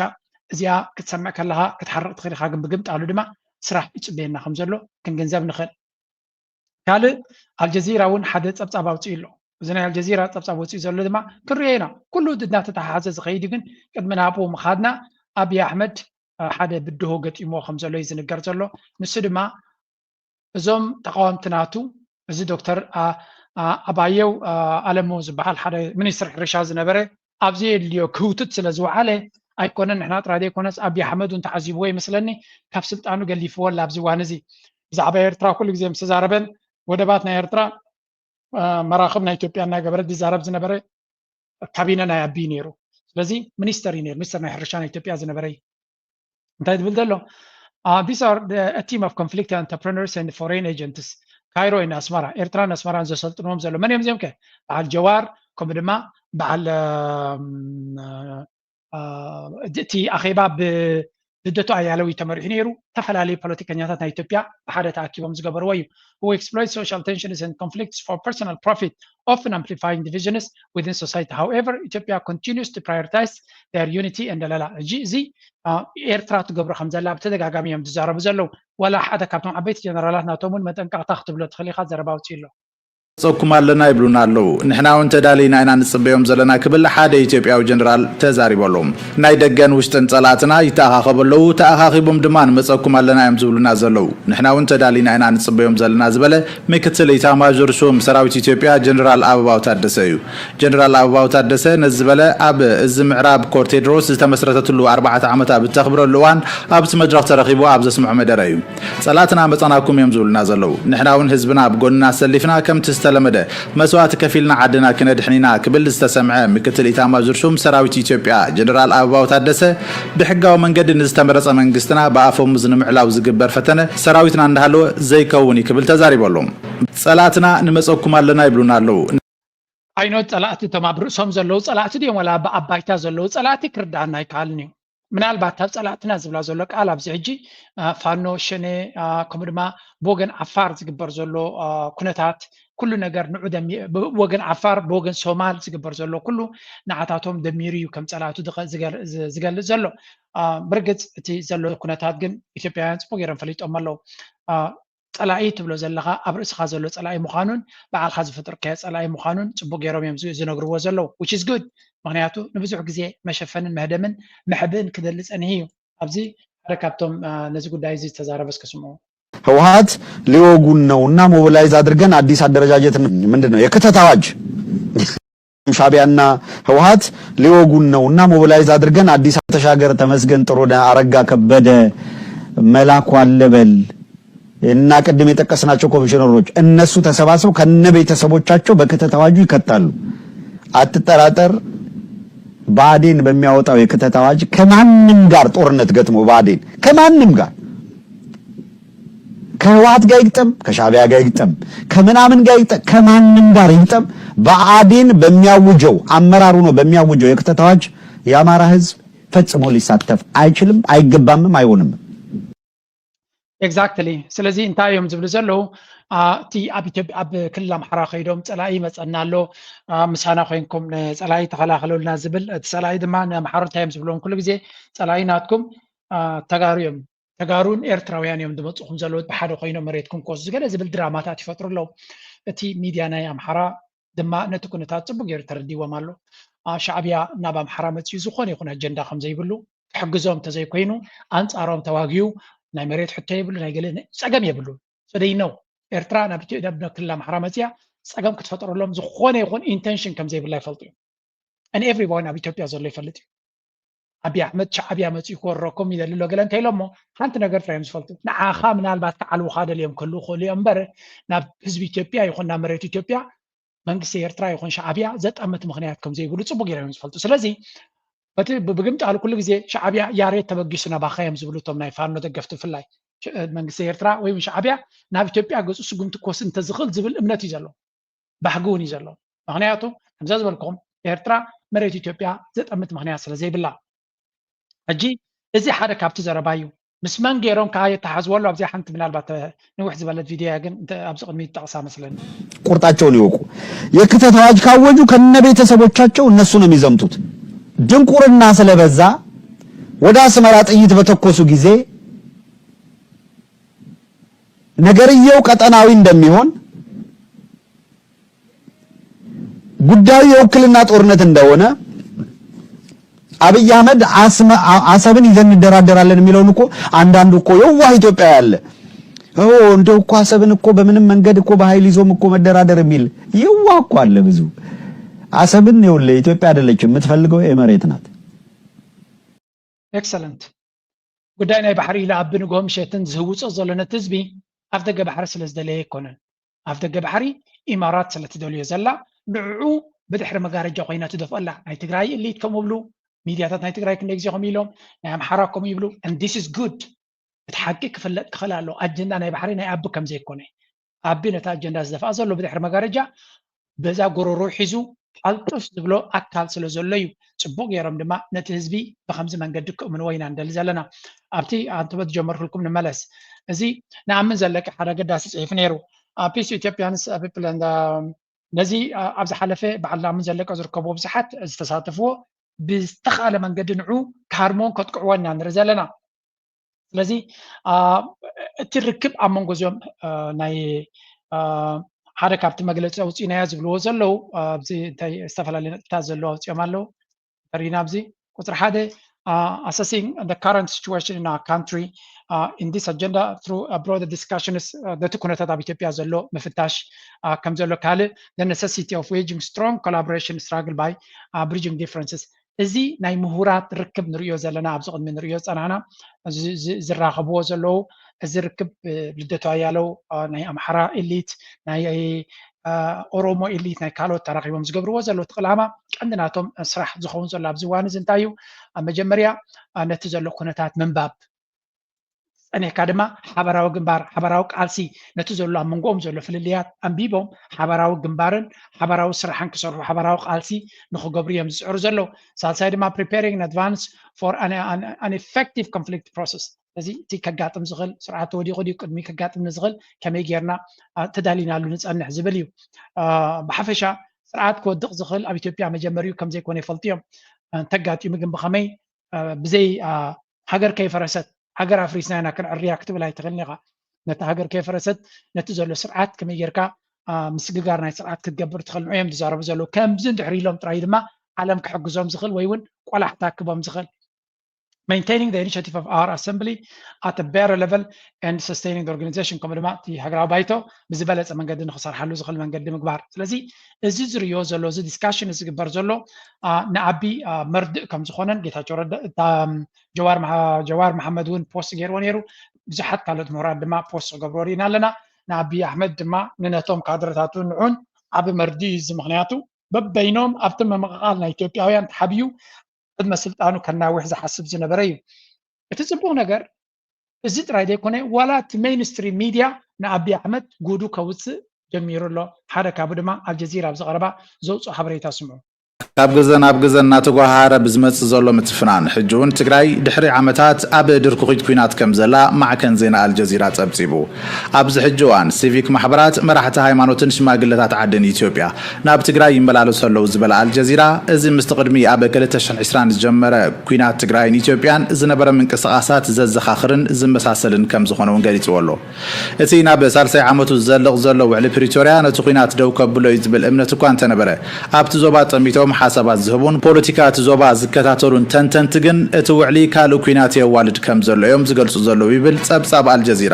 እዚኣ ክትሰምዕ ከለኻ ክትሓርቕ ትኽእል ኢኻ፣ ግን ብግምጣሉ ድማ ስራሕ ይጽበየና ከም ዘሎ ክንግንዘብ ንኽእል። ካልእ ኣልጀዚራ እውን ሓደ ጸብጻብ ኣውፅኡ ኣሎ። እዚ ናይ ኣልጀዚራ ጸብጻብ ወፂኡ ዘሎ ድማ ክንሪኦ ኢና። ኩሉ እናተተሓሓዘ ዝኸይድ እዩ፣ ግን ቅድሚ ናብኡ ምኻድና ኣብይ ኣሕመድ ሓደ ብድሆ ገጢምዎ ከም ዘሎ እዩ ዝንገር ዘሎ። ንሱ ድማ እዞም ተቃወምቲ ናቱ፣ እዚ ዶክተር ኣባየው ኣለሙ ዝበሃል ሓደ ሚኒስትር ሕርሻ ዝነበረ፣ ኣብ ዘየድልዮ ክህውትት ስለ ዝወዓለ ኣይኮነን፣ ንሕና ጥራይ ዘይኮነስ ኣብይ ኣሕመድ እውን ተዓዚብዎ ይመስለኒ፣ ካብ ስልጣኑ ገሊፍዎ ኣሎ። ኣብዚ እዋን እዚ ብዛዕባ ኤርትራ ኩሉ ግዜ ምስ ተዛረበን ወደባት ናይ ኤርትራ መራኽብ ናይ ኢትዮጵያ እናገበረ ዝዛረብ ዝነበረ ካቢነ ናይ ኣቢይ ነይሩ። ስለዚ ሚኒስተር እዩ ነይሩ፣ ሚኒስተር ናይ ሕርሻ ናይ ኢትዮጵያ ዝነበረ እዩ። እንታይ ዝብል ዘሎ? These are the, a team of conflict entrepreneurs and foreign agents. ካይሮ and ኣስመራ፣ ኤርትራን ኣስመራን ዘሰልጥንዎም ዘሎ መን እዮም እዚኦም ከ? በዓል ጀዋር፣ ከምኡ ድማ በዓል እቲ ኣኼባ ብልደቱ ኣያለው እዩ ተመሪሑ ነይሩ። ዝተፈላለዩ ፖለቲከኛታት ናይ ኢትዮጵያ ብሓደ ተኣኪቦም ዝገበርዎ እዩ። Who exploit social tensions and conflicts for personal profit, often amplifying divisions within society. However, Ethiopia continues to prioritize their unity and ለላ። ሕጂ እዚ ኤርትራ ትገብሮ ከም ዘላ ብተደጋጋሚ እዮም ዝዛረቡ ዘለዉ። ዋላ ሓደ ካብቶም ዓበይቲ ጀነራላት ናቶም እውን መጠንቀቕታ ክትብሎ ትኽእል ኢኻ፣ ዘረባ ኣውፅኡ ኣሎ። ንመፀኩም ኣለና ይብሉና ኣለዉ። ንሕና እውን ተዳሊና ኢና ንፅበዮም ዘለና ክብል ሓደ ኢትዮጵያዊ ጀነራል ተዛሪቡ ኣሎ። ናይ ደገን ውሽጥን ፀላእትና ይተኣኻኸቡ ኣለዉ፣ ተኣኻኺቦም ድማ ንመፀኩም ኣለና እዮም ዝብሉና ዘለዉ። ንሕና እውን ተዳሊና ኢና ንፅበዮም ዘለና ዝበለ ምክትል ኢታማዦር ሹም ሰራዊት ኢትዮጵያ ጀነራል ኣበባው ታደሰ እዩ። ጀነራል ኣበባው ታደሰ ነዚ ዝበለ ኣብ እዚ ምዕራብ ኮር ቴድሮስ ዝተመስረተትሉ ኣርባዕተ ዓመት ኣብ እተኽብረሉ እዋን ኣብቲ መድረኽ ተረኺቡ ኣብ ዘስምዖ መደረ እዩ። ፀላእትና መፃናኩም እዮም ዝብሉና ዘለዉ። ንሕና እውን ህዝብና ኣብ ጎንና ኣሰሊፍና ከምቲ ዝተለመደ መስዋእቲ ከፊልና ዓድና ክነድሕን ኢና ክብል ዝተሰምዐ ምክትል ኢታማዦር ሹም ሰራዊት ኢትዮጵያ ጀነራል ኣበባው ታደሰ ብሕጋዊ መንገዲ ንዝተመረፀ መንግስትና ብኣፈሙዝ ንምዕላው ዝግበር ፈተነ ሰራዊትና እንዳሃለወ ዘይከውን እዩ ክብል ተዛሪቡ ኣሎ። ፀላእትና ንመፀኩም ኣለና ይብሉና ኣለዉ። ዓይነት ፀላእቲ እቶም ኣብ ርእሶም ዘለዉ ፀላእቲ ድዮም ዋላ ኣብ ባይታ ዘለዉ ፀላእቲ ክርድኣና ኣይከኣልን እዩ። ምናልባት ኣብ ፀላእትና ዝብላ ዘሎ ቃል ኣብዚ ሕጂ ፋኖ፣ ሸኔ፣ ከምኡ ድማ ብወገን ዓፋር ዝግበር ዘሎ ኩነታት ኩሉ ነገር ንዑ ወገን ዓፋር ብወገን ሶማል ዝግበር ዘሎ ኩሉ ንዓታቶም ደሚሩ እዩ ከም ፀላእቱ ዝገልፅ ዘሎ። ብርግፅ እቲ ዘሎ ኩነታት ግን ኢትዮጵያውያን ፅቡቅ ገይሮም ፈሊጦም ኣለዉ። ፀላኢ ትብሎ ዘለኻ ኣብ ርእስኻ ዘሎ ፀላኢ ምዃኑን ባዕልኻ ዝፈጠርካዮ ፀላኢ ምዃኑን ፅቡቅ ገይሮም እዮም ዝነግርዎ ዘለዉ፣ which is good። ምክንያቱ ንብዙሕ ግዜ መሸፈንን መህደምን መሕብእን ክደሊ ፀኒሑ እዩ። ኣብዚ ሓደ ካብቶም ነዚ ጉዳይ እዚ ዝተዛረበ እስከ ስምዑ። ህወሓት ሊወጉን ነው እና ሞቢላይዝ አድርገን አዲስ አደረጃጀት ምንድን ነው የክተት አዋጅ ሻቢያና ህወሓት ሊወጉን ነው እና ሞቢላይዝ አድርገን አዲስ ተሻገር፣ ተመስገን ጥሩነህ፣ አረጋ ከበደ፣ መላኩ አለበል እና ቅድም የጠቀስናቸው ኮሚሽነሮች እነሱ ተሰባስበው ከነ ቤተሰቦቻቸው በክተት አዋጁ ይከታሉ። አትጠራጠር፣ ብአዴን በሚያወጣው የክተት አዋጅ ከማንም ጋር ጦርነት ገጥሞ ብአዴን ከማንም ጋር ከህወሓት ጋር ይግጠም፣ ከሻቢያ ጋር ይግጠም፣ ከምናምን ጋር ይግጠም፣ ከማንም ጋር ይግጠም፣ ብአዴን በሚያውጀው አመራሩ ነው በሚያውጀው የክተት አዋጅ የአማራ ህዝብ ፈጽሞ ሊሳተፍ አይችልም፣ አይገባምም፣ አይሆንም። Exactly። ስለዚ እንታይ እዮም ዝብሉ ዘለዉ? እቲ ኣብ ኢትዮጵያ ኣብ ክልል ኣምሓራ ከይዶም ፀላኢ ይመፀና ኣሎ፣ ምሳና ኮይንኩም ንፀላኢ ተኸላኸሉልና ዝብል፣ እቲ ፀላኢ ድማ ንኣምሓሩ እንታይ እዮም ዝብሎም ኩሉ ግዜ? ፀላኢ ናትኩም ተጋሩ እዮም፣ ተጋሩን ኤርትራውያን እዮም ዝመፅኹም ዘለዉ፣ ብሓደ ኮይኖም መሬትኩም ክወስዱ ገለ ዝብል ድራማታት ይፈጥሩ ኣለዉ። እቲ ሚድያ ናይ ኣምሓራ ድማ ነቲ ኩነታት ፅቡቅ ገይሩ ተረዲዎም ኣሎ። ሻዕብያ ናብ ኣምሓራ መፅዩ ዝኾነ ይኹን ኣጀንዳ ከም ዘይብሉ፣ ክሕግዞም እንተዘይኮይኑ ኣንፃሮም ተዋጊኡ ናይ መሬት ሕቶ የብሉ፣ ናይ ገለ ፀገም የብሉ። So they know ኤርትራ ናብ ክልል ኣምሓራ መፅያ ፀገም ክትፈጥረሎም ዝኾነ ይኹን ኢንተንሽን ከም ዘይብላ ይፈልጡ እዮም። And everyone ኣብ ኢትዮጵያ ዘሎ ይፈልጥ እዩ። ኣብይ ኣሕመድ ሻዕብያ መፅዩ ክወረኩም ይደሊ ኣሎ ገለ እንተኢሎሞ ሓንቲ ነገር ጥራይ እዮም ዝፈልጡ። ንዓኻ ምናልባት ክዓልውኻ ደልዮም ክህልዉ ክኽእሉ እዮም እምበር ናብ ህዝቢ ኢትዮጵያ ይኹን ናብ መሬት ኢትዮጵያ መንግስቲ ኤርትራ ይኹን ሻዕብያ ዘጠምት ምኽንያት ከም ዘይብሉ ፅቡቅ ገይሮም እዮም ዝፈልጡ። ስለዚ በቲ ብግምጣሉ ኩሉ ግዜ ሻዕብያ ያሬድ ተበጊሱ ናባኻ እዮም ዝብሉ እቶም ናይ ፋኖ ደገፍቲ ብፍላይ መንግስቲ ኤርትራ ወይ ሻዕብያ ናብ ኢትዮጵያ ገፁ ስጉምቲ ክወስድ እንተዝኽእል ዝብል እምነት እዩ ዘሎ። ባህጊ እውን እዩ ዘሎ። ምክንያቱ ከምዛ ዝበልኩም ኤርትራ መሬት ኢትዮጵያ ዘጠምት ምክንያት ስለ ዘይብላ። ሕጂ እዚ ሓደ ካብቲ ዘረባ እዩ። ምስ መን ገይሮም ከዓ የተሓዝዎ ኣሎ? ኣብዚኣ ሓንቲ ምናልባት ንውሕ ዝበለት ቪድዮ እያ፣ ግን እንተ ኣብዚ ቅድሚት ጠቕሳ መስለኒ። ቁርጣቸውን ይወቁ። የክተት አዋጅ ካወጁ ከነ ቤተሰቦቻቸው እነሱ ነው የሚዘምቱት። ድንቁርና ስለበዛ ወደ አስመራ ጥይት በተኮሱ ጊዜ ነገርየው ቀጠናዊ እንደሚሆን ጉዳዩ የውክልና ጦርነት እንደሆነ አብይ አህመድ አሰብን ይዘን እንደራደራለን የሚለውን እኮ አንዳንዱ እኮ የዋህ ኢትዮጵያ ያለ እንደው እኮ አሰብን እኮ በምንም መንገድ እኮ በኃይል ይዞም እኮ መደራደር የሚል የዋህ እኮ አለ ብዙ። አሰብን ይኸውልህ ኢትዮጵያ አይደለችም የምትፈልገው ኤመሬት ናት። Excellent። ጉዳይ ናይ ባሕሪ ኢሉ ኣብ ብንግሆ ምሸትን ዝህውጾ ዘሎ ነቲ ህዝቢ ኣፍ ደገ ባሕሪ ስለ ዝደለየ ኣይኮነን። ኣፍ ደገ ባሕሪ ኢማራት ስለ ትደልዮ ዘላ ንዕኡ ብድሕሪ መጋረጃ ኮይና ትደፍኦ ኣላ። ናይ ትግራይ እሊት ከምኡ ይብሉ፣ ሚድያታት ናይ ትግራይ ክንደይ ግዜ ከምኡ ኢሎም፣ ናይ ኣምሓራ ከምኡ ይብሉ። And this is good። እቲ ሓቂ ክፍለጥ ክኽእል ኣለዎ። ኣጀንዳ ናይ ባሕሪ ናይ ኣቢ ከም ዘይኮነ፣ ኣቢ ነቲ ኣጀንዳ ዝደፍኣ ዘሎ ብድሕሪ መጋረጃ በዛ ጎረሮ ሒዙ ቃልጡፍ ዝብሎ ኣካል ስለ ዘሎ እዩ። ፅቡቕ ገይሮም ድማ ነቲ ህዝቢ ብከምዚ መንገዲ ክእምንዎ ኢና ንደሊ ዘለና። ኣብቲ ኣንተበት ጀመርኩልኩም ንመለስ። እዚ ንኣምን ዘለቂ ሓደ ኣገዳሲ ፅሒፍ ነይሩ። ኣብ ፒስ ኢትዮጵያንስ ፒፕል ነዚ ኣብ ዝሓለፈ በዓል ንኣምን ዘለቀ ዝርከብዎ ብዙሓት ዝተሳተፍዎ ብዝተኻለ መንገዲ ንዑ ክሃርምዎን ከጥቅዕዎን ኢና ንርኢ ዘለና። ስለዚ እቲ ርክብ ኣብ መንጎ እዚኦም ናይ ሓደ ካብቲ መግለፂ ኣውፂእናዮ ዝብልዎ ዘለዉ ኣብዚ እንታይ ዝተፈላለዩ ነጥብታት ዘለዉ ኣውፂኦም ኣለዉ። ተሪና ኣብዚ ቁፅሪ ሓደ assessing the current situation in our country in this agenda through a broader discussions ነቲ ኩነታት ኣብ ኢትዮጵያ ዘሎ ምፍታሽ ከም ዘሎ ካልእ the necessity of waging strong collaboration struggle by bridging differences እዚ ናይ ምሁራት ርክብ ንርእዮ ዘለና ኣብዚ ቅድሚ ንርእዮ ዝፀናሕና ዝራኸብዎ ዘለዉ እዚ ርክብ ልደቱ ኣያለው ናይ ኣምሓራ ኤሊት ናይ ኦሮሞ ኤሊት ናይ ካልኦት ተራኺቦም ዝገብርዎ ዘለዉ እቲ ቅላማ ቀንዲ ናቶም ስራሕ ዝኸውን ዘሎ ኣብዚ እዋን እዚ እንታይ እዩ? ኣብ መጀመርያ ነቲ ዘሎ ኩነታት ምንባብ ፀኒሕካ ድማ ሓበራዊ ግንባር ሓበራዊ ቃልሲ ነቲ ዘሎ ኣብ መንጎኦም ዘሎ ፍልልያት ኣንቢቦም ሓበራዊ ግንባርን ሓበራዊ ስራሕን ክሰርሑ ሓበራዊ ቃልሲ ንክገብሩ እዮም ዝፅዕሩ ዘለዉ። ሳልሳይ ድማ preparing in advance for an effective conflict process እዚ እቲ ከጋጥም ዝኽእል ስርዓት ተወዲቑ ድዩ ቅድሚ ከጋጥም ንዝኽእል ከመይ ጌርና ተዳሊናሉ ንፀንሕ ዝብል እዩ። ብሓፈሻ ስርዓት ክወድቕ ዝኽእል ኣብ ኢትዮጵያ መጀመሪኡ ከምዘይኮነ ይፈልጡ እዮም። እንተጋጢሙ ግን ብኸመይ ብዘይ ሃገር ከይፈረሰት ሃገር ኣፍሪስና ኢና ክንዕርያ ክትብል ኣይትኽእልን ኢኻ። ነቲ ሃገር ከይፈረሰት ነቲ ዘሎ ስርዓት ከመይ ጌርካ ምስግጋር ናይ ስርዓት ክትገብር ትኽእል ንዑ እዮም ዝዛረቡ ዘለዉ። ከምዚ እንድሕር ኢሎም ጥራይ ድማ ዓለም ክሕግዞም ዝኽእል ወይ እውን ቆላሕታ ክቦም ዝኽእል maintaining the initiative of our assembly at a better level and sustaining the organization ከምኡ ድማ እቲ ሃገራዊ ባይቶ ብዝበለፀ መንገዲ ንክሰርሓሉ ዝኽእል መንገዲ ምግባር። ስለዚ እዚ ዝርዮ ዘሎ እዚ ዲስካሽን ዝግበር ዘሎ ንኣቢ መርድእ ከም ዝኾነን ጌታቸው ረዳ ጀዋር መሓመድ እውን ፖስት ገይርዎ ነይሩ። ብዙሓት ካልኦት ምሁራት ድማ ፖስት ክገብርዎ ርኢና ኣለና። ንኣቢ ኣሕመድ ድማ ንነቶም ካድረታቱ ንዑን ዓቢ መርድእ እዩ እዚ። ምኽንያቱ በበይኖም ኣብቲ ምምቕቓል ናይ ኢትዮጵያውያን ተሓቢኡ ቅድመ ስልጣኑ ከናውሕ ዝሓስብ ዝነበረ እዩ። እቲ ጽቡቕ ነገር እዚ ጥራይ ዘይኮነ ዋላ እቲ ሜይንስትሪም ሚድያ ንኣቢ ኣሕመድ ጉዱ ከውፅእ ጀሚሩ ኣሎ። ሓደ ካብኡ ድማ ኣልጀዚራ ኣብ ዝቐረባ ዘውፅኦ ሓበሬታ ስምዑ። ካብ ግዘ ናብ ግዘ እናተጓሃሃረ ብዝመፅእ ዘሎ ምትፍናን ሕጂ እውን ትግራይ ድሕሪ ዓመታት ኣብ ድርኩኺት ኲናት ከም ዘላ ማዕከን ዜና ኣልጀዚራ ፀብፂቡ። ኣብዚ ሕጂ እዋን ሲቪክ ማሕበራት፣ መራሕቲ ሃይማኖትን ሽማግለታት ዓድን ኢትዮጵያ ናብ ትግራይ ይመላለሱ ኣለዉ ዝበለ ኣልጀዚራ፣ እዚ ምስቲ ቅድሚ ኣብ ክልተ ሽሕን ዕስራን ዝጀመረ ኲናት ትግራይን ኢትዮጵያን ዝነበረ ምንቅስቓሳት ዘዘኻኽርን ዝመሳሰልን ከም ዝኾነ እውን ገሊፅዎ ኣሎ። እቲ ናብ ሳልሳይ ዓመቱ ዝዘልቕ ዘሎ ውዕሊ ፕሪቶርያ ነቲ ኲናት ደው ከብሎ እዩ ዝብል እምነት እኳ እንተነበረ፣ ኣብቲ ዞባ ጠሚቶም ሓሳባት ዝህቡን ፖለቲካ እቲ ዞባ ዝከታተሉን ተንተንቲ ግን እቲ ውዕሊ ካልእ ኲናት የዋልድ ከም ዘሎ እዮም ዝገልፁ ዘለዉ ይብል ፀብፃብ ኣልጀዚራ።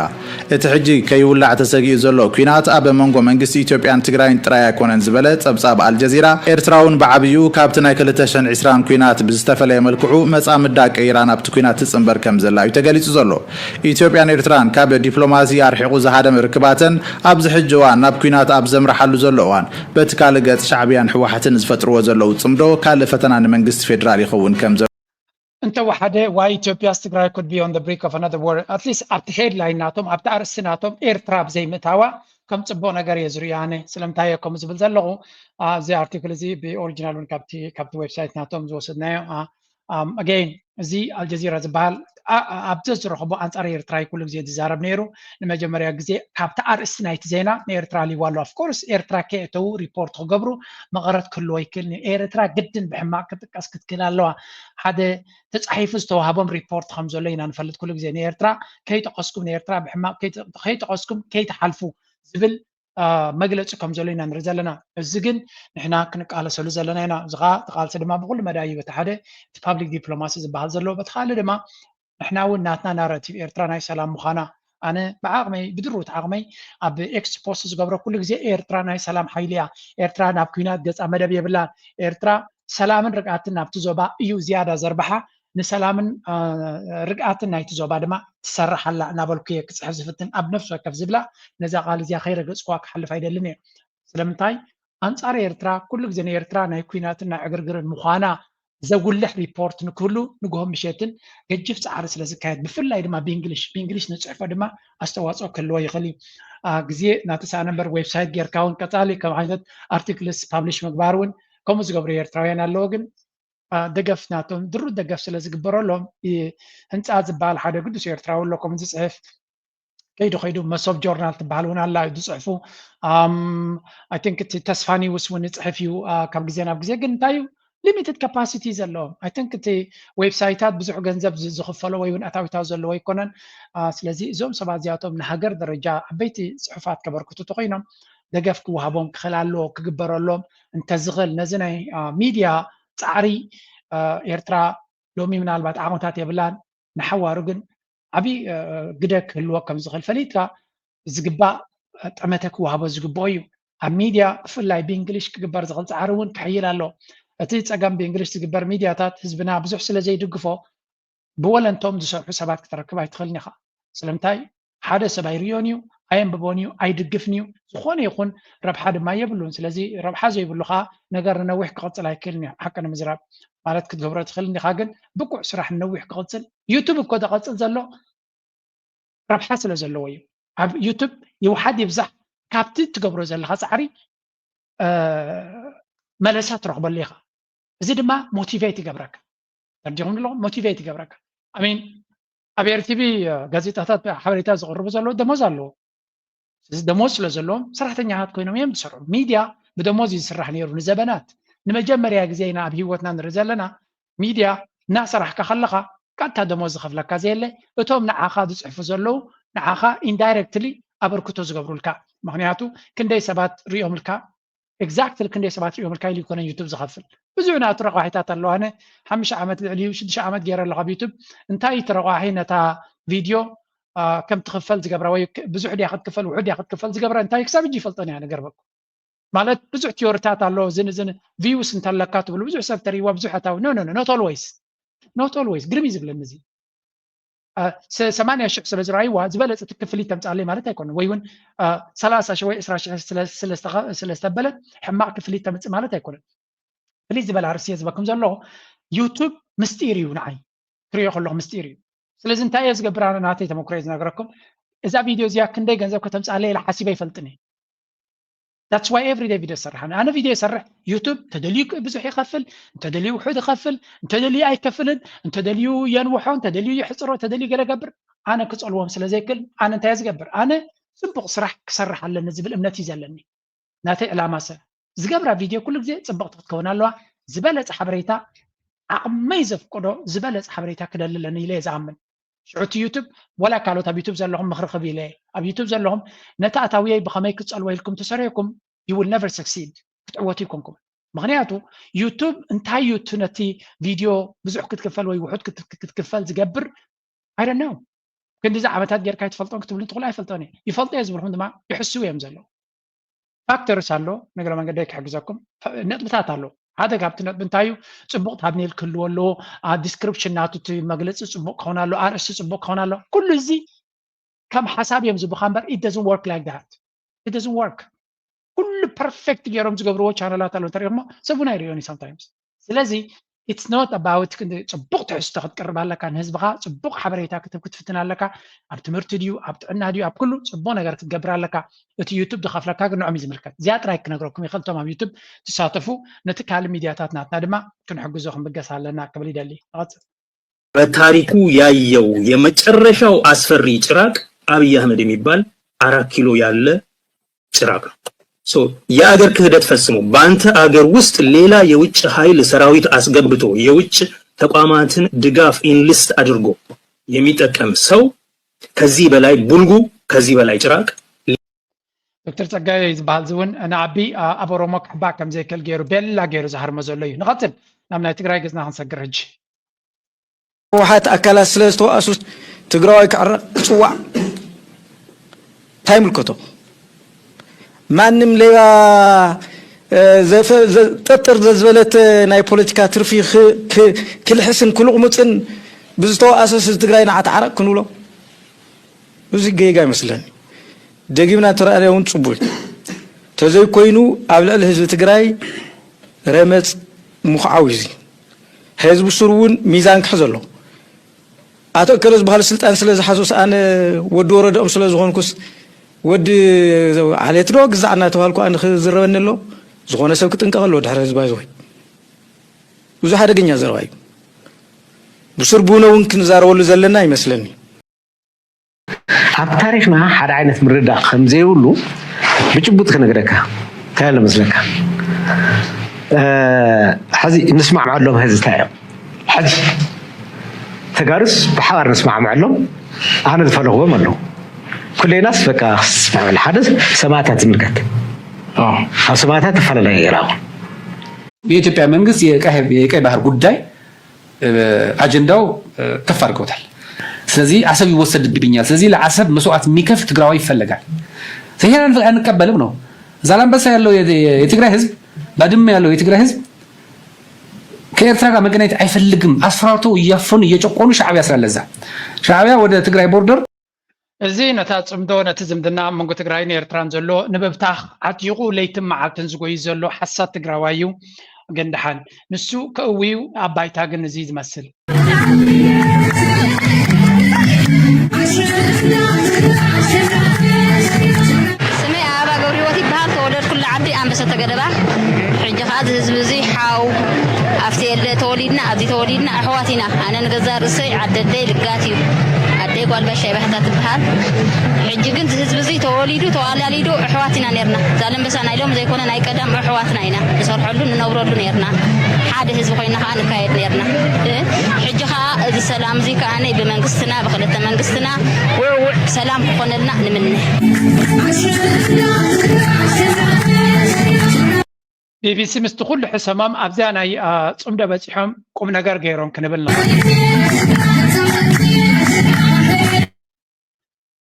እቲ ሕጂ ከይውላዕ ተሰጊኡ ዘሎ ኲናት ኣብ መንጎ መንግስቲ ኢትዮጵያን ትግራይን ጥራይ ኣይኮነን ዝበለ ፀብፃብ ኣልጀዚራ፣ ኤርትራ እውን ብዓብይኡ ካብቲ ናይ ክልተ ሽሕን ዕስራን ኲናት ብዝተፈለየ መልክዑ መፃምዳ ቀይራ ናብቲ ኲናት ትፅንበር ከም ዘላ እዩ ተገሊፁ ዘሎ። ኢትዮጵያን ኤርትራን ካብ ዲፕሎማሲ ኣርሒቑ ዝሃደመ ርክባተን ኣብዚ ሕጂ እዋን ናብ ኲናት ኣብ ዘምርሓሉ ዘሎ እዋን በቲ ካልእ ገፅ ሻዕብያን ህወሓትን ዝፈጥርዎ ዘለዉ ፅምዶ ካልእ ፈተና ንመንግስቲ ፌዴራል ይኸውን ከም ዘሎ እንተወሓደ why Ethiopia's ትግራይ could be on the brink of another war at least ኣብቲ ሄድላይን ናቶም ኣብቲ ኣርእስቲ ናቶም ኤርትራ ብዘይምእታዋ ከም ፅቡቕ ነገር እየ ዝሪኦ ኣነ። ስለምንታይ እየ ከምኡ ዝብል ዘለኹ? እዚ ኣርቲክል እዚ ብኦሪጂናል እውን ካብቲ ዌብሳይት ናቶም ዝወሰድናዮ again እዚ ኣልጀዚራ ዝበሃል ኣ- ኣ- ኣብ ዘዝረኸቦ ኣንጻር ኤርትራ እዩ ኩሉ ግዜ ዝዛረብ ነይሩ። ንመጀመርያ ግዜ ካብቲ ኣርእስቲ ናይቲ ዜና ንኤርትራ ኣልይዋ ኣሎ። Of course ኤርትራ ከየእተዉ ሪፖርት ክገብሩ መቐረት ክህልዎ ይክእል እዩ። ኤርትራ ግድን ብሕማቕ ክትጥቀስ ክትክእል ኣለዋ። ሓደ ተጻሒፉ ዝተዋህቦም ሪፖርት ከም ዘሎ ኢና ንፈልጥ። ኩሉ ግዜ ንኤርትራ ከይጠቐስኩም፣ ንኤርትራ ብሕማቕ ከይጠ- ከይጠቐስኩም ከይትሓልፉ ዝብል መግለፂ ከም ዘሎ ኢና ንርኢ ዘለና። እዚ ግን ንሕና ክንቃለሰሉ ዘለና ኢና። እዚ ከዓ እቲ ቃልሲ ድማ ብኩሉ መዳይ እዩ። እቲ ሓደ እቲ ፓብሊክ ዲፕሎማሲ ዝበሃል ዘሎ፣ በቲ ካልእ ድማ ንሕና እውን ናትና ናራቲቭ ኤርትራ ናይ ሰላም ምዃና፣ ኣነ ብዓቕመይ ብድሩት ዓቕመይ ኣብ ኤክስ ፖስት ዝገብሮ ኩሉ ግዜ ኤርትራ ናይ ሰላም ሓይሊ እያ፣ ኤርትራ ናብ ኲናት ገፃ መደብ የብላን፣ ኤርትራ ሰላምን ርግኣትን ናብቲ ዞባ እዩ ዝያዳ ዘርብሓ፣ ንሰላምን ርግኣትን ናይቲ ዞባ ድማ ትሰርሕ ኣላ እናበልኩ እየ ክፅሕፍ ዝፍትን ኣብ ነፍሲ ወከፍ ዝብላ ነዛ ቃል እዚኣ ከይረገፅኩዋ ክሓልፍ ኣይደልን እየ። ስለምንታይ ኣንጻር ኤርትራ ኩሉ ግዜ ንኤርትራ ናይ ኲናትን ናይ ዕግርግርን ምዃና ዘጉልሕ ሪፖርት ንክህሉ ንግሆ ምሸትን ገጅፍ ጻዕሪ ስለ ዝካየድ ብፍላይ ድማ ብእንግሊሽ ብእንግሊሽ ንጽሕፎ ድማ ኣስተዋፅኦ ክህልዎ ይኽእል እዩ። ግዜ እናተሳእነ እምበር ዌብሳይት ጌርካ እውን ቀጻሊ ከም ዓይነት ኣርቲክልስ ፓብሊሽ ምግባር እውን ከምኡ ዝገብሩ ኤርትራውያን ኣለዎ። ግን ደገፍ ናቶም ድሩት ደገፍ ስለ ዝግበረሎም ህንፃ ዝበሃል ሓደ ግዱስ ኤርትራዊ ኣሎ ከምኡ ዝፅሕፍ ከይዱ ከይዱ መሶብ ጆርናል ትበሃል እውን ኣላ እዩ ዝፅሕፉ። I think እቲ ተስፋ ኒውስ እውን ይፅሕፍ እዩ ካብ ግዜ ናብ ግዜ። ግን እንታይ እዩ ሊሚትድ ካፓሲቲ ዘለዎም። I think እቲ ዌብሳይታት ብዙሕ ገንዘብ ዝኽፈሎ ወይ እውን ኣታዊታት ዘለዎ ኣይኮነን። ስለዚ እዞም ሰባት እዚኣቶም ንሃገር ደረጃ ዓበይቲ ፅሑፋት ከበርክቱ ተኮይኖም ደገፍ ክወሃቦም ክኽእል ኣለዎ ክግበረሎም እንተዝኽእል ነዚ ናይ ሚድያ ፃዕሪ ኤርትራ ሎሚ ምናልባት ዓቕምታት የብላን። ንሓዋሩ ግን ዓብዪ ግደ ክህልዎ ከም ዝኽእል ፈሊጥካ ዝግባእ ጠመተ ክወሃቦ ዝግብኦ እዩ። ኣብ ሚድያ ብፍላይ ብእንግሊሽ ክግበር ዝኽእል ፃዕሪ እውን ክሕይል ኣሎ። እቲ ፀገም ብእንግሊሽ ዝግበር ሚድያታት ህዝብና ብዙሕ ስለ ዘይድግፎ ብወለንቶም ዝሰርሑ ሰባት ክትረክብ ኣይትኽእልን ኢኻ። ስለምንታይ ሓደ ሰብ ኣይርእዮን እዩ፣ ኣየንብቦን እዩ፣ ኣይድግፍን እዩ። ዝኾነ ይኹን ረብሓ ድማ የብሉን። ስለዚ ረብሓ ዘይብሉ ከዓ ነገር ንነዊሕ ክቕፅል ኣይክእልን እዩ። ሓቂ ንምዝራብ ማለት ክትገብሮ ትኽእል እንዲኻ፣ ግን ብቁዕ ስራሕ ንነዊሕ ክቕፅል ዩቱብ እኮ ዝቐፅል ዘሎ ረብሓ ስለ ዘለዎ እዩ። ኣብ ዩቱብ ይውሓድ ይብዛሕ ካብቲ ትገብሮ ዘለኻ ፃዕሪ መለሳ ትረኽበሉ ኢኻ። እዚ ድማ ሞቲቬት ይገብረካ። ተርዲኹም ኣለኹም ሞቲቬት ይገብረካ። ኣሚን ኣብ ኤርቲቪ ጋዜጣታት ሓበሬታ ዝቕርቡ ዘለዉ ደሞዝ ኣለዎ። እዚ ደሞዝ ስለ ዘለዎም ሰራሕተኛታት ኮይኖም እዮም ዝሰርሑ። ሚድያ ብደሞዝ እዩ ዝስራሕ ነይሩ ንዘበናት። ንመጀመርያ ግዜ ኢና ኣብ ህይወትና ንርኢ ዘለና ሚድያ እናሰራሕካ ከለኻ ቀጥታ ደሞዝ ዝኸፍለካ ዘየለ እቶም ንዓኻ ዝፅሕፉ ዘለዉ ንዓኻ ኢንዳይረክትሊ ኣበርክቶ ዝገብሩልካ። ምክንያቱ ክንደይ ሰባት ሪኦምልካ ኤግዛክትሊ ክንደይ ሰባት ሪኦምልካ ኢሉ ይኮነን ዩቱብ ዝኸፍል ብዙሕ ናቱ ረቋሒታት ኣለዋ። ኣነ ሓሙሽተ ዓመት ልዕሊ ሽዱሽተ ዓመት ገይረ ኣለኹ ኣብ ዩቱብ። እንታይ እቲ ረቋሒ ነታ ቪድዮ ከም ትኽፈል ዝገብራ ወይ ብዙሕ ድያ ክትክፈል ውሑድ ድያ ክትክፈል ዝገብራ እንታይ ክሳብ ሕጂ ይፈልጦን እያ ንገርበኩም። ማለት ብዙሕ ቲዮሪታት ኣሎ። ዝን ዝን ቪውስ እንተለካ ትብሉ ብዙሕ ሰብ ተሪዋ ብዙሕ ኣታዊ no no no not always not always ግርም እዩ ዝብለኒ እዚ ሰማንያ ሽሕ ስለ ዝረኣይዋ ዝበለፀ ክፍሊት ተምፃለይ ማለት ኣይኮነን። ወይ እውን ሰላሳ ሽሕ ወይ ዕስራ ሽሕ ስለ ዝተበለ ሕማቕ ክፍሊት ተምፅእ ማለት ኣይኮነን። ፍልይ ዝበለ ኣርእስቲ እየ ዝበኩም ዘሎ። ዩቱብ ምስጢር እዩ ንዓይ ክሪኦ ከለኹ ምስጢር እዩ። ስለዚ እንታይ እየ ዝገብር ኣነ ናተይ ተመክሮ እየ ዝነግረኩም። እዛ ቪድዮ እዚኣ ክንደይ ገንዘብ ከተምፅኣለይ ኢለ ሓሲበ ኣይፈልጥን እየ። That's why everyday ቪድዮ ዝሰርሕ ኣነ ኣነ ቪድዮ ይሰርሕ። ዩቱብ እንተደልዩ ብዙሕ ይኸፍል፣ እንተደልዩ ውሑድ ይኸፍል፣ እንተደልዩ ኣይከፍልን፣ እንተደልዩ የንውሖ፣ እንተደልዩ ይሕፅሮ፣ እንተደልዩ ገለ ገብር ኣነ ክፀልዎም ስለ ዘይክእል ኣነ እንታይ እየ ዝገብር? ኣነ ፅቡቕ ስራሕ ክሰርሕ ኣለኒ ዝብል እምነት እዩ ዘለኒ። ናተይ ዕላማ ሰብ ዝገብራ ቪድዮ ኩሉ ግዜ ፅብቕቲ ክትከውን ኣለዋ። ዝበለፀ ሓበሬታ ዓቕመይ ዘፍቅዶ ዝበለፀ ሓበሬታ ክደሊ ኣለኒ ኢለ እየ ዝኣምን። ሽዑ እቲ ዩቱብ ዋላ ካልኦት ኣብ ዩቱብ ዘለኹም ምኽሪ ክብ ኢለ እየ። ኣብ ዩቱብ ዘለኹም ነቲ ኣታውየይ ብኸመይ ክፀልዎ ኢልኩም ተሰሪሕኩም you will never succeed ክትዕወቱ ይኮንኩም። ምክንያቱ ዩቱብ እንታይ እዩ እቲ ነቲ ቪድዮ ብዙሕ ክትክፈል ወይ ውሑድ ክትክፈል ዝገብር I don't know። ክንዲዚ ዓመታት ጌርካ ኣይትፈልጦን ክትብሉ ትኽእሉ ኣይፈልጦን እየ። ይፈልጦ እየ ዝብልኩም ድማ ይሕስው እዮም ዘለዉ። ፋክተርስ ኣሎ። ንግረ መንገደይ ክሕግዘኩም ነጥብታት ኣሎ። ሓደ ካብቲ ነጥቢ እንታይ እዩ? ፅቡቕ ታምኔል ክህልዎ ኣለዎ። ዲስክሪፕሽን ናቱ እቲ መግለፂ ፅቡቕ ክኸውን ኣሎ። ኣርእስቲ ፅቡቕ ክኸውን ኣሎ። ኩሉ እዚ ከም ሓሳብ እዮም ዝብኻ እምበር it doesn't work like that. It doesn't work። ኩሉ ፐርፌክት ገይሮም ዝገብርዎ ቻነላት ኣለዉ እንተሪኦሞ ሰብ እውን ኣይርእዮን እዩ sometimes። ስለዚ it's not about ክንዲ ፅቡቕ ትሕዝቶ ክትቅርብ ኣለካ ንህዝብኻ ፅቡቕ ሓበሬታ ክትህብ ክትፍትን ኣለካ። ኣብ ትምህርቲ ድዩ ኣብ ጥዕና ድዩ ኣብ ኩሉ ፅቡቕ ነገር ክትገብር ኣለካ። እቲ ዩቱብ ዝኸፍለካ ግን ንዖም እዩ ዝምልከት። እዚኣ ጥራይ ክነግረኩም ይኽእል። እቶም ኣብ ዩቱብ ትሳተፉ ነቲ ካልእ ሚድያታት ናትና ድማ ክንሕግዞ ክንብገስ ኣለና ክብል ይደሊ። ንቐፅል። በታሪኩ ያየው የመጨረሻው አስፈሪ ጭራቅ አብይ አህመድ የሚባል አራት ኪሎ ያለ ጭራቅ ነው። የአገር ክህደት ፈጽሞ በአንተ አገር ውስጥ ሌላ የውጭ ኃይል ሰራዊት አስገብቶ የውጭ ተቋማትን ድጋፍ ኢንሊስት አድርጎ የሚጠቀም ሰው ከዚህ በላይ ቡልጉ፣ ከዚህ በላይ ጭራቅ። ዶክተር ፀጋይ ዝበሃል እዚ እውን ንኣቢ ኣብ ኦሮሞ ክሕባእ ከም ዘይክእል ገይሩ ቤላ ገይሩ ዝሃርሞ ዘሎ እዩ። ንቐፅል ናብ ናይ ትግራይ ገፅና ክንሰግር ሕጂ። ህወሓት ኣካላት ስለ ዝተዋእሱ ትግራዋይ ክዕረቕ ይፅዋዕ። እንታይ ይምልከቶ? ማንም ሌባ ጠጥር ዘዝበለት ናይ ፖለቲካ ትርፊ ክልሕስን ክልቕሙፅን ብዝተዋእሰስ ትግራይ ንዓ ተዓረቕ ክንብሎ እዚ ጌጋ ይመስለኒ። ደጊምና እንተረኣናዮ እውን ፅቡቅ እዩ። ተዘይኮይኑ ኣብ ልዕሊ ህዝቢ ትግራይ ረመፅ ምኹዓው እዩ። እዚ ህዝቢ ሱር እውን ሚዛን ክሕዝ ኣሎ። ኣቶ እከለ ዝበሃሉ ስልጣን ስለ ዝሓዙስ ኣነ ወዲ ወረደኦም ስለ ዝኾንኩስ ወዲ ዓሌት ዶ ግዛዕ እናተባልኩ ኣነ ክዝረበኒ ኣሎ። ዝኾነ ሰብ ክጥንቀቕ ኣለዎ ድሕሪ ህዝባዊ ዝኮይ ብዙሕ ሓደገኛ ዘረባ እዩ። ብሱር ብውነ እውን ክንዛረበሉ ዘለና ይመስለኒ። ኣብ ታሪኽና ሓደ ዓይነት ምርዳእ ከም ዘይብሉ ብጭቡጥ ክነግረካ እንታይ ኣሎ መስለካ? ሕዚ እንስማዕመዐሎም ሕዚ እንታይ እዮም? ሕዚ ተጋሩስ ብሓባር ንስማዕመዐሎም ኣነ ዝፈለኽዎም ኣለዉ። ኩሌናስ በቃ ስማዕመዐል ሓደ ሰማእታት ዝምልከት ኣብ ሰማእታት ተፈላለየ ይረኣኹ። የኢትዮጵያ መንግስት የቀይ ባህር ጉዳይ አጀንዳው ከፍ አድርገውታል። ስለዚህ አሰብ ይወሰድብኛል፣ ስለዚህ ለአሰብ መስዋዕት የሚከፍል ትግራዋይ ይፈለጋል። ይሄን አንቀበልም ነው። ዛላምበሳ ያለው የትግራይ ህዝብ፣ ባድመ ያለው የትግራይ ህዝብ ከኤርትራ ጋር መገናኘት አይፈልግም። አስፈራርተው እያፈኑ እየጨቆኑ ሻዕቢያ ስላለዛ ሻዕቢያ ወደ ትግራይ ቦርደር እዚ ነታ ጽምዶ፣ ነቲ ዝምድና ኣብ መንጎ ትግራይን ኤርትራን ዘሎ ንምብታኽ ዓጢቑ ለይትን መዓልትን ዝጎይ ዘሎ ሓሳት ትግራዋይ እዩ። ግን ደሓን ንሱ ከእውዩ ኣብ ባይታ ግን እዚ ዝመስል። ስመይ ኣበባ ገብረሂወት ይበሃል። ተወለድኩላ ዓዲ ኣንበሰተ ገለባ። ሕጂ ከኣ እዚ ህዝቢ እዚ ሓው ኣብቲ የለ ተወሊድና ኣብዚ ተወሊድና ኣሕዋት ኢና። ኣነ ንገዛእ ርእሰይ ዓደደይ ልጋት እዩ። ኣደይ ጓል ባሻይ ባህታ ትበሃል። ሕጂ ግን እዚ ህዝቢ እዚ ተወሊዱ ተዋላሊዱ ኣሕዋት ኢና ነርና። ዛለምበሳ ናይ ሎም ዘይኮነ ናይ ቀዳም ኣሕዋትና ኢና። ንሰርሐሉ ንነብረሉ ነርና። ሓደ ህዝቢ ኮይና ከኣ ንካየድ ነርና። ሕጂ ከኣ እዚ ሰላም እዚ ከኣ ናይ ብመንግስትና ብክልተ መንግስትና ውዕውዕ ሰላም ክኾነልና ንምነ። ቢቢሲ ምስቲ ኩሉ ሕሰሞም ኣብዚኣ ናይ ጽምዶ በጺሖም ቁም ነገር ገይሮም ክንብል ንኽእል።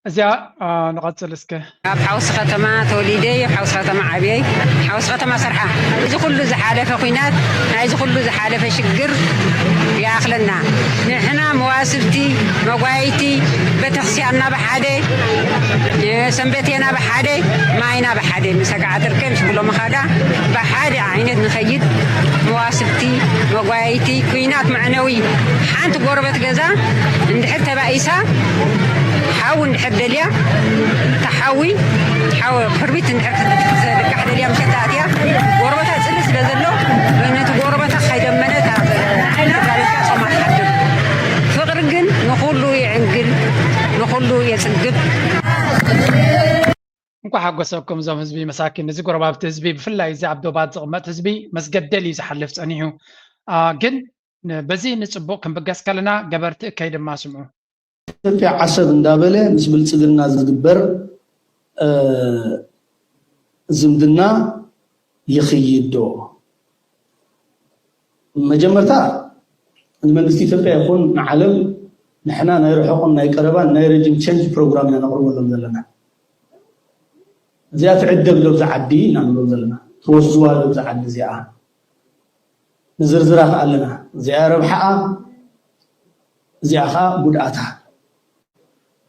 እዚኣ ንቐጽል እስከ። ኣብ ሓውሲ ከተማ ተወሊደ፣ ኣብ ሓውሲ ከተማ ዓብየ፣ ሓውሲ ከተማ ሰርሓ። እዚ ኩሉ ዝሓለፈ ኲናት፣ ናይዚ ኩሉ ዝሓለፈ ሽግር ይኣኽለና። ንሕና መዋስብቲ፣ መጓየይቲ፣ ቤተክርስቲያንና ብሓደ፣ ሰንበቴና ብሓደ፣ ማይና ብሓደ፣ ምስ ኣጋዓትርከ ምስ ኩሎም ኻጋ ብሓደ ዓይነት ንኸይድ መዋስብቲ፣ መጓየይቲ፣ ኲናት መዕነዊ። ሓንቲ ጎረበት ገዛ እንድሕር ተባኢሳ፣ ሓዊ እንድሕር ደልያ፣ እታ ሓዊ፣ ሓዊ ክርቢት እንድሕር ክትልቃሕ ደልያ፣ ምሸት ኣትያ፣ ጎረበታ ጽልኢ ስለ ዘሎ፣ ነቲ ጎረበታ ከይደመነት ኣብ ተጋቢካ ጾማ ትሓድር። ፍቕሪ ግን ንኹሉ የዕንግል፣ ንኹሉ የጽግብ። እንኳዕ ሓጎሰኩም እዞም ህዝቢ መሳኪን። እዚ ጎረባብቲ ህዝቢ ብፍላይ እዚ ኣብ ዶባት ዝቕመጥ ህዝቢ መስገደል እዩ ዝሓልፍ ጸኒሑ። ግን በዚ ንጽቡቕ ክንብገስ ከለና ገበርቲ እከይ ድማ ስምዑ። ኢትዮጵያ ዓሰብ እንዳበለ ምስ ብልጽግና ዝግበር ዝምድና ይኽይድ ዶ? መጀመርታ ንመንግስቲ ኢትዮጵያ ይኹን ንዓለም ንሕና ናይ ርሑቕን ናይ ቀረባን ናይ ረጅም ቼንጅ ፕሮግራም ኢና ነቕርበሎም ዘለና። እዚኣ ትዕደግ ዶ ብዛ ዓዲ ኢና ንብሎም ዘለና። ትወስድዋ ዶ ብዛ ዓዲ እዚኣ። ንዝርዝራ ከኣ ኣለና። እዚኣ ረብሓኣ፣ እዚኣ ከኣ ጉድኣታ።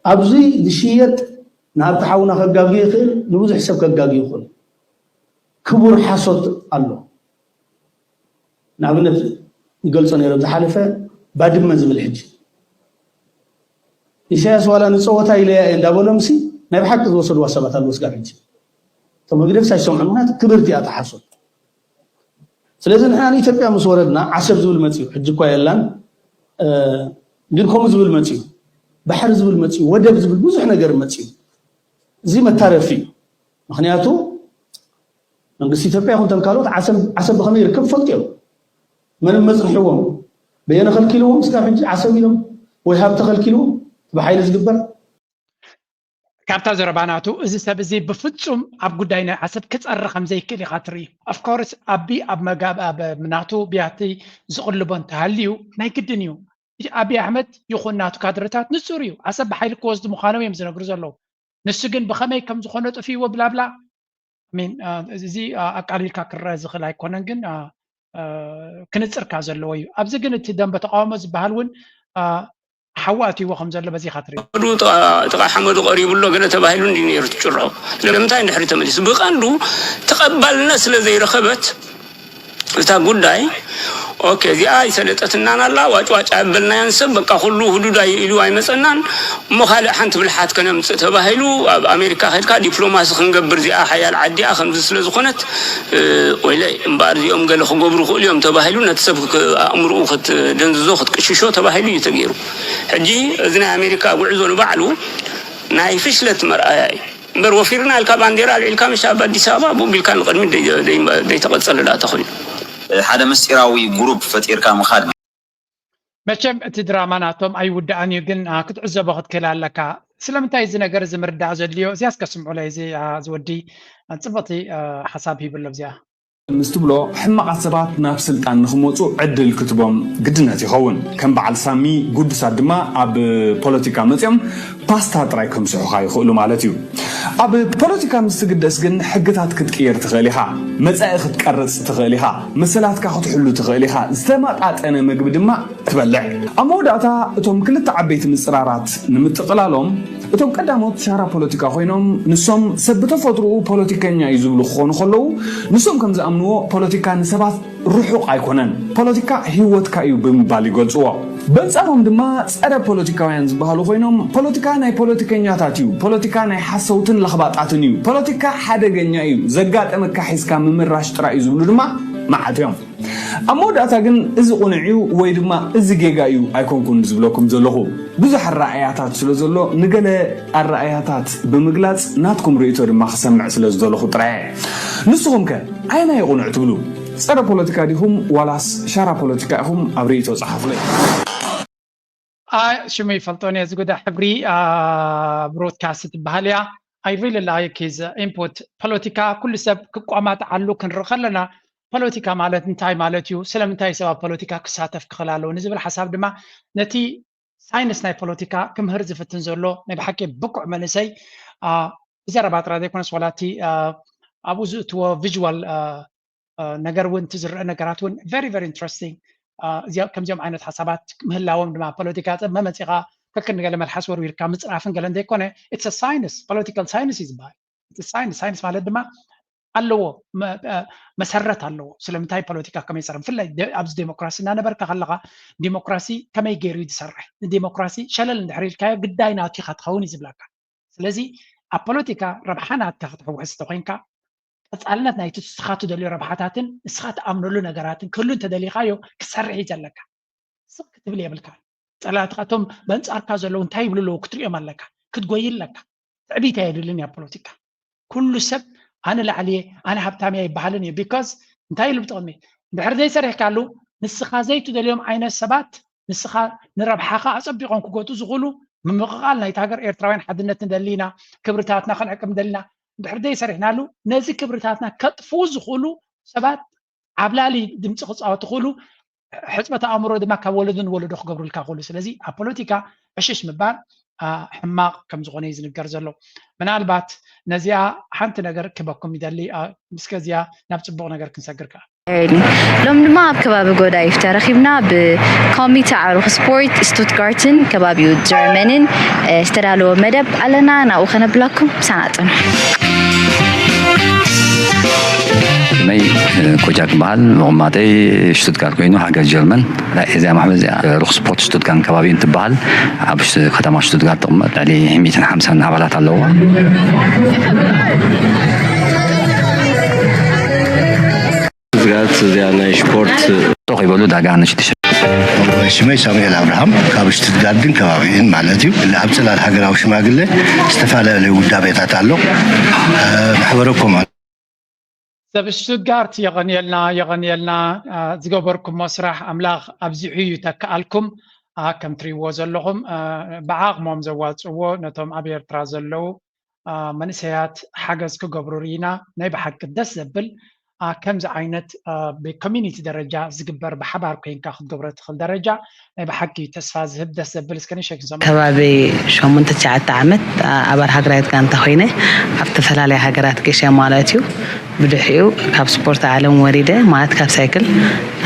ኣብዚ ዝሽየጥ ንሃብቲ ሓውና ከጋግዩ ይኽእል፣ ንብዙሕ ሰብ ከጋግዩ ይኽእል። ክቡር ሓሶት ኣሎ። ንኣብነት ይገልጾ ነይሮም ዝሓለፈ ባድመ ዝብል ሕጂ ኢሳያስ ዋላ ንፀወታ ኢለያ እየ እንዳበሎምሲ ናይ ብሓቂ ዝወሰድዋ ሰባት ኣለዉ ስጋብ ሕጂ እቶም ህግደፍስ ኣይሰምዑን ምክንያቱ ክብርቲ እያ ተሓሶት ስለዚ ንሕና ንኢትዮጵያ ምስ ወረድና ዓሰብ ዝብል መፅዩ ሕጂ እኳ የላን ግን ከምኡ ዝብል መፅዩ፣ ባሕሪ ዝብል መፅዩ፣ ወደብ ዝብል ብዙሕ ነገር መፅዩ። እዚ መታረፊ እዩ። ምክንያቱ መንግስቲ ኢትዮጵያ ይኹን ተም ካልኦት ዓሰብ ዓሰብ ብኸመይ ይርከብ ፈልጡ እዮም። መን መፅንሕዎም፣ በየነ ከልኪልዎም እስካብ ሕጂ ዓሰብ ኢሎም ወይ ሃብቲ ከልኪልዎም ብሓይሊ ዝግበር ካብታ ዘረባ ናቱ እዚ ሰብ እዚ ብፍጹም ኣብ ጉዳይ ናይ ዓሰብ ክጸሪ ከም ዘይክእል ኢኻ ትርኢ። Of course ኣቢ ኣብ መጋብ ኣብ ናቱ ብያቲ ዝቕልቦ እንተሃልዩ ናይ ግድን እዩ። ኣቢ ኣሕመድ ይኹን ናቱ ካድረታት ንጹር እዩ። ዓሰብ ብሓይሊ ክወስዱ ምዃኖም እዮም ዝነግሩ ዘለዉ። ንሱ ግን ብኸመይ ከም ዝኾነ ጥፍይዎ ብላብላ ሚን እዚ ኣቃሊልካ ክረአ ዝኽእል ኣይኮነን ግን ክንፅርካ ዘለዎ እዩ። ኣብዚ ግን እቲ ደንበ ተቃውሞ ዝበሃል እውን ሓዊ ኣትይዎ ከም ዘሎ በዚኻ ትርኢ። ጥቓ ሓመዱ ቀሪቡ ኣሎ ገለ ተባሂሉ እንዲ ነይሩ ትጭርሖ። ስለምንታይ እንድሕሪ ተመሊሱ ብቐንዱ ተቐባልነት ስለ ዘይረኸበት እታ ጉዳይ ኦኬ እዚኣ ኣይሰለጠትናን ኣላ ዋጭዋጭ ኣበልናያን ሰብ በቃ ኩሉ ህዱዳይ ኢሉ ኣይመፀናን እሞ ካልእ ሓንቲ ብልሓት ከነምፅእ ተባሂሉ ኣብ ኣሜሪካ ከድካ ዲፕሎማሲ ክንገብር እዚኣ ሓያል ዓዲኣ ከምዚ ስለ ዝኾነት ወይለ እምበኣር እዚኦም ገለ ክገብሩ ክእሉ እዮም ተባሂሉ ነቲ ሰብ ኣእምርኡ ክትደንዝዞ ክትቅሽሾ ተባሂሉ እዩ ተገይሩ ሕጂ እዚ ናይ ኣሜሪካ ጉዕዞ ንባዕሉ ናይ ፍሽለት መርኣያ እዩ እምበር ወፊርና ኢልካ ባንዴራ ኣልዒልካ ምሽ ኣብ ኣዲስ ኣበባ ቡብ ኢልካ ንቕድሚት ደይተቐፀለ ዳኣ ተኾይኑ ሓደ ምስጢራዊ ጉሩፕ ፈጢርካ ምኻድ መቸም እቲ ድራማ ናቶም ኣይውዳእን እዩ ግን ክትዕዘቦ ክትክእል ኣለካ ስለምንታይ እዚ ነገር እዚ ምርዳእ ዘድልዮ እዚያ እስከ ስምዑለይ እዚ ዝወዲ ፅብቕቲ ሓሳብ ሂብሎ እዚኣ ምስ ትብሎ ሕማቓት ሰባት ናብ ስልጣን ንኽመፁ ዕድል ክትቦም ግድነት ይኸውን። ከም በዓል ሳሚ ጉዱሳት ድማ ኣብ ፖለቲካ መፅዮም ፓስታ ጥራይ ከምስሑኻ ይኽእሉ ማለት እዩ። ኣብ ፖለቲካ ምስ ትግደስ ግን ሕግታት ክትቅየር ትኽእል ኢኻ። መፃኢ ክትቀርፅ ትኽእል ኢኻ። መሰላትካ ክትሕሉ ትኽእል ኢኻ። ዝተመጣጠነ ምግቢ ድማ ትበልዕ። ኣብ መወዳእታ እቶም ክልተ ዓበይቲ ምፅራራት ንምጥቕላሎም እቶም ቀዳሞት ሻራ ፖለቲካ ኮይኖም ንሶም ሰብ ብተፈጥርኡ ፖለቲከኛ እዩ ዝብሉ ክኾኑ ከለዉ ንሶም ከም ዝኣምንዎ ፖለቲካ ንሰባት ርሑቕ ኣይኮነን፣ ፖለቲካ ህይወትካ እዩ ብምባል ይገልፅዎ። በንፃሮም ድማ ፀረ ፖለቲካውያን ዝበሃሉ ኮይኖም ፖለቲካ ናይ ፖለቲከኛታት እዩ፣ ፖለቲካ ናይ ሓሰውትን ለኽባጣትን እዩ፣ ፖለቲካ ሓደገኛ እዩ፣ ዘጋጠመካ ሒዝካ ምምራሽ ጥራይ እዩ ዝብሉ ድማ መዓት እዮም። ኣብ መወዳእታ ግን እዚ ቁኑዕ እዩ ወይ ድማ እዚ ጌጋ እዩ ኣይኮንኩን ዝብለኩም ዘለኹ። ብዙሕ ኣረኣእያታት ስለ ዘሎ ንገለ ኣረኣእያታት ብምግላፅ ናትኩም ርእይቶ ድማ ክሰምዕ ስለ ዝደለኹ ጥራይ እየ። ንስኹም ከ ኣየናይ እዩ ቁኑዕ ትብሉ? ፀረ ፖለቲካ ዲኹም ዋላስ ሻራ ፖለቲካ ኢኹም? ኣብ ርእይቶ ፀሓፉለይ። ሽሙ ይፈልጦን እየ ዝጉዳ ሕብሪ ብሮድካስት ትበሃል እያ I really like his input ፖለቲካ ኩሉ ሰብ ክቋማጥዓሉ ክንርኢ ከለና ፖለቲካ ማለት እንታይ ማለት እዩ ስለምንታይ ሰብ ኣብ ፖለቲካ ክሳተፍ ክኽእል ኣለዎ ንዝብል ሓሳብ ድማ ነቲ ሳይንስ ናይ ፖለቲካ ክምህር ዝፍትን ዘሎ ናይ ብሓቂ ብቁዕ መንእሰይ ብዘረባ ጥራይ ዘይኮነስ ዋላ እቲ ኣብኡ ዝእትዎ visual ነገር እውን እቲ ዝረአ ነገራት እውን very very interesting እዚኣ ከምዚኦም ዓይነት ሓሳባት ምህላዎም ድማ ፖለቲካ ፀብ መመፂኻ ከክንገለ መልሓስ ወርዊርካ ምፅራፍን ገለን ዘይኮነ it's science political science እዩ ዝበሃል science science ማለት ድማ ኣለዎ መሰረት ኣለዎ ስለምንታይ ፖለቲካ ከመይ ይሰርሕ ብፍላይ ኣብዚ ዴሞክራሲ እናነበርካ ከለካ ዲሞክራሲ ከመይ ገይሩ እዩ ዝሰርሕ ንዲሞክራሲ ሸለል እንድሕር ኢልካዮ ግዳይ ናቱ ኢካ ትኸውን እዩ ዝብለካ ስለዚ ኣብ ፖለቲካ ረብሓ ናትካ ክትሕውሕስ ተኮይንካ ቀፃልነት ናይቲ ንስኻ ትደልዮ ረብሓታትን ንስኻ ትኣምነሉ ነገራትን ክህሉ እንተደሊኻዮ ክትሰርሕ እዩ ዘለካ። ስቕ ክትብል የብልካን። ፀላእትኻ እቶም በንፃርካ ዘለዉ እንታይ ይብሉ ኣለዉ ክትሪኦም ኣለካ። ክትጎይ ኣለካ። ትዕቢት ኣየድልን እያ ፖለቲካ። ኩሉ ሰብ ኣነ ላዕሊ እየ ኣነ ሃብታም እየ ኣይበሃልን እዩ። ቢኮዝ እንታይ ኢሉ ብጥቕሚ እንድሕር ዘይሰሪሕካሉ ንስኻ ዘይትደልዮም ዓይነት ሰባት ንስኻ ንረብሓኻ ኣፀቢቖም ክጎትኡ ዝኽእሉ ምምቕቓል ናይታ ሃገር ኤርትራውያን ሓድነት ንደሊ ኢና፣ ክብርታትና ክንዕቅብ ንደሊ ኢና፣ እንድሕር ዘይሰሪሕናሉ ነዚ ክብርታትና ከጥፍኡ ዝኽእሉ ሰባት ዓብላሊ ድምፂ ክፃወቱ ክእሉ ሕፅበት ኣእምሮ ድማ ካብ ወለዶ ንወለዶ ክገብሩልካ ክእሉ ስለዚ ኣብ ፖለቲካ ዕሽሽ ምባል ሕማቕ ከም ዝኾነ እዩ ዝንገር ዘሎ ምናልባት ነዚኣ ሓንቲ ነገር ክበኩም ይደሊ ምስከዚያ ናብ ፅቡቕ ነገር ክንሰግር ከዓ ሎሚ ድማ ኣብ ከባቢ ጎዳይፍ ተረኺብና ብኮሚተ ዓሩኽ ስፖርት ስቱትጋርትን ከባቢኡ ጀርመንን ዝተዳለወ መደብ ኣለና ናብኡ ከነብላኩም ምሳና ጽንሑ። ስመይ ኮጃ ክበሃል መቐማጠይ ሽቱትጋርት ኮይኑ ሃገር ጀርመን እዚኣ ማሕበር እዚኣ ሩኽ ስፖርት ሽቱትጋርት ከባቢ እንትበሃል ኣብ ከተማ ሽቱትጋርት ትቕመጥ ልዕሊ ሚእትን ሓምሳን ኣባላት ኣለዋ ስጋት እዚኣ ናይ ስፖርት ጦቕ ይበሉ ዳጋ ንሽዱሽተ ሽመይ ሳሙኤል ኣብርሃም፣ ካብ ሽቱትጋርድን ከባቢኡን ማለት እዩ። ኣብ ጽላል ሃገራዊ ሽማግሌ ዝተፈላለዩ ውዳቤታት ኣሎ። ማሕበረኮም ሰብ ሽቱትጋርት፣ የቐንየልና፣ የቐንየልና። ዝገበርኩሞ ስራሕ ኣምላኽ ኣብዚሑ ይተክኣልኩም። ከምትሪእዎ ዘለኹም ብዓቕሞም ዘዋፅዎ ነቶም ኣብ ኤርትራ ዘለዉ መንእሰያት ሓገዝ ክገብሩ ርኢና። ናይ ብሓቂ ደስ ዘብል ከምዚ ዓይነት ብኮሚኒቲ ደረጃ ዝግበር፣ ብሓባር ኮይንካ ክትገብሮ ትኽእል ደረጃ፣ ናይ ብሓቂ ተስፋ ዝህብ ደስ ዘብል። እስከ ንሸክ ንሰምዖ። ከባቢ ሸሞንተ ትሽዓተ ዓመት ኣባል ሃገራዊት ጋንታ ኮይነ ኣብ ዝተፈላለያ ሃገራት ገሸ ማለት እዩ። ብድሕሪኡ ካብ ስፖርት ዓለም ወሪደ ማለት ካብ ሳይክል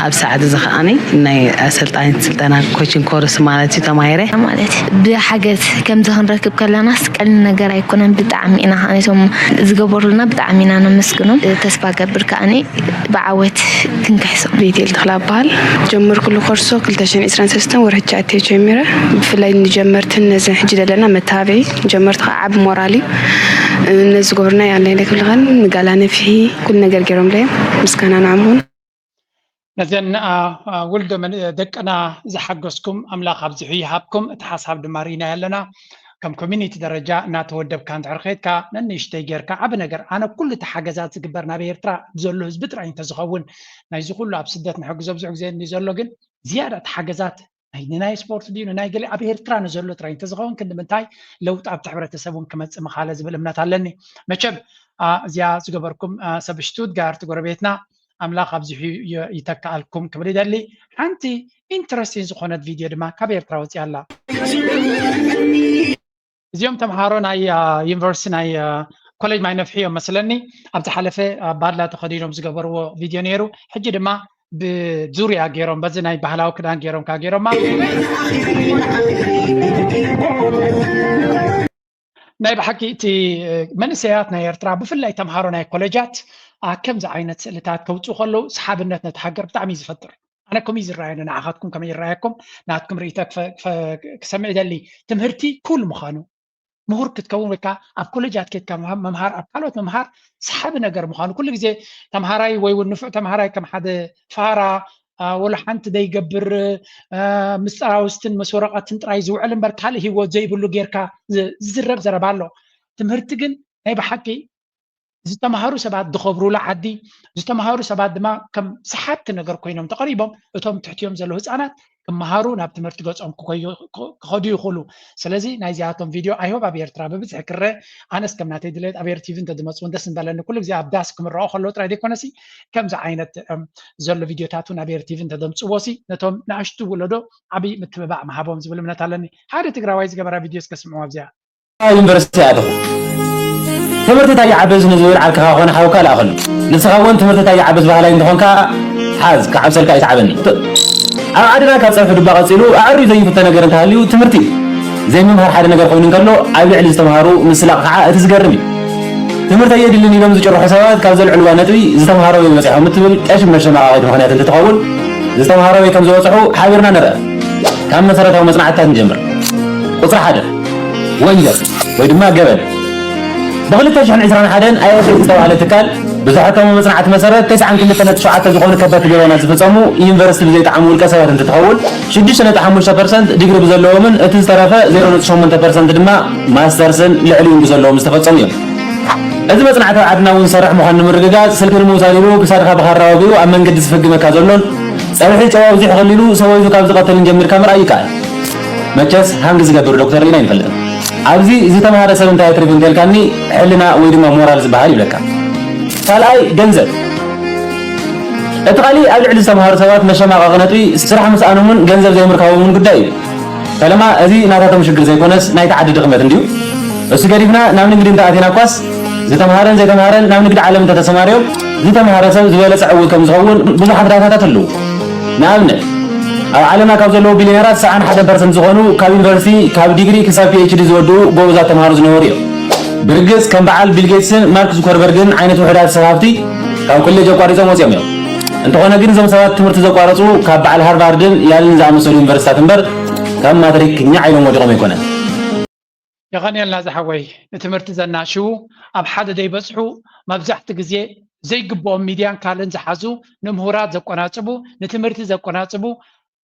ኣብ ሰዓት እዚ ከዓኒ ናይ ኣሰልጣኒት ስልጠና ኮቺንግ ኮርስ ማለት እዩ ተማሂረ። ማለት ብሓገዝ ከምዚ ክንረክብ ከለናስ ቀሊል ነገር ኣይኮነን። ብጣዕሚ ኢና ከዓኒ እቶም ዝገበሩልና ብጣዕሚ ኢና ነመስግኖም። ተስፋ ገብር ከዓኒ ብዓወት ክንክሕሶ። ቤቴል ተኽላ በሃል። ጀመርኩሉ ኮርሶ ክልተ ሽሕን ዕስራን ሰለስተን ወርሒ ትሽዓተ ጀሚረ። ብፍላይ ንጀመርትን ነዚ ሕጂ ዘለና መተባብዒ ንጀመርቲ ከዓ ዓቢ ሞራል እዩ። ነዚ ዝገብሩና ያለይለ ክብልኸን ንጋላ ነፍሒ ኩሉ ነገር ገይሮምለዮም ምስጋና ንዓም ይኹን። ነዘን ውልዶ ደቅና ዝሓገዝኩም ኣምላኽ ኣብዚሑ ይሃብኩም። እቲ ሓሳብ ድማ ርኢና ኣለና። ከም ኮሚኒቲ ደረጃ እናተወደብካ እንድሕር ከድካ ነንእሽተይ ጌርካ ዓቢ ነገር፣ ኣነ ኩሉ እቲ ሓገዛት ዝግበር ናብ ኤርትራ ብዘሎ ህዝቢ ጥራይ እንተዝኸውን፣ ናይዚ ኩሉ ኣብ ስደት ንሕግዞ ብዙሕ ግዜ እንዲ ዘሎ ግን ዝያዳ እቲ ሓገዛት ናይ ንናይ ስፖርት ድዩ ንናይ ገለ ኣብ ኤርትራ ንዘሎ ጥራይ እንተዝኸውን ክንዲ ምንታይ ለውጢ ኣብቲ ሕብረተሰብ እውን ክመጽእ ምኻለ ዝብል እምነት ኣለኒ። መቸም እዚኣ ዝገበርኩም ሰብ ሽቱትጋርት ጎረቤትና ኣምላኽ ኣብዚሑ ይተክኣልኩም ክብል ይደሊ። ሓንቲ ኢንትረስቲን ዝኾነት ቪድዮ ድማ ካብ ኤርትራ ወፂኣ ኣላ። እዚኦም ተምሃሮ ናይ ዩኒቨርሲቲ ናይ ኮሌጅ ማይ ነፍሒ እዮም መስለኒ። ኣብ ዝሓለፈ ባድላ ተኸዲኖም ዝገበርዎ ቪድዮ ነይሩ። ሕጂ ድማ ብዙርያ ገይሮም በዚ ናይ ባህላዊ ክዳን ገይሮም ካ ገይሮማ ናይ ብሓቂ እቲ መንእሰያት ናይ ኤርትራ ብፍላይ ተምሃሮ ናይ ኮሌጃት ከምዚ ዓይነት ስእልታት ከውፅኡ ከለዉ ሰሓብነት ነቲ ሃገር ብጣዕሚ እዩ ዝፈጥር። ኣነ ከምኡ እዩ ዝረኣየኒ። ንዓኻትኩም ከመይ ይረኣየኩም? ናትኩም ርእይቶ ክሰምዕ ይደሊ። ትምህርቲ ኩል ምዃኑ ምሁር ክትከውን ወይ ከዓ ኣብ ኮሌጃት ከድካ ምምሃር ኣብ ካልኦት ምምሃር ሰሓቢ ነገር ምዃኑ ኩሉ ግዜ ተምሃራይ ወይ እውን ንፉዕ ተምሃራይ ከም ሓደ ፋራ ወላ ሓንቲ ዘይገብር ምስ ጸራውስትን ምስ ወረቐትን ጥራይ ዝውዕል እምበር ካልእ ህይወት ዘይብሉ ጌርካ ዝዝረብ ዘረባ ኣሎ። ትምህርቲ ግን ናይ ብሓቂ ዝተምሃሩ ሰባት ዝኸብሩላ ዓዲ፣ ዝተምሃሩ ሰባት ድማ ከም ሰሓብቲ ነገር ኮይኖም ተቐሪቦም እቶም ትሕቲኦም ዘለዉ ህፃናት ክመሃሩ ናብ ትምህርቲ ገፆም ክኸዱ ይኽእሉ። ስለዚ ናይዚኣቶም ቪድዮ ኣይሆብ ኣብ ኤርትራ ብብዝሒ ክረአ ኣነስ ከም ናተይ ድሌት ኣብ ኤርቲቪ እንተድመፁ እውን ደስ ምበለኒ። ኩሉ ግዜ ኣብ ዳስ ክምረኦ ከለዉ ጥራይ ዘይኮነሲ ከምዚ ዓይነት ዘሎ ቪድዮታት እውን ኣብ ኤርቲቪ እንተደምፅዎ ሲ ነቶም ንኣሽቱ ውለዶ ዓብዪ ምትብባዕ ምሃቦም ዝብል እምነት ኣለኒ። ሓደ ትግራዋይ ዝገበራ ቪድዮ እስከ ስምዕዋ ኣብዚኣ። ዩኒቨርሲቲ ኣተኹ። ትምህርቲ እንታይ ይዓብስ ንዝብል ዓርክኻ ኮነ ሓውካ ልኣኸሉ። ንስኻ እውን ትምህርቲ እንታይ ይዓብስ በሃላይ እንተኾንካ ሓዝ፣ ክዓብሰልካ እዩ ሰዓበኒ። ኣብ ዓድና ካብ ፀብሒ ዱባ ቀፂሉ ኣዕርዩ ዘይፍተ ነገር እንተሃልዩ ትምህርቲ እዩ። ዘይምምሃር ሓደ ነገር ኮይኑ እንከሎ ኣብ ልዕሊ ዝተምሃሩ ምስላቕ ከዓ እቲ ዝገርም እዩ። ትምህርቲ ኣየድልን ኢሎም ዝጭርሑ ሰባት ካብ ዘልዕልዋ ነጥቢ ዝተምሃሮ ኣበይ በፂሖም እትብል ቀሽም መሸማቐቒት ምኽንያት እንትትኸውን ዝተምሃሮ ኣበይ ከም ዝበፅሑ ሓቢርና ንርአ። ካብ መሰረታዊ መፅናዕትታት ንጀምር። ቁፅሪ ሓደ ወንጀል ወይ ድማ ገበን። ብ ክልተ ሽሕን ዕስራን ሓደን ኣይ ኤፍ ኤስ ዝተባህለ ትካል ብዝሐከሞ መፅናዕቲ መሰረት ተስዓን ክልተ ነጥቢ ሸውዓተ ዝኾኑ ከበድቲ ገበናት ዝፈፀሙ ዩኒቨርሲቲ ብዘይጠዓሙ ውልቀ ሰባት እንትትኸውን ሽዱሽተ ነጥቢ ሓሙሽተ ፐርሰንት ዲግሪ ብዘለዎምን እቲ ዝተረፈ ዜሮ ነጥቢ ሸሞንተ ፐርሰንት ድማ ማስተርስን ልዕሊኡን ብዘለዎም ዝተፈፀሙ እዮም። እዚ መፅናዕቲ ኣብ ዓድና እውን ዝሰርሕ ምዃኑ ንምርግጋፅ ስልኪ ንምውሳድ ኢሉ ክሳድኻ ብኻራ ወጊኡ ኣብ መንገዲ ዝፍግመካ ዘሎን ፀብሒ ጨው ኣብዚሑ ከሊሉ ሰበይቱ ካብ ዝቐትልን ጀሚርካ ምርኣይ ይከኣል። መቸስ ሃንግ ዝገብር ዶክተር ርኢና ኣይንፈልጥን። ኣብዚ ዝተምሃረ ሰብ እንታይ ኣትሪፉ እንተልካኒ ሕልና ወይ ድማ ሞራል ዝበሃል ይብለካ። ካልኣይ ገንዘብ። እቲ ካሊእ ኣብ ልዕሊ ዝተምሃሩ ሰባት መሸማቐቒ ነጥቢ ስራሕ ምስኣኖምን ገንዘብ ዘይምርካቦምን ጉዳይ እዩ። ፈለማ እዚ ናታቶም ሽግር ዘይኮነስ ናይቲ ዓዲ ድኽመት እንድዩ። እሱ ገዲፍና ናብ ንግዲ እንተኣቲና እኳስ ዝተምሃረን ዘይተምሃረን ናብ ንግዲ ዓለም እንተተሰማርዮም ዝተምሃረ ሰብ ዝበለፀ ዕዉት ከም ዝኸውን ብዙሓት ዳታታት ኣለዉ። ንኣብነት ኣብ ዓለምና ካብ ዘለዉ ቢልዮነራት ሰብዓን ሓደን ፐርሰንት ዝኾኑ ካብ ዩኒቨርሲቲ ካብ ዲግሪ ክሳብ ፒ ኤች ዲ ዝወድኡ ጎበዛት ተምሃሮ ዝነበሩ እዮም። ብርግፅ ከም በዓል ቢል ጌትስን ማርክ ዙከርበርግን ዓይነት ውሑዳት ሰብ ሃፍቲ ካብ ኮሌጅ ኣቋሪፆም ወፂኦም እዮም። እንተኾነ ግን እዞም ሰባት ትምህርቲ ዘቋረፁ ካብ በዓል ሃርቫርድን ያልን ዝኣመሰሉ ዩኒቨርሲታት እምበር ካብ ማትሪክ ኛዕ ኢሎም ወዲቖም ኣይኮነን። የቐንየልና ዝሓወይ ንትምህርቲ ዘናሽዉ ኣብ ሓደ ዘይበፅሑ መብዛሕቲ ግዜ ዘይግብኦም ሚድያን ካልእን ዝሓዙ ንምሁራት ዘቆናፅቡ ንትምህርቲ ዘቆናፅቡ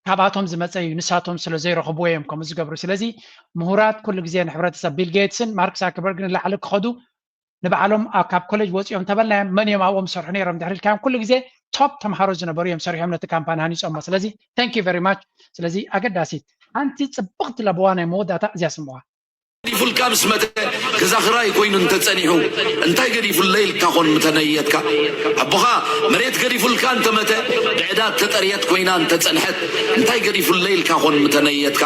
ካብኣቶም ዝመፀ እዩ፣ ንሳቶም ስለ ዘይረኽብዎ እዮም ከምኡ ዝገብሩ። ስለዚ ምሁራት ኩሉ ግዜ ንሕብረተሰብ፣ ቢል ጌትስን ማርክ ዛከርበርግ ንላዕሊ ክኸዱ ንባዕሎም ኣብ- ካብ ኮሌጅ ወፂኦም ተበልናዮም፣ መን እዮም ኣብኦም ዝሰርሑ ነይሮም ድሕሪ ኢልካዮም፣ ኩሉ ግዜ ቶፕ ተምሃሮ ዝነበሩ እዮም ሰሪሖም ነቲ ካምፓኒ ሃኒፆሞ። ስለዚ thank you very much። ስለዚ ኣገዳሲት ሓንቲ ፅብቕቲ ለበዋ ናይ መወዳእታ እዚኣ ስምዋ። ገዲፉልካ ምስ መተ፣ ገዛ ክራይ ኮይኑ እንተጸኒሑ፣ እንታይ ገዲፉለይ ኢልካ ኾን ምተነየትካ? ኣቦኻ መሬት ገዲፉልካ እንተመተ፣ ብዕዳ እተጠርየት ኮይና እንተጸንሐት፣ እንታይ ገዲፉለይ ኢልካ ኾን ምተነየትካ?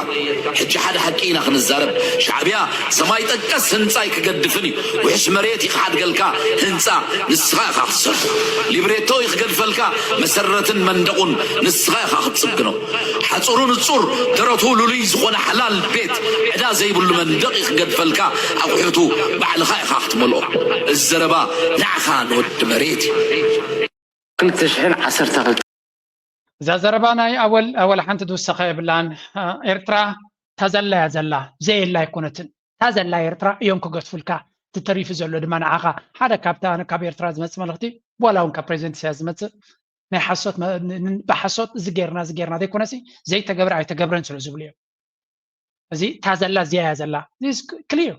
ሕጂ ሓደ ሓቂ ኢና ክንዛረብ። ሻዕብያ ሰማይ ጠቀስ ህንጻ ኣይክገድፍን እዩ። ውሕስ መሬት ይኽሓድገልካ ህንጻ ንስኻ ኢኻ ክትሰርሖ። ሊብሬቶ ይኽገድፈልካ መሰረትን መንደቑን ንስኻ ኢኻ ክትጽግኖ። ሓጹሩ ንጹር፣ ደረቱ ልሉይ ዝኾነ ሓላል ቤት፣ ዕዳ ዘይብሉ መንደቕ ይኽገድፈልካ፣ ኣቑሑቱ ባዕልኻ ኢኻ ክትመልኦ። እዚ ዘረባ ንዓኻ ንወዲ መሬት እዩ። ክልተ ሽሕን ዓሰርተ ክልተ እዛ ዘረባ ናይ ኣወል ኣወል ሓንቲ ዝውሰኸ የብላን። ኤርትራ ታዘላ እያ ዘላ፣ ዘየላ ኣይኮነትን። ታዘላ ኤርትራ እዮም ክገድፉልካ። ትተሪፉ ዘሎ ድማ ንዓኻ ሓደ ካብታ ካብ ኤርትራ ዝመጽእ መልእኽቲ፣ ዋላ እውን ካብ ፕሬዚደንት ኢሳያስ ዝመጽእ ናይ ሓሶት መ- ን- ን- ብሓሶት እዚ ጌርና እዚ ጌርና ዘይኮነሲ ዘይተገብረ ኣይተገብረን ስለ ዝብሉ እዮም። እዚ ታዘላ እዚኣ እያ ዘላ ክሊር።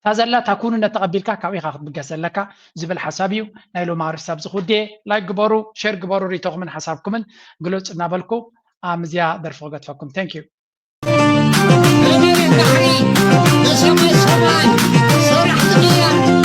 ታዘላ ታኩንነት ተቐቢልካ ካብ ኢኻ ክትብገስ ዘለካ ዝብል ሓሳብ እዩ ናይ ሎሚ ኣርእስቲ። ኣብዚ ክውድየ ላይክ ግበሩ፣ ሼር ግበሩ፣ ሪቶኹምን ሓሳብኩምን ግለጹ እናበልኩ ኣብ እዚኣ ደርፊ ክገድፈኩም። Thank you። መሬት ባሕሪ ብሰማይ ሰማይ ሰራሕቲ ሜዳ